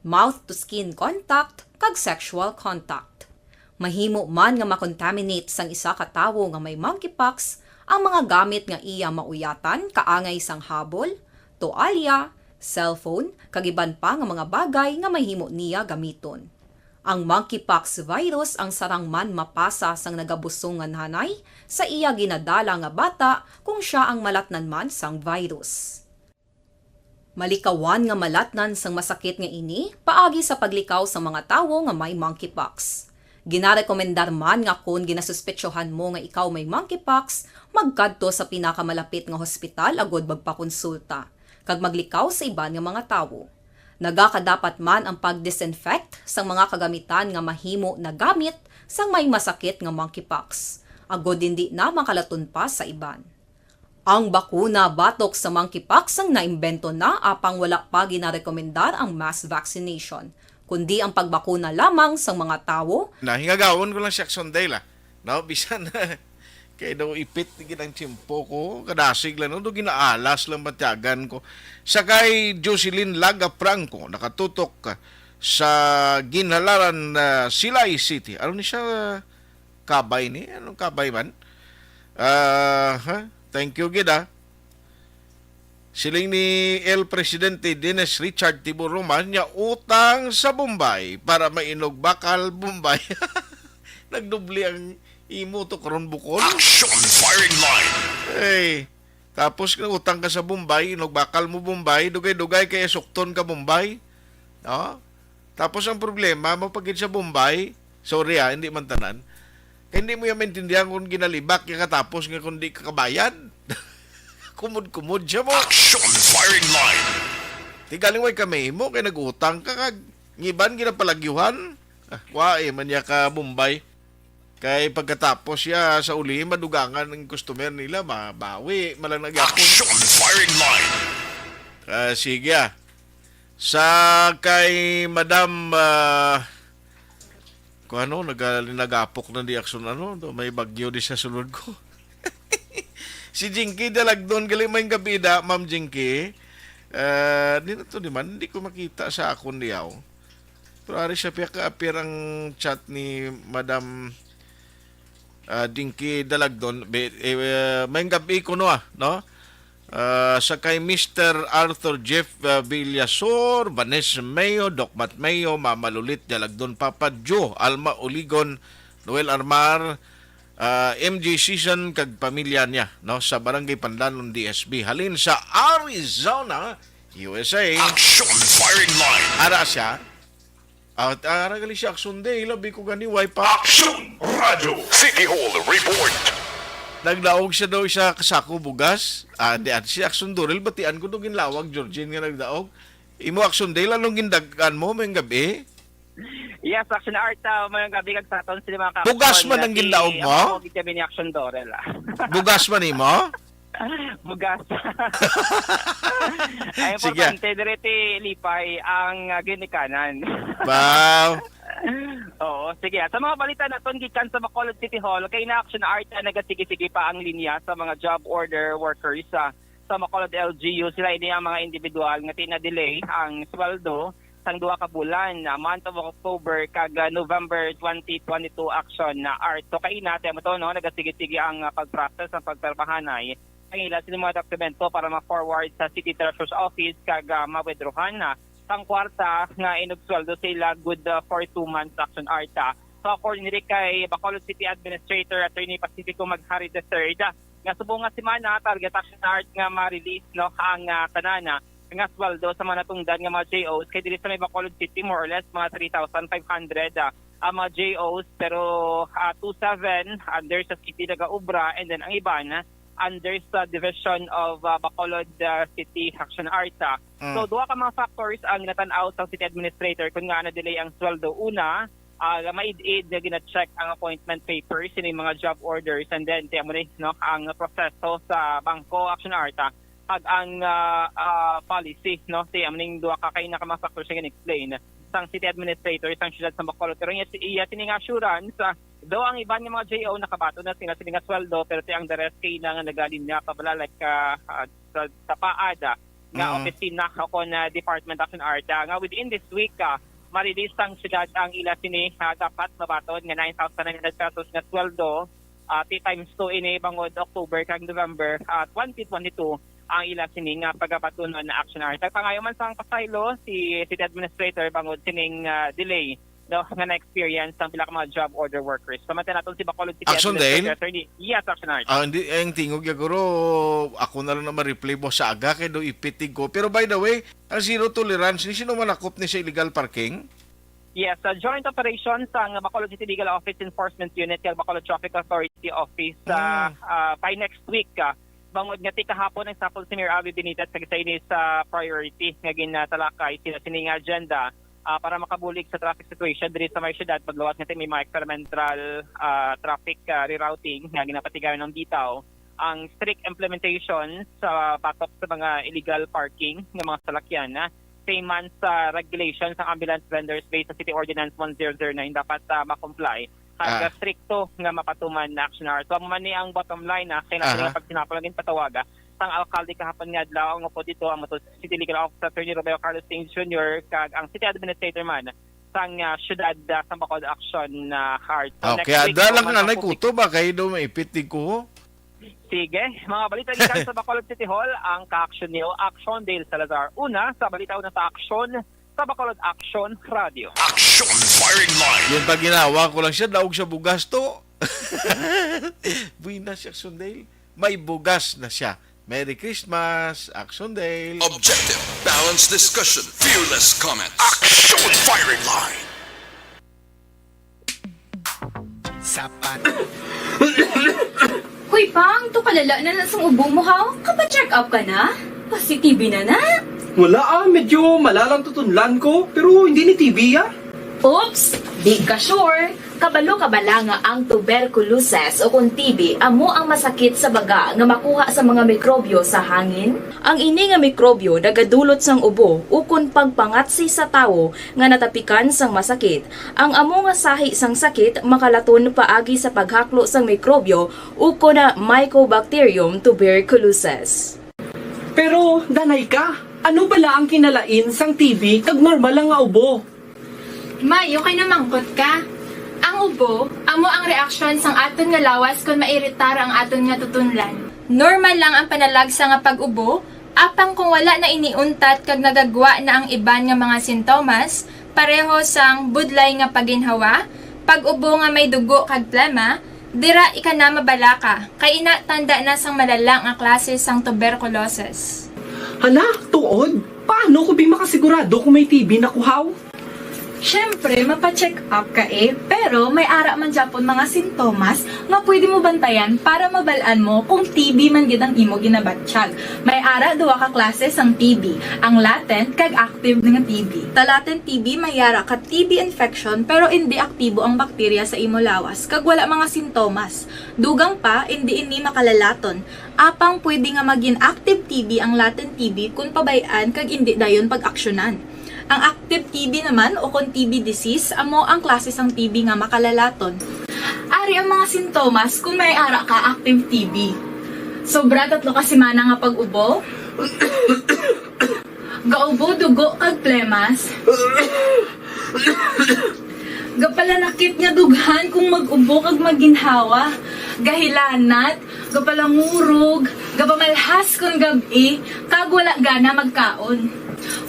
mouth-to-skin contact, kag sexual contact. Mahimo man nga makontaminate sang isa ka tawo nga may monkeypox ang mga gamit nga iya mauyatan, kaangay sang habol, toalya, cellphone, kag iban pa nga mga bagay nga mahimo niya gamiton. Ang monkeypox virus ang sarang man mapasa sang nagabusong nga nanay sa iya ginadala nga bata kung sia ang malatnan man sang virus. Malikawan nga malatnan sang masakit nga ini paagi sa paglikaw sang mga tawo nga may monkeypox. Ginarekomendar man nga kon ginasuspetsohan mo nga ikaw may monkeypox, magkadto sa pinakamalapit nga hospital agud magpakonsulta kag maglikaw sa iban nga mga tawo. Nagakadapat man ang pag-disinfect sang mga kagamitan nga mahimo nagamit sang may masakit nga monkeypox, agud indi na makalaton pa sa iban. Ang bakuna batok sa monkeypox ang naimbento na, apang wala pa ginarekomendar ang mass vaccination, kundi ang pagbakuna lamang sang mga tawo. Nahingagawon ko lang si Aksyon Day la. No, bisan kay daw ipit gid ang tiyempo ko, kadasig lang, no, do ginaalas lang matyagan ko. Sa kay Jocelyn Laga Franco, nakatutok sa Ginhalaran, ah, Silay City. Ano ni siya? Kabay ni? Anong kabay man? Ah, ha? Thank you gid, ah. Siling ni El Presidente Dennis Richard Tiburoman niya utang sa Bombay para mainog bakal Bombay. Nagdubli ang imo to karon bukol. Action firing line. Hey, tapos kung utang ka sa Bombay, inog bakal mo Bombay, dugay-dugay kay sukton ka Bombay. No? Tapos ang problema, mapagid sa Bombay, sorry ha, hindi man tanan. Kay hindi mo yan maintindihan kung ginalibak niya katapos nga kung di ka kabayad. Kumod-kumod siya mo. Action firing line. Di galing way kami mo, kay nag-utang ka, kag ngiban ginapalagyuhan. Ah, wa eh, man niya ka Bombay. Kay pagkatapos siya sa uli, madugangan ang customer nila, mabawi, malang nagyapon. Action firing line. Ah, sige ah. Sa kay Madam, ah, kung ano, naga-, nagapok na di aksyon, ano, do, may bagyo di sa sulod ko. Si Jinky Dalagdon, gali may gabi da, Ma'am Jinky. Ah, di na to, di man, hindi ko makita sa akon diyaw. Pero ari siya, piyaka-appear ang chat ni Madam, ah, Jinky Dalagdon. Be-, eh, may gabi ko, no, ah, no? Ah, sa kay Mister Arthur Jeff, ah, Villasor, Vanessa Mayo, Doc Matt Mayo, Mama Lulit Dalagdon, Papa Joe, Alma Uligon, Noel Armar, ah, M J Season kag pamilya niya, no, sa Barangay Pandanon, D S B. Halin sa Arizona, U S A. Action firing line. Ara siya. At ara gali siya, Aksyon Day, labi ko gani, way pa. Action Radio City Hall Report. Nagdaog siya daw isa ka sako bugas. Ah, di, at si Aksyon Dorel, batian ko daw ginlawag, Georgine, nga nagdaog. Imo, Aksyon Day, anong gindagan mo mayong gabi? Yes, Action Art, ah, mayong gabi kag sa aton sila mga ka-action. Bugas man ang gindaog mo? Ako, gid kami ni Action Dorel, ah. Bugas man imo? Bugas. Ay, sige, importante, dire ti lipay ang, ah, ginikanan. Wow. Oo, sige. Sa mga balita naton gikan sa Bacolod City Hall, kay na Action Art, ah, nagasige-sige pa ang linya sa mga job order workers, ah, sa Bacolod L G U. Sila ini ang mga individual nga ti na-delay ang sweldo sang duha ka bulan, ah, month of October kag, ah, November twenty twenty-two action na art. So, kaina, tiyan mo to, no? Nagasigi-sige ang, ah, pag-process, ang pagpermahanay. Ang ila sini mga dokumento para ma-forward sa City Treasurer's Office kag, ah, ma-withdrawhan na sang kwarta nga inugsweldo sila good, ah, for two months action art, ah. So, according diri kay Bacolod City Administrator Attorney Pacifico Maghari the third, ah, nga subong nga semana, target action art nga ma-release, no, ang, ah, tanan, ah, nga sweldo sa mga natungdan nga mga J Os, kay diri sa may Bacolod City, more or less, mga three thousand five hundred, ah, ang mga J Os, pero, ah, two seven under sa city nagaobra, and then ang iban under sa Division of, ah, Bacolod, ah, City Action Art, ah. Mm. So, duha ka mga factors ang ginatan-aw sa city administrator kung nga na-delay ang sweldo. Una, ah, maid-id nga gina-check ang appointment papers, sini mga job orders, and then, tiyan mo ni, no, ang proseso sa bangko, action art, ah, kag ang, ah, ah, policy, no? Tiyan mo ning duha ka kaina ka mga factors nga gina-explain sang city administrator sang siyudad sa Bacolod. Pero iya, iya sini nga assurance, ah, daw ang iban nga mga J O nakabaton na sila sini nga sweldo, pero ti ang the rest kay na nga nagalinya pa bala, like, ah, ah, sa, sa paad, ah, nga Mm. opisina o kon, ah, department action art, ah, nga within this week, ah, ma-release sang siyudad ang ila sini, ah, dapat mabaton nga nine thousand nine hundred pesos nga sweldo, ah, ti times two ini bangod October kag November, ah, twenty twenty-two ang ila sini nga pagabatunon na action art. Nagpangayo man sang pasaylo si city administrator bangod sining, ah, delay, no, nga na-experience sang pila ka mga job order workers. Pamati naton si Bacolod City Action Administrator Dale? Attorney. Yes, action art. Ah, hindi, eh, ang tingog niya, guro, ako na lang na ma-reply mo sa aga, kay do ipitig ko. Pero by the way, ang zero tolerance, ni sino malakop ni sa illegal parking? Yes, sa joint operation sang Bacolod City Legal Office Enforcement Unit kag Bacolod Traffic Authority Office, ah, Mm. ah, by next week, ah, bangod nga ti kahapon ang sapol si Mayor Abby Benitez kag isa ini sa priority nga ginatalakay sila sini nga agenda, ah, para makabulig sa traffic situation diri sa may syudad, pagluwas nga ti may mga experimental, ah, traffic, ah, rerouting nga ginapatigayon ang bitaw, ang strict implementation sa batok sa mga illegal parking nga mga salakyan, ah, same man sa regulations sang ambulance vendors based sa City Ordinance one zero zero nine, dapat, ah, ma-comply. Kag, Ah. ah, strikto nga mapatuman na action hours. So, amo man ni ang bottom line, ah, kay nato Aha. nga pagsinapol nga ginpatawaga sang alkalde kahapon nga adlaw, ang upod dito, ang matod City Legal Officer Attorney Romeo Carlos James Junior kag ang City Administrator man sang, ah, siyudad, ah, sang Bacolod Action, ah, Heart. So, Okay, next week, ada lang kung nga, Nay, magpapupik- kuto ba kayo daw maipitig ko? Sige, mga balita gikan sa Bacolod City Hall, ang ka-action niyo, Action Dale Salazar. Una sa balita, una sa aksyon sa Bacolod Action Radio. Action Firing Line. Yung pag ginawa ko lang siya, daog sa bugas to. Buenas, Action Dale. May bugas na siya. Merry Christmas, Action Dale. Objective, balanced discussion, fearless comments. Action Firing Line. Sapat. Hoy, Pang, to kalala na na sang ubo mo, ha? Kapa-check up ka na? Pasi-T B na na? Wala, ah, medyo malalang tutunlan ko, pero hindi ni T B, ah. Oops! Di ka sure. Kabalo ka bala nga ang tuberculosis o kon T B amo ang masakit sa baga nga makuha sa mga mikrobyo sa hangin? Ang ini nga mikrobyo nagadulot sang ubo ukon pagpangatsi sa tawo nga natapikan sang masakit. Ang amo nga sahi sang sakit makalaton paagi sa paghaklo sang mikrobyo ukon na Mycobacterium tuberculosis. Pero, danay ka, ano bala ang kinalain sang T B kag normal lang nga ubo? May, okay na mangkot ka. Ang ubo, amo ang reaksyon sang aton nga lawas kon mairitar ang aton nga tutunlan. Normal lang ang panalagsa nga pag-ubo, apang kung wala na ini untat kag nagagwa na ang iban nga mga sintomas, pareho sang budlay nga paginhawa, pag-ubo nga may dugo kag plema, dira ika na mabalaka, kay ina tanda na sang malala nga klase sang tuberculosis. Hala, tuod? Paano ko bi makasigurado kung may T B na ko haw? Siyempre, mapa-check up ka eh, pero may ara man gyapon mga sintomas nga pwede mo bantayan para mabal-an mo kung T B man gid ang imo ginabatyag. May ara duha ka klase sang T B, ang latent kag active nga T B. Sa latent T B, may ara ka T B infection pero indi aktibo ang bakterya sa imo lawas kag wala mga sintomas. Dugang pa, indi ini makalalaton. Apang pwede nga magin active T B ang latent T B kon pabay-an kag indi dayon pag-aksyonan. Ang active T B naman, o kon T B disease, amo ang klase sang T B nga makalalaton. Ari ang mga sintomas kon may ara ka active T B. Sobra tatlo ka semana nga pag-ubo. Gaubo dugo kag plemas. Gapalanakit nga dughan kung mag-ubo kag magginhawa. Gahilanat, gapalangurog, gapamalhas kon gab-i, kag wala gana magkaon.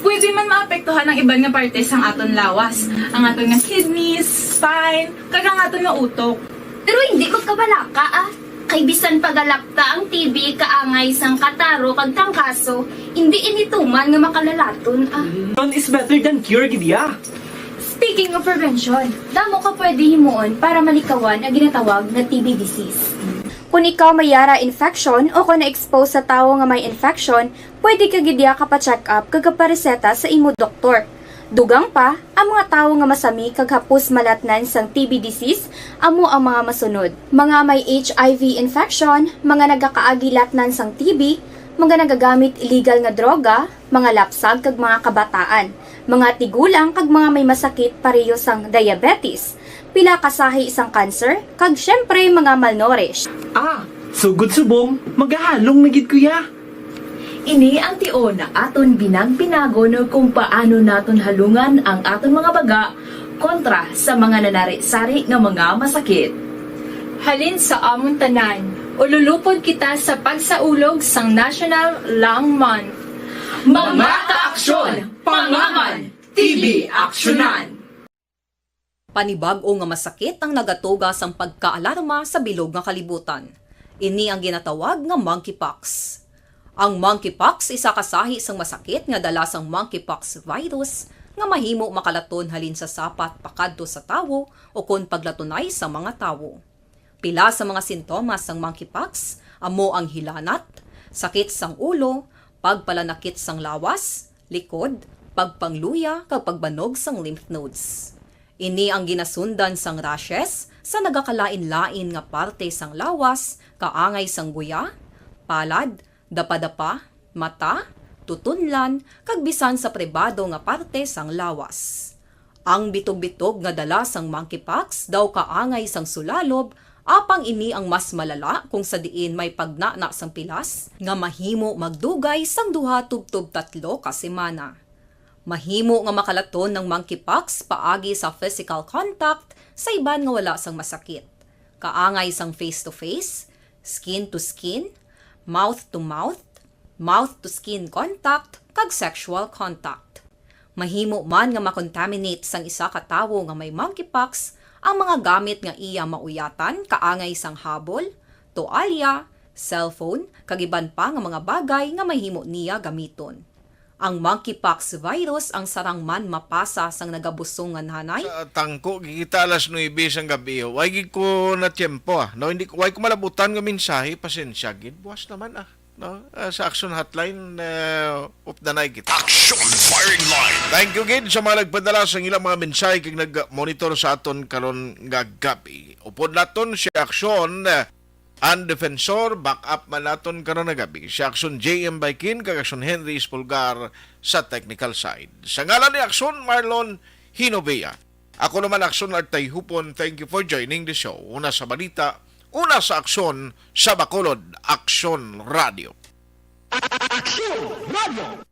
Pwede man maapektuhan ang iban nga parte sang aton lawas, ang aton nga kidneys, spine, kag ang aton nga utok. Pero hindi magkabalaka, ah. Kay bisan pagalapta ang T B kaangay sang kataro kag trangkaso, hindi ini tuman nga makalalaton, ah. Prevention is better than cure, gid ya. Speaking of prevention, damo ka pwede himuon para malikawan ang ginatawag na T B disease. Kung ikaw may yara infection o kung na-expose sa tawo nga may infection, pwede ka gid ya kapacheck up kag kapareseta sa imo doktor. Dugang pa, ang mga tawo nga masami kag hapos malatnan sang T B disease amo ang mga masunod: mga may H I V infection, mga nagakaagi latnan sang T B, mga nagagamit illegal nga droga, mga lapsag kag mga kabataan, mga tigulang kag mga may masakit pareho sang diabetes, pila ka sahi sang cancer, kag siyempre mga malnourished. Ah, sugod subong, magahalong na gid ko ya. Ini ang tion nga aton binag-binagon kung paano naton halungan ang aton mga baga kontra sa mga nanari-sari nga mga masakit. Halin sa amon tanan, ululupod kita sa pagsaulog sang National Lung Month. Mga kaaksyon, pangaman, T B aksyonan. Panibag-o nga masakit ang nagatuga sang pagkaalarma sa bilog nga kalibutan. Ini ang ginatawag nga monkeypox. Ang monkeypox isa ka sahi sang masakit nga dala sang monkeypox virus nga mahimo makalaton halin sa sapat pakadto sa tawo ukon paglatunay sa mga tawo. Pila sa mga sintomas sang monkeypox amo ang hilanat, sakit sang ulo, pagpalanakit sang lawas, likod, pagpangluya, kag pagbanog sang lymph nodes. Ini ang ginasundan sang rashes sa nagakalain-lain nga parte sang lawas, kaangay sang guya, palad, dapadapa, mata, tutunlan, kag bisan sa pribado nga parte sang lawas. Ang bitog-bitog nga dala sang monkeypox daw kaangay sang sulalob, apang ini ang mas malala kung sa diin may pagnana sang pilas nga mahimo magdugay sang duha tubtob tatlo ka semana. Mahimo nga makalaton ang monkeypox paagi sa physical contact sa iban nga wala sang masakit, kaangay sang face-to-face, skin-to-skin, mouth-to-mouth, mouth-to-skin contact, kag sexual contact. Mahimo man nga makontaminate sang isa ka tawo nga may monkeypox ang mga gamit nga iya mauyatan, kaangay sang habol, toalya, cellphone, kag iban pa nga mga bagay nga mahimo niya gamiton. Ang monkeypox virus ang sarang man mapasa sang nagabusong nga nanay. Sa tangko, gikita alas nuebe sang gabi, oh. Way gid ko na tiyempo, ah. No, hindi ko, way ko malabutan nga mensahe, pasensya gid. Buwas naman, ah. No? Ah, sa Action Hotline, ah, updanay kita. Action Firing Line. Thank you gid sa mga nagpadala sa ilang mga mensahe kag nag-monitor sa aton karon nga gabi. Upod naton si Action, ah, ang defensor, back up man naton karon nga gabi. Si Action J M Baikin kag Action Henry Espulgar sa technical side. Sa ngalan ni Action Marlon Hinovea, ako naman, Action Artay Hupon. Thank you for joining the show. Una sa balita, una sa aksyon, sa Bacolod, Action Radio. Action Radio.